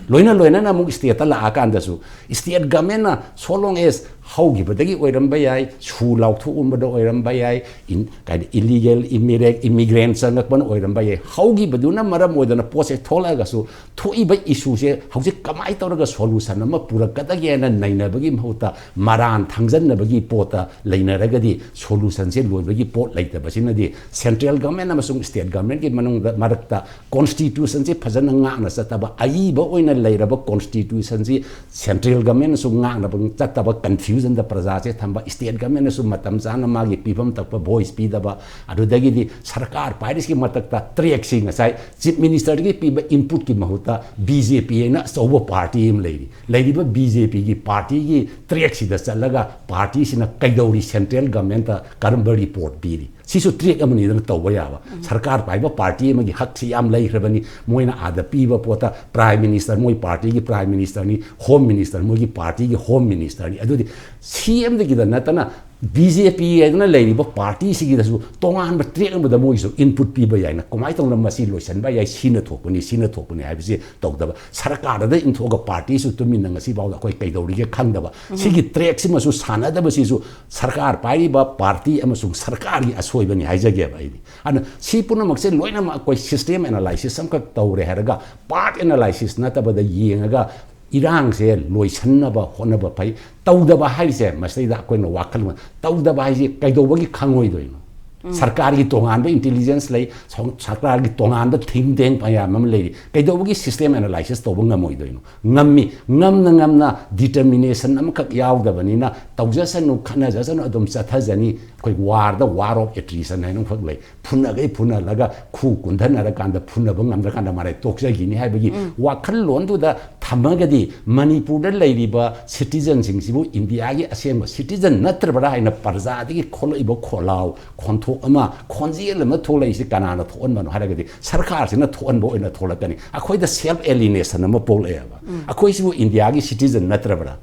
ꯂꯣꯏꯅ ꯂꯣꯏꯅꯅ ꯑꯃꯨꯛ ꯁ꯭ꯇꯦꯠꯇ ꯂꯥꯛꯑꯀꯥꯟꯗꯁꯨ ꯁ꯭ꯇꯦꯠ ꯒꯃꯦꯟꯅ so long as ꯍꯧꯈꯤꯕꯗꯒꯤ ꯑꯣꯏꯔꯝꯕ ꯌꯥꯏ, ꯁꯨ ꯂꯥꯎꯊꯣꯛꯎꯕꯗ ꯑꯣꯏꯔꯝꯕ ꯌꯥꯏ, ꯏꯟ-, ꯀꯩ ꯍꯥꯏꯅꯤ, ꯏꯂꯤꯒꯦꯜ ꯏꯃꯤꯔꯦꯛ ꯏꯃꯤꯒ꯭ꯔꯦꯟ ꯆꯪꯉꯛꯄꯅ ꯑꯣꯏꯔꯝꯕ ꯌꯥꯏ, ꯍꯧꯈꯤꯕꯗꯨꯅ ꯃꯔꯝ ꯑꯣꯏꯗꯅ ꯄꯣꯠꯁꯦ ꯊꯣꯛꯂꯛꯑꯒꯁꯨ ꯊꯣꯛꯏꯕ ꯏꯁꯨꯁꯦ ꯍꯧꯖꯤꯛ ꯀꯃꯥꯏꯅ ꯇꯧꯔꯒ ꯁꯣꯂꯨꯁꯟ ꯑꯃ ꯄꯨꯔꯛꯀꯗꯒꯦꯅ ꯅꯩꯅꯕꯒꯤ ꯃꯍꯨꯠꯇ ꯃꯔꯥꯟ ꯊꯥꯡꯖꯟꯅꯕꯒꯤ ꯄꯣꯠꯇ ꯂꯩꯅꯔꯒꯗꯤ ꯁꯣꯂꯨꯁꯟꯁꯦ ꯂꯣꯏꯕꯒꯤ ꯄꯣꯠ ꯂꯩꯇꯕꯁꯤꯅꯗꯤ ꯁꯦꯟꯇ꯭ꯔꯦꯜ ꯒꯃꯦꯟ ꯑꯃꯁꯨꯡ ꯁ꯭ꯇꯦꯠ ꯒꯃꯦꯟꯒꯤ ꯃꯅꯨꯡꯗ ꯃꯔꯛꯇ ꯀꯣꯟꯁꯇꯤꯇ꯭ꯌꯨꯁꯟꯁꯤ ꯐꯖꯅ ꯉꯥꯛꯅ ꯆꯠꯇꯕ, ꯑꯏꯕ ꯑꯣꯏꯅ ꯂꯩꯔꯕ ꯀꯣꯟꯁꯇꯤꯇ꯭ꯌꯨꯁꯟꯁꯤ ꯁꯦꯟꯇ꯭ꯔꯦꯜ ꯒꯃꯦꯟꯅꯁꯨ ꯉꯥꯛꯅꯕ ꯆꯠꯇꯕ, ꯀꯟꯐ꯭ꯌꯨꯖꯟꯗ ꯄ꯭ꯔꯖꯥꯁꯦ ꯊꯝꯕ, ꯁ꯭ꯇꯦꯠ ꯒꯃꯦꯟꯅꯁꯨ ꯃꯇꯝ ꯆꯥꯅ ꯃꯥꯒꯤ ꯄꯤꯐꯝ ꯊꯣꯛꯄ ꯚꯣꯏꯁ ꯄꯤꯗꯕ, ꯑꯗꯨꯗꯒꯤꯗꯤ ꯁꯔꯀꯥꯔ ꯄꯥꯏꯔꯤꯁꯤꯒꯤ ꯃꯊꯛꯇ ꯇ꯭ꯔꯦꯛꯁꯤ ꯉꯁꯥꯏ ꯆꯤꯐ ꯃꯤꯅꯤꯁꯇꯔꯒꯤ ꯄꯤꯕ ꯏꯟꯄꯨꯠꯀꯤ ꯃꯍꯨꯠꯇ ꯕꯤ ꯖꯦ ꯄꯤ ꯍꯥꯏꯅ ꯑꯆꯧꯕ ꯄꯥꯔꯇꯤ ꯑꯃ ꯂꯩꯔꯤ꯫ ꯂꯩꯔꯤꯕ ꯕꯤ ꯖꯦ ꯄꯤꯒꯤ ꯄꯥꯔꯇꯤꯒꯤ ꯇ꯭ꯔꯦꯛꯁꯤꯗ ꯆꯠꯂꯒ ꯄꯥꯔꯇꯤꯁꯤꯅ ꯀꯩꯗꯧꯔꯤ, ꯁꯦꯟꯇ꯭ꯔꯦꯜ ꯒꯃꯦꯟꯇ ꯀꯔꯝꯕ ꯔꯤꯄꯣꯔꯠ ꯄꯤꯔꯤ? ꯁꯤꯁꯨ ꯇ꯭ꯔꯦꯛ ꯑꯃꯅꯤꯗꯅ ꯇꯧꯕ ꯌꯥꯕ꯫ ꯁꯔꯀꯥꯔ ꯄꯥꯏꯕ ꯄꯥꯔꯇꯤ ꯑꯃꯒꯤ ꯍꯛꯁꯤ ꯌꯥꯝ ꯂꯩꯈ꯭ꯔꯕꯅꯤ꯫ ꯃꯣꯏꯅ ꯑꯥꯗ ꯄꯤꯕ ꯄꯣꯠꯇ ꯄ꯭ꯔꯥꯏꯝ ꯃꯤꯅꯤꯁꯇꯔ, ꯃꯣꯏ ꯄꯥꯔꯇꯤꯒꯤ ꯄ꯭ꯔꯥꯏꯝ ꯃꯤꯅꯤꯁꯇꯔꯅꯤ, ꯍꯣꯝ ꯃꯤꯅꯤꯁꯇꯔ, ꯃꯣꯏꯒꯤ ꯄꯥꯔꯇꯤꯒꯤ ꯍꯣꯝ ꯃꯤꯅꯤꯁꯇꯔꯅꯤ꯫ ꯑꯗꯨꯗꯤ ꯁꯤ ꯑꯦꯝꯗꯒꯤꯗ ꯅꯠꯇꯅ ꯕꯤ ꯖꯦ ꯄꯤ ꯍꯥꯏꯗꯅ ꯂꯩꯔꯤꯕ ꯄꯥꯔꯇꯤꯁꯤꯒꯤꯗꯁꯨ ꯇꯣꯉꯥꯟꯕ ꯇ꯭ꯔꯦꯛ ꯑꯃꯗ ꯃꯣꯏꯒꯤꯁꯨ ꯏꯟꯄꯨꯠ ꯄꯤꯕ ꯌꯥꯏꯅ, ꯀꯃꯥꯏꯅ ꯇꯧꯅ ꯃꯁꯤ ꯂꯣꯏꯁꯤꯟꯕ ꯌꯥꯏ, ꯁꯤꯅ ꯊꯣꯛꯄꯅꯤ, ꯁꯤꯅ ꯊꯣꯛꯄꯅꯤ ꯍꯥꯏꯕꯁꯤ ꯇꯧꯗꯕ꯫ ꯁꯔꯀꯥꯔꯗ ꯏꯟꯊꯣꯛꯑꯒ ꯄꯥꯔꯇꯤꯁꯨ ꯇꯨꯃꯤꯟꯅ ꯉꯁꯤ ꯐꯥꯎꯗ ꯑꯩꯈꯣꯏ ꯀꯩꯗꯧꯔꯤꯒꯦ ꯈꯪꯗꯕ꯫ ꯁꯤꯒꯤ ꯇ꯭ꯔꯦꯛꯁꯤꯃꯁꯨ ꯁꯥꯟꯅꯗꯕꯁꯤꯁꯨ ꯁꯔꯀꯥꯔ ꯄꯥꯏꯔꯤꯕ ꯄꯥꯔꯇꯤ ꯑꯃꯁꯨꯡ ꯁꯔꯀꯥꯔꯒꯤ ꯑꯁꯣꯏꯕꯅꯤ ꯍꯥꯏꯖꯒꯦꯕ ꯑꯩꯗꯤ꯫ ꯑꯗꯨꯅ ꯁꯤ ꯄꯨꯝꯅꯃꯛꯁꯦ ꯂꯣꯏꯅꯃꯛ ꯑꯩꯈꯣꯏ ꯁꯤꯁꯇꯦꯝ ꯑꯦꯅꯥꯂꯥꯏꯁꯤꯁ ꯑꯃꯈꯛ ꯇꯧꯔꯦ ꯍꯥꯏꯔꯒ ꯄꯥꯔꯠ ꯑꯦꯅꯥꯂꯥꯏꯁꯤꯁ ꯅꯠꯇꯕꯗ ꯌꯦꯡꯉꯒ ꯏꯔꯥꯡꯁꯦ ꯂꯣꯏꯁꯟꯅꯕ ꯍꯣꯠꯅꯕ ꯐꯩ꯫ ꯇꯧꯗꯕ ꯍꯥꯏꯁꯦ, ꯃꯁꯤꯗꯩꯗ ꯑꯩꯈꯣꯏꯅ ꯋꯥꯈꯜ ꯑꯃ, ꯇꯧꯗꯕ ꯍꯥꯏꯁꯦ ꯀꯩꯗꯧꯕꯒꯤ ꯈꯪꯉꯣꯏꯗꯣꯏꯅꯣ? ꯁꯔꯀꯥꯔꯒꯤ ꯇꯣꯉꯥꯟꯕ ꯏꯟꯇꯦꯂꯤꯖꯦꯟꯁ ꯂꯩ, ꯁꯣ-, ꯁꯔꯀꯥꯔꯒꯤ ꯇꯣꯉꯥꯟꯕ ꯊꯤꯡ ꯇꯦꯡ ꯃꯌꯥꯝ ꯑꯃ ꯂꯩꯔꯤ꯫ ꯀꯩꯗꯧꯕꯒꯤ ꯁꯤꯁꯇꯦꯝ ꯑꯦꯅꯥꯂꯥꯏꯁꯤꯁ ꯇꯧꯕ ꯉꯝꯃꯣꯏꯗꯣꯏꯅꯣ? ꯉꯝꯃꯤ꯫ ꯉꯝꯅ ꯉꯝꯅ ꯗꯤꯇꯔꯃꯤꯅꯦꯁꯟ ꯑꯃꯈꯛ ꯌꯥꯎꯗꯕꯅꯤꯅ ꯇꯧꯖꯁꯅꯨ, ꯈꯠꯅꯖꯁꯅꯨ, ꯑꯗꯨꯝ ꯆꯠꯊꯖꯅꯤ꯫ ꯑꯩꯈꯣꯏ ꯋꯥꯔꯗ ꯋꯥꯔ ꯑꯣꯐ ꯑꯦꯇ꯭ꯔꯤꯁꯟ ꯍꯥꯏꯅ ꯑꯃꯈꯛ ꯂꯩ꯫ ꯐꯨꯅꯈꯩ ꯐꯨꯅꯍꯜꯂꯒ ꯈꯨ ꯀꯨꯟꯊꯅꯔꯀꯥꯟꯗ ꯐꯨꯅꯕ ꯉꯝꯗ꯭ꯔꯀꯥꯟꯗ ꯃꯔꯥꯏ ꯇꯣꯛꯆꯈꯤꯅꯤ ꯍꯥꯏꯕꯒꯤ ꯋꯥꯈꯜꯂꯣꯟꯗꯨꯗ ꯊꯝꯃꯒꯗꯤ ꯃꯅꯤꯄꯨꯔꯗ ꯂꯩꯔꯤꯕ ꯁꯤꯇꯤꯖꯟꯁꯤꯡꯁꯤꯕꯨ ꯏꯟꯗꯤꯌꯥꯒꯤ ꯑꯁꯦꯡꯕ ꯁꯤꯇꯤꯖꯟ ꯅꯠꯇ꯭ꯔꯕ꯭ꯔꯥ ꯍꯥꯏꯅ ꯄ꯭ꯔꯖꯥꯗꯒꯤ ꯊꯣꯛꯂꯛꯏꯕ ꯈꯣꯜꯂꯥꯎ ꯈꯣꯟꯊꯣꯛ ꯑꯃ, ꯈꯣꯟꯖꯦꯜ ꯑꯃ ꯊꯣꯛꯂꯛꯏꯁꯤ ꯀꯅꯥꯅ ꯊꯣꯛꯍꯟꯕꯅꯣ ꯍꯥꯏꯔꯒꯗꯤ ꯁꯔꯀꯥꯔꯁꯤꯅ ꯊꯣꯛꯍꯟꯕ ꯑꯣꯏꯅ ꯊꯣꯛꯂꯛꯀꯅꯤ꯫ ꯑꯩꯈꯣꯏꯗ ꯁꯦꯜꯐ ꯑꯦꯂꯤꯅꯦꯁꯟ ꯑꯃ ꯄꯣꯛꯂꯛꯑꯦꯕ꯫ ꯑꯩꯈꯣꯏꯁꯤꯕꯨ ꯏꯟꯗꯤꯌꯥꯒꯤ ꯁꯤꯇꯤꯖꯟ ꯅꯠꯇ꯭ꯔꯕ꯭ꯔꯥ?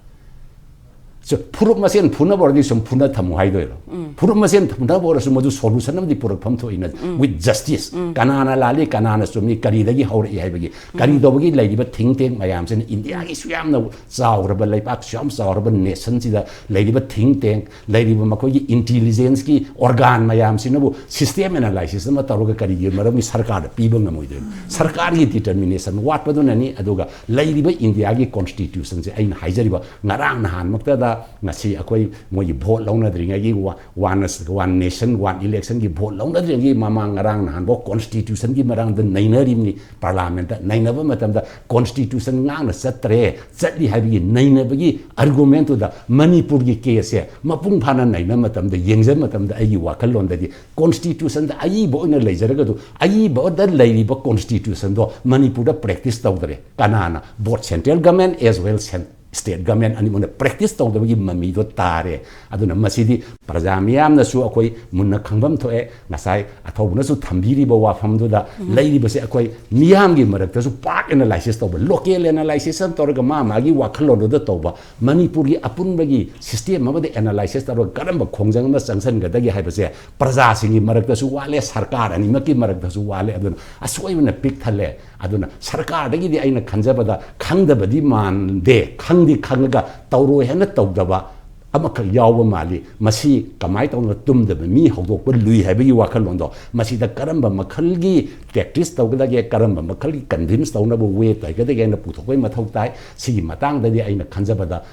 ꯁ-, ꯐꯨꯔꯨꯞ ꯃꯁꯦꯟ ꯐꯨꯅꯕ ꯑꯣꯏꯔꯗꯤ ꯁꯨꯝ ꯐꯨꯅ ꯊꯝꯃꯨ ꯍꯥꯏꯗꯣꯏꯔꯣ? ꯐꯨꯔꯨꯞ ꯃꯁꯦꯟ ꯐꯨꯅꯕ ꯑꯣꯏꯔꯁꯨ ꯃꯗꯨ ꯁꯣꯂꯨꯁꯟ ꯑꯃꯗꯤ ꯄꯨꯔꯛꯐꯝ ꯊꯣꯛꯏꯅ, with justice꯫ ꯀꯅꯥꯅ ꯂꯥꯜꯂꯤ, ꯀꯅꯥꯅ ꯆꯨꯝꯃꯤ, ꯀꯔꯤꯗꯒꯤ ꯍꯧꯔꯛꯏ ꯍꯥꯏꯕꯒꯤ, ꯀꯔꯤ ꯇꯧꯕꯒꯤ ꯂꯩꯔꯤꯕ ꯊꯤꯡ ꯇꯦꯡ ꯃꯌꯥꯝꯁꯤꯅ ꯏꯟꯗꯤꯌꯥꯒꯤꯁꯨ ꯌꯥꯝꯅ ꯆꯥꯎꯈ꯭ꯔꯕ, ꯂꯩꯄꯥꯛꯁꯨ ꯌꯥꯝ ꯆꯥꯎꯈ꯭ꯔꯕ ꯅꯦꯁꯟꯁꯤꯗ ꯂꯩꯔꯤꯕ ꯊꯤꯡ ꯇꯦꯡ, ꯂꯩꯔꯤꯕ ꯃꯈꯣꯏꯒꯤ ꯏꯟꯇꯤꯂꯤꯖꯦꯟꯁꯀꯤ ꯑꯣꯔꯒꯥꯟ ꯃꯌꯥꯝꯁꯤꯅꯕꯨ ꯁꯤꯁꯇꯦꯝ ꯑꯦꯅꯥꯂꯥꯏꯁꯤꯁ ꯑꯃ ꯇꯧꯔꯒ ꯀꯔꯤꯒꯤ ꯃꯔꯝꯒꯤ ꯁꯔꯀꯥꯔꯗ ꯄꯤꯕ ꯉꯝꯃꯣꯏꯗꯣꯏꯅꯣ? ꯁꯔꯀꯥꯔꯒꯤ ꯗꯤꯇꯔꯃꯤꯅꯦꯁꯟ ꯋꯥꯠꯄꯗꯨꯅꯅꯤ꯫ ꯑꯗꯨꯒ ꯂꯩꯔꯤꯕ ꯏꯟꯗꯤꯌꯥꯒꯤ ꯀꯣꯟꯁꯇꯤꯇ꯭ꯌꯨꯁꯟꯁꯦ ꯑꯩꯅ ꯍꯥꯏꯖꯔꯤꯕ ꯉꯔꯥꯡ ꯅꯍꯥꯟꯃꯛꯇꯗ ꯉꯁꯤ ꯑꯩꯈꯣꯏ ꯃꯣꯏꯒꯤ ꯚꯣꯠ ꯂꯧꯅꯗ꯭ꯔꯤꯉꯩꯒꯤ ꯋꯥ-, ꯋꯥꯟ, ꯋꯥꯟ ꯅꯦꯁꯟ, ꯋꯥꯟ ꯏꯂꯦꯛꯁꯟꯒꯤ ꯚꯣꯠ ꯂꯧꯅꯗ꯭ꯔꯤꯉꯩꯒꯤ ꯃꯃꯥꯡ ꯉꯔꯥꯡ ꯅꯍꯥꯟꯐꯥꯎ ꯀꯣꯟꯁꯇꯤꯇ꯭ꯌꯨꯁꯟꯒꯤ ꯃꯔꯝꯗ ꯅꯩꯅꯔꯤꯕꯅꯤ꯫ ꯄꯥꯔꯂꯥꯃꯦꯟꯠꯇ ꯅꯩꯅꯕ ꯃꯇꯝꯗ ꯀꯣꯟꯁꯇꯤꯇ꯭ꯌꯨꯁꯟ ꯉꯥꯛꯅ ꯆꯠꯇ꯭ꯔꯦ, ꯆꯠꯂꯤ ꯍꯥꯏꯕꯒꯤ ꯅꯩꯅꯕꯒꯤ ꯑꯥꯔꯒꯨꯃꯦꯟꯠꯇꯨꯗ ꯃꯅꯤꯄꯨꯔꯒꯤ ꯀꯦꯁꯁꯦ ꯃꯄꯨꯡ ꯐꯥꯅ ꯅꯩꯅꯕ ꯃꯇꯝꯗ, ꯌꯦꯡꯖꯕ ꯃꯇꯝꯗ ꯑꯩꯒꯤ ꯋꯥꯈꯜꯂꯣꯟꯗꯗꯤ ꯀꯣꯟꯁꯇꯤꯇ꯭ꯌꯨꯁꯟꯗ ꯑꯏꯕ ꯑꯣꯏꯅ ꯂꯩꯖꯔꯒꯁꯨ ꯑꯏꯕꯗ ꯂꯩꯔꯤꯕ ꯀꯣꯟꯁꯇꯤꯇ꯭ꯌꯨꯁꯟꯗꯣ ꯃꯅꯤꯄꯨꯔꯗ ꯄ꯭ꯔꯦꯛꯇꯤꯁ ꯇꯧꯗ꯭ꯔꯦ꯫ ꯀꯅꯥꯅ? Both central government as well cen-, state government ꯑꯅꯤꯃꯛꯅ ꯄ꯭ꯔꯦꯛꯇꯤꯁ ꯇꯧꯗꯕꯒꯤ ꯃꯃꯤꯗꯣ ꯇꯥꯔꯦ꯫ ꯑꯗꯨꯅ ꯃꯁꯤꯗꯤ ꯄ꯭ꯔꯖꯥ ꯃꯤꯌꯥꯝꯅꯁꯨ ꯑꯩꯈꯣꯏ ꯃꯨꯟꯅ ꯈꯪꯐꯝ ꯊꯣꯛꯑꯦ꯫ ꯉꯁꯥꯏ ꯑꯊꯧꯕꯅꯁꯨ ꯊꯝꯕꯤꯔꯤꯕ ꯋꯥꯐꯝꯗꯨꯗ ꯂꯩꯔꯤꯕꯁꯦ ꯑꯩꯈꯣꯏ ꯃꯤꯌꯥꯝꯒꯤ ꯃꯔꯛꯇꯁꯨ ꯄꯥꯔꯠ ꯑꯦꯅꯥꯂꯥꯏꯁꯤꯁ ꯇꯧꯕ, ꯂꯣꯀꯦꯜ ꯑꯦꯅꯥꯂꯥꯏꯁꯤꯁ ꯑꯃ ꯇꯧꯔꯒ ꯃꯥ ꯃꯥꯒꯤ ꯋꯥꯈꯜꯂꯣꯟꯗꯨꯗ ꯇꯧꯕ, ꯃꯅꯤꯄꯨꯔꯒꯤ ꯑꯄꯨꯟꯕꯒꯤ ꯁꯤꯁꯇꯦꯝ ꯑꯃꯗ ꯑꯦꯅꯥꯂꯥꯏꯁꯤꯁ ꯇꯧꯔꯒ ꯀꯔꯝꯕ ꯈꯣꯡꯖꯪ ꯑꯃ ꯆꯪꯁꯤꯟꯒꯗꯒꯦ ꯍꯥꯏꯕꯁꯦ ꯄ꯭ꯔꯖꯥꯁꯤꯡꯒꯤ ꯃꯔꯛꯇꯁꯨ ꯋꯥꯠꯂꯦ, ꯁꯔꯀꯥꯔ ꯑꯅꯤꯃꯛꯀꯤ ꯃꯔꯛꯇꯁꯨ ꯋꯥꯠꯂꯦ꯫ ꯑꯗꯨꯅ ꯑꯁꯣꯏꯕꯅ ꯄꯤꯛ ꯊꯜꯂꯦ꯫ ꯑꯗꯨꯅ ꯁꯔꯀꯥꯔꯗꯒꯤꯗꯤ ꯑꯩꯅ ꯈꯟꯖꯕꯗ ꯈꯪꯗꯕꯗꯤ ꯃꯥꯟꯗꯦ, ꯈꯪꯗꯤ ꯈꯪꯉꯒ ꯇꯧꯔꯣꯏ ꯍꯥꯏꯅ ꯇꯧꯗꯕ ꯑꯃꯈꯛ ꯌꯥꯎꯕ ꯃꯥꯜꯂꯤ꯫ ꯃꯁꯤ ꯀꯃꯥꯏꯅ ꯇꯧꯗꯅ ꯇꯨꯝꯗꯕ ꯃꯤ ꯍꯧꯗꯣꯛꯄ ꯂꯨꯏ ꯍꯥꯏꯕꯒꯤ ꯋꯥꯈꯜꯂꯣꯟꯗꯣ, ꯃꯁꯤꯗ ꯀꯔꯝꯕ ꯃꯈꯜꯒꯤ ꯇꯦꯛꯇꯤꯁ ꯇꯧꯒꯗꯒꯦ, ꯀꯔꯝꯕ ꯃꯈꯜꯒꯤ ꯀꯟꯚꯤꯟꯁ ꯇꯧꯅꯕ ꯋꯦ ꯇꯧꯒꯗꯒꯦ ꯍꯥꯏꯅ ꯄꯨꯊꯣꯛꯄꯒꯤ ꯃꯊꯧ ꯇꯥꯏ꯫ ꯁꯤꯒꯤ ꯃꯇꯥꯡꯗꯗꯤ ꯑꯩꯅ ꯈꯟꯖꯕꯗ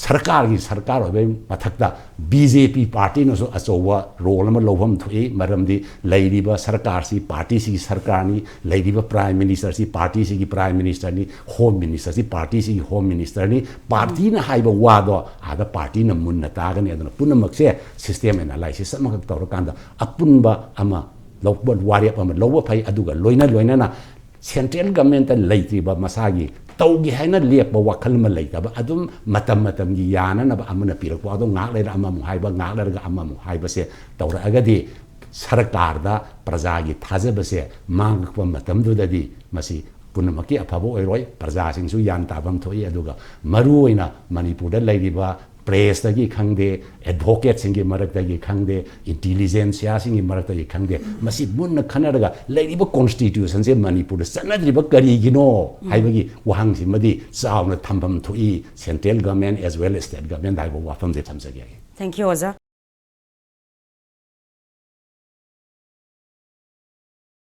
ꯁꯔꯀꯥꯔꯒꯤ ꯁꯔꯀꯥꯔ ꯑꯣꯏꯕꯒꯤ ꯃꯊꯛꯇ ꯕꯤ ꯖꯦ ꯄꯤ ꯄꯥꯔꯇꯤꯅꯁꯨ ꯑꯆꯧꯕ ꯔꯣꯜ ꯑꯃ ꯂꯧꯐꯝ ꯊꯣꯛꯏ꯫ ꯃꯔꯝꯗꯤ ꯂꯩꯔꯤꯕ ꯁꯔꯀꯥꯔꯁꯤ ꯄꯥꯔꯇꯤꯁꯤꯒꯤ ꯁꯔꯀꯥꯔꯅꯤ, ꯂꯩꯔꯤꯕ ꯄ꯭ꯔꯥꯏꯝ ꯃꯤꯅꯤꯁꯇꯔꯁꯤ ꯄꯥꯔꯇꯤꯁꯤꯒꯤ ꯄ꯭ꯔꯥꯏꯝ ꯃꯤꯅꯤꯁꯇꯔꯅꯤ, ꯍꯣꯝ ꯃꯤꯅꯤꯁꯇꯔꯁꯤ ꯄꯥꯔꯇꯤꯁꯤꯒꯤ ꯍꯣꯝ ꯃꯤꯅꯤꯁꯇꯔꯅꯤ꯫ ꯄꯥꯔꯇꯤꯅ ꯍꯥꯏꯕ ꯋꯥꯗꯣ ꯑꯥꯗ ꯄꯥꯔꯇꯤꯅ ꯃꯨꯟꯅ ꯇꯥꯒꯅꯤ꯫ ꯑꯗꯨꯅ ꯄꯨꯝꯅꯃꯛꯁꯦ ꯁꯤꯁꯇꯦꯝ ꯑꯦꯅꯥꯂꯥꯏꯁꯤꯁ ꯑꯃꯈꯛ ꯇꯧꯔꯀꯥꯟꯗ ꯑꯄꯨꯟꯕ ꯑꯃ ꯂꯧꯕ, ꯋꯥꯔꯦꯞ ꯑꯃ ꯂꯧꯕ ꯐꯩ꯫ ꯑꯗꯨꯒ ꯂꯣꯏꯅ ꯂꯣꯏꯅꯅ ꯁꯦꯟꯇ꯭ꯔꯦꯜ ꯒꯃꯦꯟꯇ ꯂꯩꯇ꯭ꯔꯤꯕ ꯃꯁꯥꯒꯤ ꯇꯧꯒꯦ ꯍꯥꯏꯅ ꯂꯦꯞꯄ ꯋꯥꯈꯜ ꯑꯃ ꯂꯩꯇꯕ, ꯑꯗꯨꯝ ꯃꯇꯝ ꯃꯇꯝꯒꯤ ꯌꯥꯅꯅꯕ ꯑꯃꯅ ꯄꯤꯔꯛꯄ ꯑꯗꯣ ꯉꯥꯏꯍꯥꯛ ꯂꯩꯔ ꯑꯃꯃꯨꯛ ꯍꯥꯏꯕ, ꯉꯥꯏꯍꯥꯛ ꯂꯩꯔꯒ ꯑꯃꯃꯨꯛ ꯍꯥꯏꯕꯁꯦ ꯇꯧꯔꯛꯑꯒꯗꯤ ꯁꯔꯀꯥꯔꯗ ꯄ꯭ꯔꯖꯥꯒꯤ ꯊꯥꯖꯕꯁꯦ ꯃꯥꯡꯉꯛꯄ ꯃꯇꯝꯗꯨꯗꯗꯤ ꯃꯁꯤ ꯄꯨꯝꯅꯃꯛꯀꯤ ꯑꯐꯕ ꯑꯣꯏꯔꯣꯏ꯫ ꯄ꯭ꯔꯖꯥꯁꯤꯡꯁꯨ ꯒ꯭ꯌꯥꯟ ꯇꯥꯐꯝ ꯊꯣꯛꯏ꯫ ꯑꯗꯨꯒ ꯃꯔꯨꯑꯣꯏꯅ ꯃꯅꯤꯄꯨꯔꯗ ꯂꯩꯔꯤꯕ ꯄ꯭ꯔꯦꯁꯇꯒꯤ ꯈꯪꯗꯦ, ꯑꯦꯗꯚꯣꯀꯦꯠꯁꯤꯡꯒꯤ ꯃꯔꯛꯇꯒꯤ ꯈꯪꯗꯦ, ꯏꯟꯇꯤꯂꯤꯖꯦꯟꯁꯤꯌꯥꯁꯤꯡꯒꯤ ꯃꯔꯛꯇꯒꯤ ꯈꯪꯗꯦ, ꯃꯁꯤ ꯃꯨꯟꯅ ꯈꯟꯅꯔꯒ ꯂꯩꯔꯤꯕ ꯀꯣꯟꯁꯇꯤꯇ꯭ꯌꯨꯁꯟꯁꯦ ꯃꯅꯤꯄꯨꯔꯗ ꯆꯠꯅꯗ꯭ꯔꯤꯕ ꯀꯔꯤꯒꯤꯅꯣ ꯍꯥꯏꯕꯒꯤ ꯋꯥꯍꯪꯁꯤꯃꯗꯤ ꯆꯥꯎꯅ ꯊꯝꯐꯝ ꯊꯣꯛꯏ, central government as well as state government ꯍꯥꯏꯕ ꯋꯥꯐꯝꯁꯦ ꯊꯝꯖꯒꯦ꯫ Thank you, ꯑꯣꯖꯥ꯫